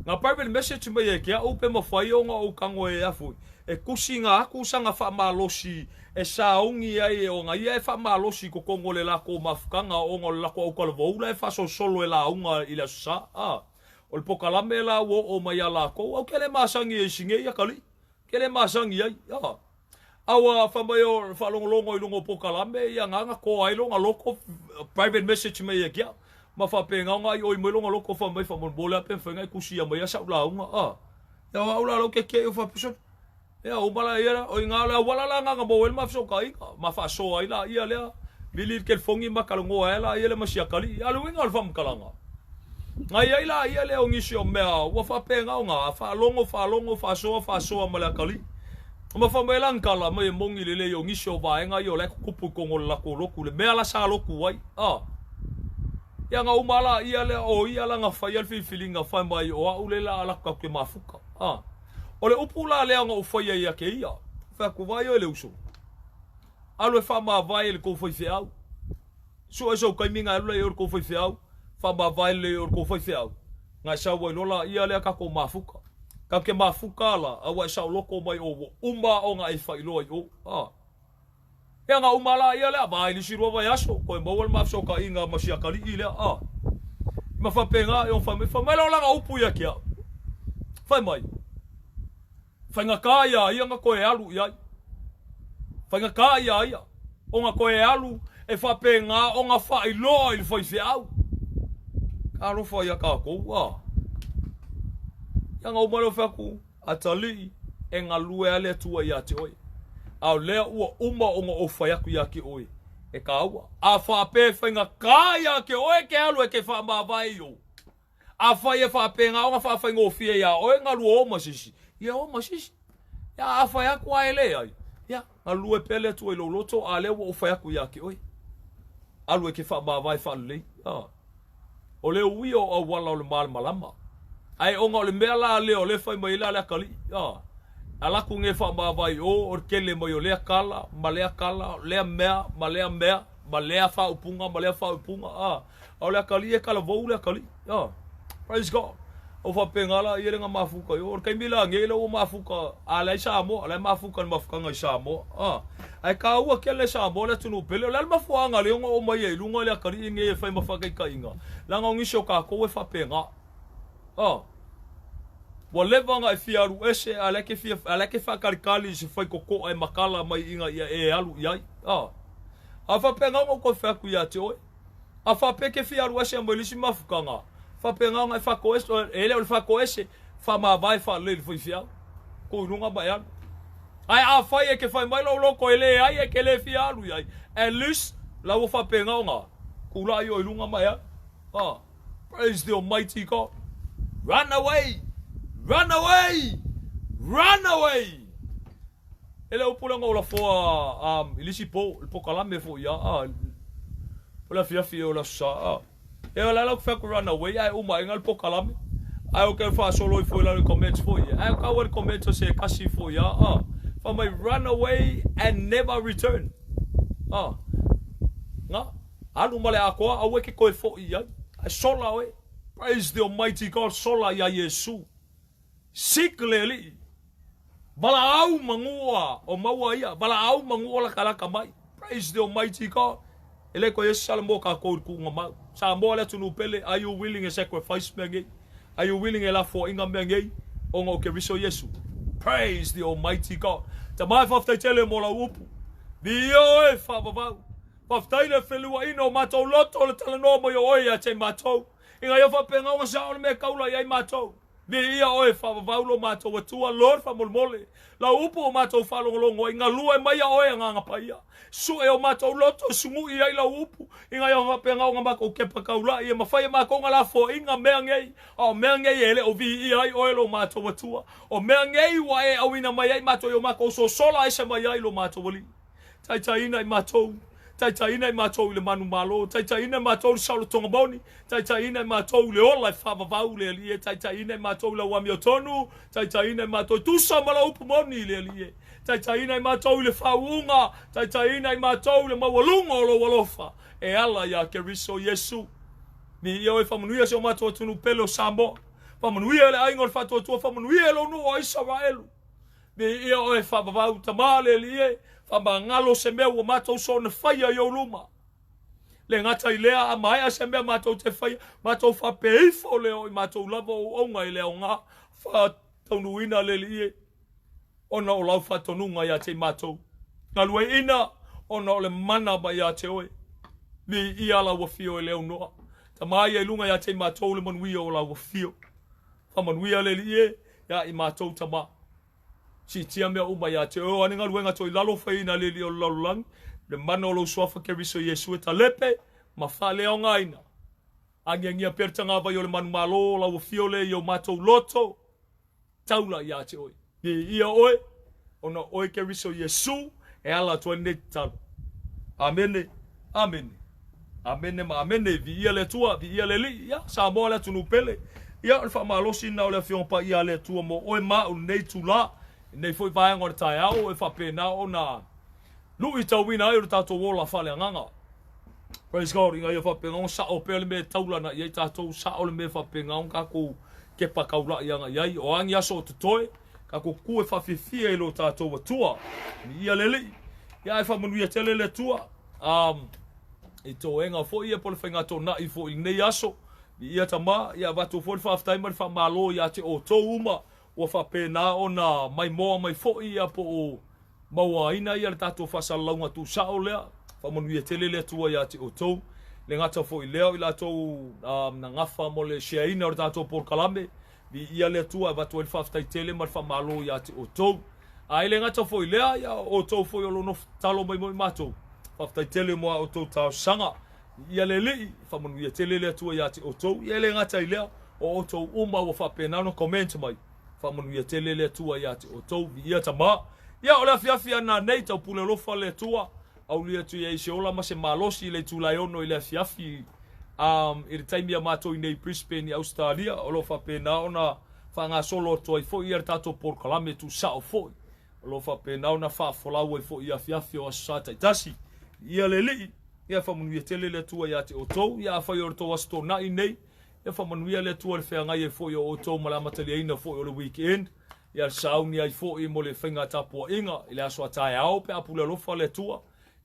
Nga private message mai e ke a'u pe mafai ona ou tago e a foi e tusi ga aku saga faamalosi e sauni ai e ona ia e faamalosi i totonu o le latou mafutaga ona o le latou autalavou la e faasolosolo e lauga i le Aso Sa a. O le pokalame la ua oo mai ia lakou, au ke le masani ai i sinei atalii, ke le masani ai a. A ua fai mai o faalogologo i luga o pokalame ia ga na toa ai lona loto private message mai ia ke a'u. Ma faapena ona aioi mai lona loto fai mai faamolemole a pe mafai ona e tusia mai a sa'u lauga a. Ia o a'u la lea ou te ke'e ou faapea sole ia uma la ia o iga o le auala la na na maua ai le ma fesootaiga ma faasoa ai laia lea vili le telefoni ma talanoa ai laia lea ma si atalii. A o le uiga o le faamatalaga na i ai laia lea o nisi o mea ua faapena ona faalogo faalogo faasoa faasoa ma le atalii. Ma fai mai la tala mai e moni lelei o nisi o vaega ia o la e tutupu i totonu o le latou lotu le mea la sa lotu ai a. Ia na uma laia lea o ia la na faia le filifiliga fai mai o a'u le la alu atu tatou te mafuta a. O le upu la lea na ou faia ia te ia. Fai atu vai oe le uso. Alu e faamavae i le tou faifeau. Sue sou taimi na e alu la i o le tou faifeau. Faamavae lelei i o le tou faifeau. Na e sau ai loa laia lea tatou mafuta. Tatou te mafuta la, a ua e saoloto mai o ua uma ona e faailoa i o. A. Ia na uma laia lea, vaai le isi 2 vaiaso, toe maua le ma fesootaiga ma si atalii lea. A. Ma faapena e ona fai mai, fai mai la o lana upu ia te a'u. Fai mai, faigata ia ia na toe alu i ai. Faigata ia ia, ona toe alu e faapena ona faailoa i le faifeau. Talofa ia tatou, a. Ia na uma lea o fai atu, atalii e galue a le Atua ia te oe. A o lea ua uma ona ou fai atu ia te oe, e kāua. A faapea e faigata ia te oe ke alu e ke faamavae i o. A fai e faapena ona faafaigofie ia oe galue o ma sisi, ia o ma sisi. Ia a fai atu a e leai, ia galue pea le Atua i lou loto, a lea ua ou fai atu ia te oe. Alu e ke faamavae faalelei. A. O le ui o auala o le malamalama. Ae ona o le mea la lea o le fai mai la le atalii. A. Alaku nge faamavae o o le tele mai o lea tala, ma lea tala, lea mea, ma lea mea, ma lea faaupuga, ma lea faaupuga. A. A o le atalii e talavou le atalii. A. Praise God. O faapena la ia le nga mafuta i o. O le taimi la nei la ua mafuta a leai Samoa, la e mafuta le mafutaga i Samoa. A. Ae kāua kele Samoa le atunuu pele. O le a le mafuaaga lea ona oo mai ai i luga le atalii nei e fai ma faataitaiga. Leaga o nisi o tatou e faapena. A. Ua leva ona e fia alu ese, a lea ke fia, a lea ke faatalitali i se faitotoa e matala mai ina ia e alu i ai. A. A faapena ona ou toe fai atu ia te oe. A faapea ke fia alu ese mai le isi mafutaga, faapena ona e faatoese, e le o le faatoese, faamavae faalelei i le faifeau. Tuu i luga ma e alu. Ae afai e ke fai mai lou loto e leai e ke le fia alu i ai, at least la ua faapena ona tula'i oe i luga ma e alu. A. Praise the Almighty God. Run away! Run away! Run away! E le upu lea na ou lafoa i le isi po, le pokalame foi ia, a, o le afiafi o le Aso Sa, a. E o le ala ou te fai atu run away, ae uma ai le pokalame. Ae ou te faasolo ifo i lalo i comments foi ia. Ae tau ai le comments o se tasi foi ia, a. Fai mai run away and never return. A. Nga, alu ma le atoa, aua e ke toe fo'i i ai. Ae sola oe. Praise the Almighty God, sola ia Iesu. Seek le Alii. Valaau manua o maua ia. Valaau manua latalata mai. Praise the Almighty God. E le toe ese sala mo tatou i le tuuga mau. Samoa le atunuu pele, are you willing e sacrifice mea nei? Are you willing e lafoaiga mea nei ona o Keriso Iesu? Praise the Almighty God. Tama e faafetai tele mo lau upu. Viia oe faavavau. Faafetai le feluaina o matou loto le talanoa mai o oe ia te matou. Ina ia faapena ona sao le mea e taula i ai matou. Viia oe faavavau lo matou Atua, Lord faamolemole. Lau upu o matou faalogologo ai, galue mai ia oe Agaga Paia. Sue o matou loto, sugui ai lau upu, ina ia faapena ona matou kepa taula'i e mafai e matou ona lafoaiga mea nei, a o mea nei e le o viia ai oe lo matou Atua. O mea nei ua e auina mai ai matou i o matou sosola ese mai ai lo matou Alii. Taitaiina i matou, taitaiina i matou i le manumalo, taitaiina i matou i le saolotoga moni, taitaiina i matou i le ola e faavavau le Alii e, taitaiina i matou i lau amiotonu, taitaiina i matou i tusa ma lau upu moni le Alii e, taitaiina i matou i le faauuga, taitaiina i matou i le maualuga o lou alofa e ala ia Keriso Iesu. Viia oe faamanuia si o matou atunuu pele o Samoa. Faamanuia le aiga o le Faatuatua, faamanuia lou nuu o Isaraelu. Viia oe faavavau Tama le Alii e, faamagalo se mea ua matou soona faia i ou luma. Le gata i lea, a maea se mea matou te faia, matou faapea ifo lea o i matou lava o auauna e le aoga, faataunuuina le Alii e, ona o lau faatonuga ia te i matou. Galueaiina ona o le mana mai ia te oe. Viia lau afio e le aunoa. Tama ia i luga ia te i matou le manuia o lau afio. Faamanuia le Alii e, ia i matou Tama. Siitia mea uma ia te oe, o a ni galuega toilalo faiina le Alii o le lalolagi, le mana o lou suafa Keriso Iesu e talepe ma faaleaogaina. Agiagia pea le tagavai o le manumalo o lau afio lea i o matou loto, taula ia te oe. Viia oe, ona o oe Keriso Iesu e ala atu ai lenei tatalo. Amene, amene. Amene ma amene. Viia le Atua, viia le Alii. Ia, Samoa le atunuu pele. Ia, o le faamalosi lena o le Afioga Paia a le Atua mo oe ma au i lenei itula, i lenei foi vaega o le taeao e faapena ona luitauina ai o le tatou ola faaleagaga. Praise God, ina ia faapena ona sao pea le mea e taulana i ai tatou, sao le mea e faapena ona tatou kepa taula'i agai i ai. O a ni aso o totoe, tatou tu e faafiafia i lo tatou Atua. Viia le Alii. Ia, ae faamanuia tele le Atua. I toega foi ia po o le faigatoona'i foi i lenei aso. Viia Tama, ia avatu foi le faafetai ma le faamalo ia te outou uma ua faapena ona maimoa mai foi ia po o mauaina ia le tatou faasalalauga tuusao lea. Faamanuia tele le Atua ia te outou. Le gata foi lea o i latou na gafa mo le share-ina o le tatou polokalame. Viia le Atua e avatu ai le faafetai tele ma le faamalo ia te outou. A e le gata foi i lea, ia o outou foi o lo o nofo tatalo mai mo i matou. Faafetai tele mo a outou talosaga. Viia le Alii, faamanuia tele le Atua ia te outou. Ia e le gata i lea, o outou uma ua faapena ona comment mai. Faamanuia tele le Atua ia te outou. Viia Tama. Ia o le afiafi ana nei, taupule alofa le Atua. Auli atu ia i se ola ma se malosi i le itula e 6 i le afiafi i le taimi a matou i nei i Brisbane i Ausetalia. O lo o faapena ona faagasolo atu ai foi ia le tatou polokalame tuusao foi. O lo o faapena ona faafolau ai foi i afiafi o Aso Sa taitasi. Ia le Alii, ia faamanuia tele le Atua ia te outou. Ia afai o le tou Aso Toonai nei, ia faamanuia le Atua i le feagai ai foi o outou ma le amataliaina foi o le weekend. Ia le sauni ai foi mo le faiga tapuaiga i le aso a taeao pe a pule alofa le Atua.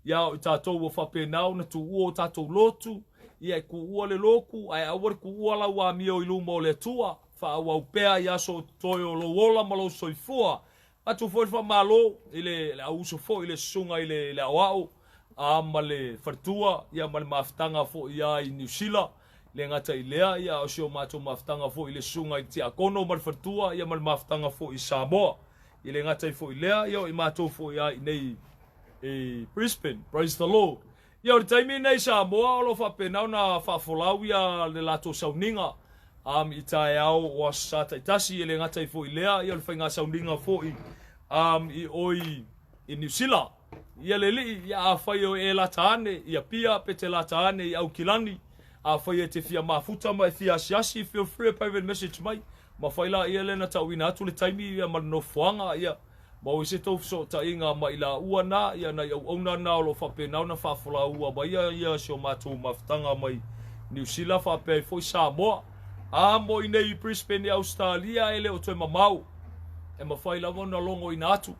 Ia o i tatou ua faapena ona tuua o tatou lotu, ia e tuua le lotu, ae aua le tuua lau amio i luma o le Atua. Faaauau pea i aso o totoe o lou ola ma lou soifua. Avatu foi le faamalo i le au uso foi i le susuga i le aoao a ma le faletua ia ma le mafutaga foi ia i Niu Sila. Le gata i lea, ia o si o matou mafutaga foi i le susuga i le tiakono ma le faletua ia ma le mafutaga foi i Samoa. I le gata i foi lea, ia o i matou foi ia i nei i Brisbane. Praise the Lord. Ia o le taimi nei i Samoa o lo o faapena ona faafolau ia le latou sauniga i taeao o Aso Sa taitasi. E le gata ai foi i lea, ia o le faiga sauniga foi i oi i Niu Sila. Ia le alii, ia afai o e lata ane i Apia pe te lata ane i Aukilani, afai e te fia mafuta ma e fia asiasi, feel free e private message mai, ma fai laia lea na tauina atu le taimi ia ma le nofoaga, ia maua ai se tou fesootaiga ma i laua na, ia nai auauna na o lo o faapena ona faafolaua mai ia, ia si o matou mafutaga mai Niu Sila faapea ai foi Samoa. A mo i nei i Brisbane i Ausetalia e le o toe mamao, e mafai lava ona logoina atu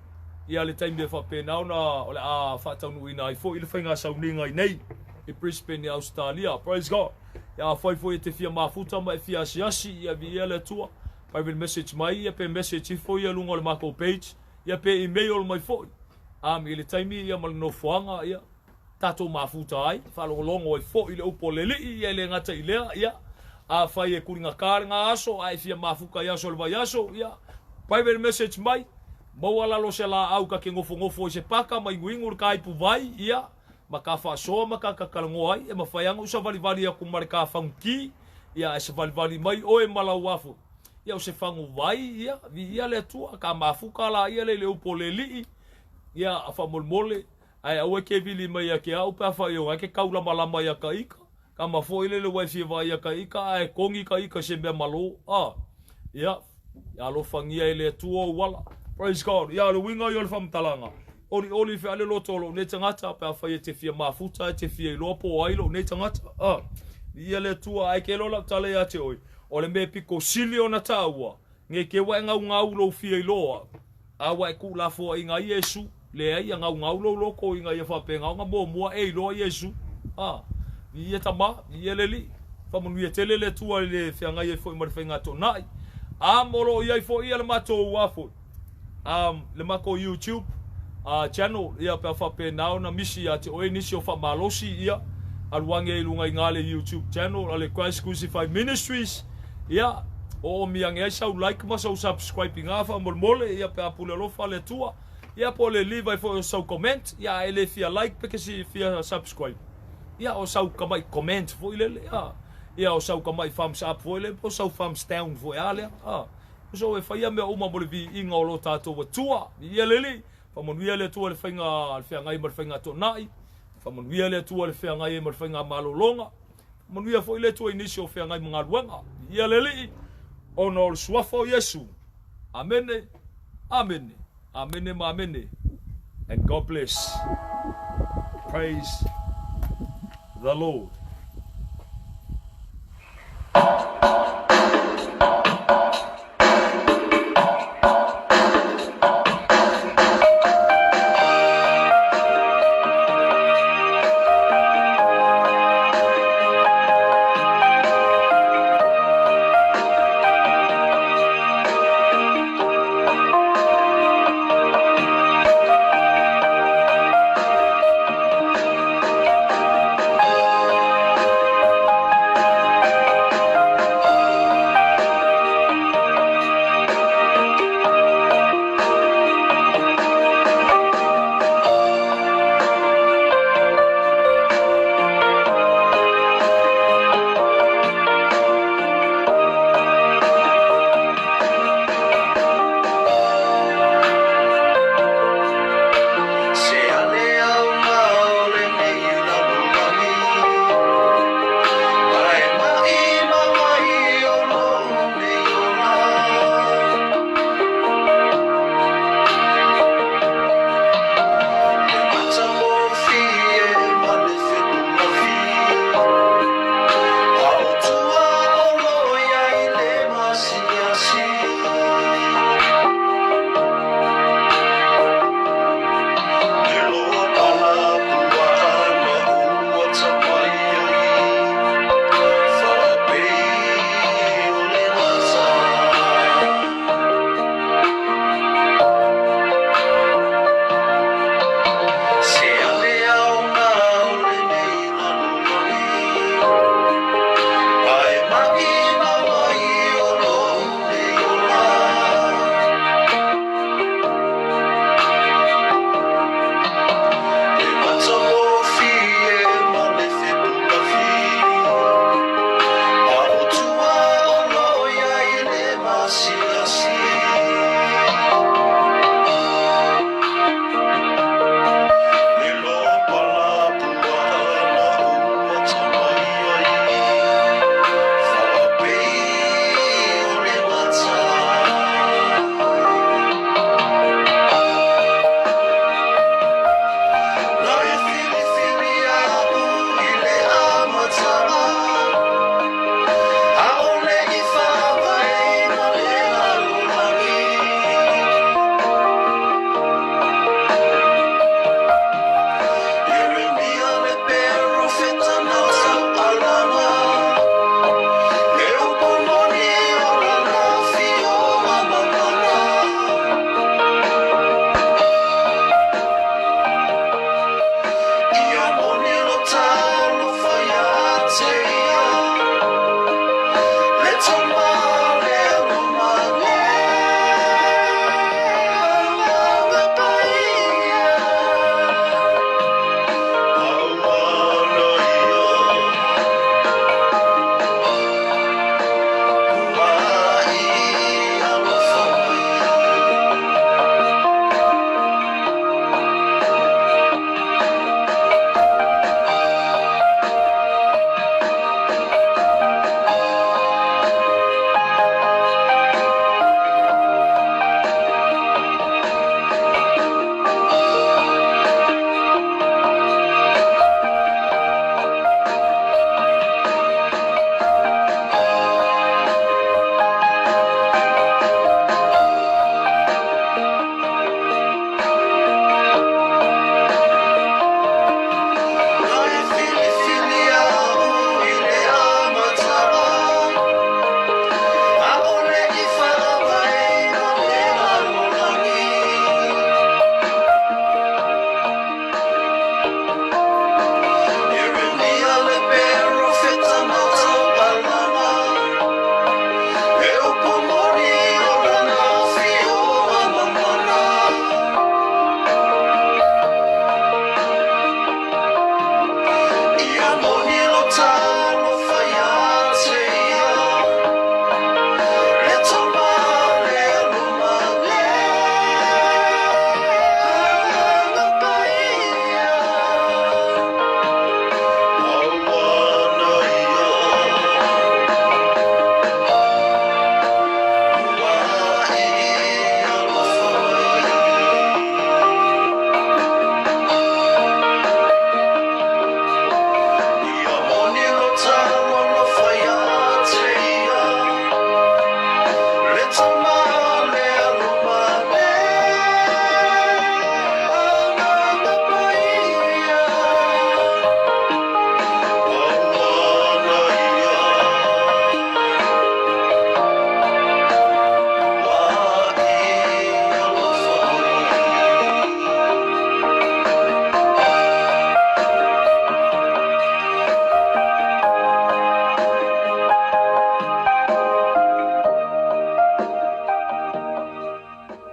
ia le taimi e faapena ona o le a faataunuuina ai foi le faiga sauniga i nei i Brisbane i Ausetalia. Praise God. Ia afai foi e te fia mafuta ma e fia asiasi, ia viia le Atua. Private message mai ia pe message ifo ia luga o le matou page, ia pe email mai foi. I le taimi ia ma le nofoaga ia tatou mafuta ai, faalogologo ai foi i le upu a le Alii, ia e le gata i lea, ia, afai e kuligata lena aso, ae fia mafuta i aso o le vaiaso, ia, private message mai, maua lalo se laau ta te nofonofo ai se paka ma inuinu le ta ipu vai, ia, ma ta faasoa ma ta tatalanoa ai, e mafai lava ona ou savalivali atu ma le ta faguti, ia, ae savalivali mai oe ma lau afu, ia, o se fagu vai, ia, viia le Atua, ta mafuta laia lea i le upu a le Alii, ia, faamolemole, Ae aua e ke wili mai ia ke au pe afai o ke kaulamalama ia ka ika, kama foi lele ua e fia vaai ia ka ika ae kongi ka ika se mea malo. A, ia, ia alofagia e le Atua ou ala. Praise God. Ia, o le uiga ia o le faamatalaga. Olioli fe ale loto o lou nei tagata pe afai e te fia mafuta e te fia iloa po o ai lou nei tagata. A, viia le Atua ae ke loa lau tala ia te oe. O le mea pito sili ona taua, ne i te i ua e naunau lou fia iloa, a ua e tuulafoaiina ai Iesu, leai, ia naunau lou loto ina ia faapena ona muamua e iloa Iesu. A, viia Tama, viia le Alii. Faamanuia tele le Atua i le feagai ai foi ma le faiga toonai. A, ma o lo o i ai foi ia le matou a foi, um, le matou YouTube uh, channel, ia pe a faapena ona misi ia te oe nisi o faamalosi, ia alu ane i luga i gā le YouTube channel a le Christ Crucified Ministries, ia oomi ane ai sau like ma sau subscribe i gā faamolemole, ia pe a pule alofa le Atua, ia po o le leave ai foi o sau comment, ia a e le fia like pe ke si fia subscribe, ia o sau tamai comment foi lele, ia, ia o sau tamai thumbs up foi lele, po o sau thumbs down foi a lea, a. So e faia mea uma mo le viiga o lo tatou Atua. Viia le Alii, faamanuia le Atua i le faiga le feagai ma le faiga toonai, faamanuia le Atua i le feagai ai ma le faiga malologa, faamanuia foi le Atua i nisi o feagai ma galuega. Viia le Alii, ona o le suafa o Iesu. Amene, amene, amene ma amene. And God bless. Praise the Lord.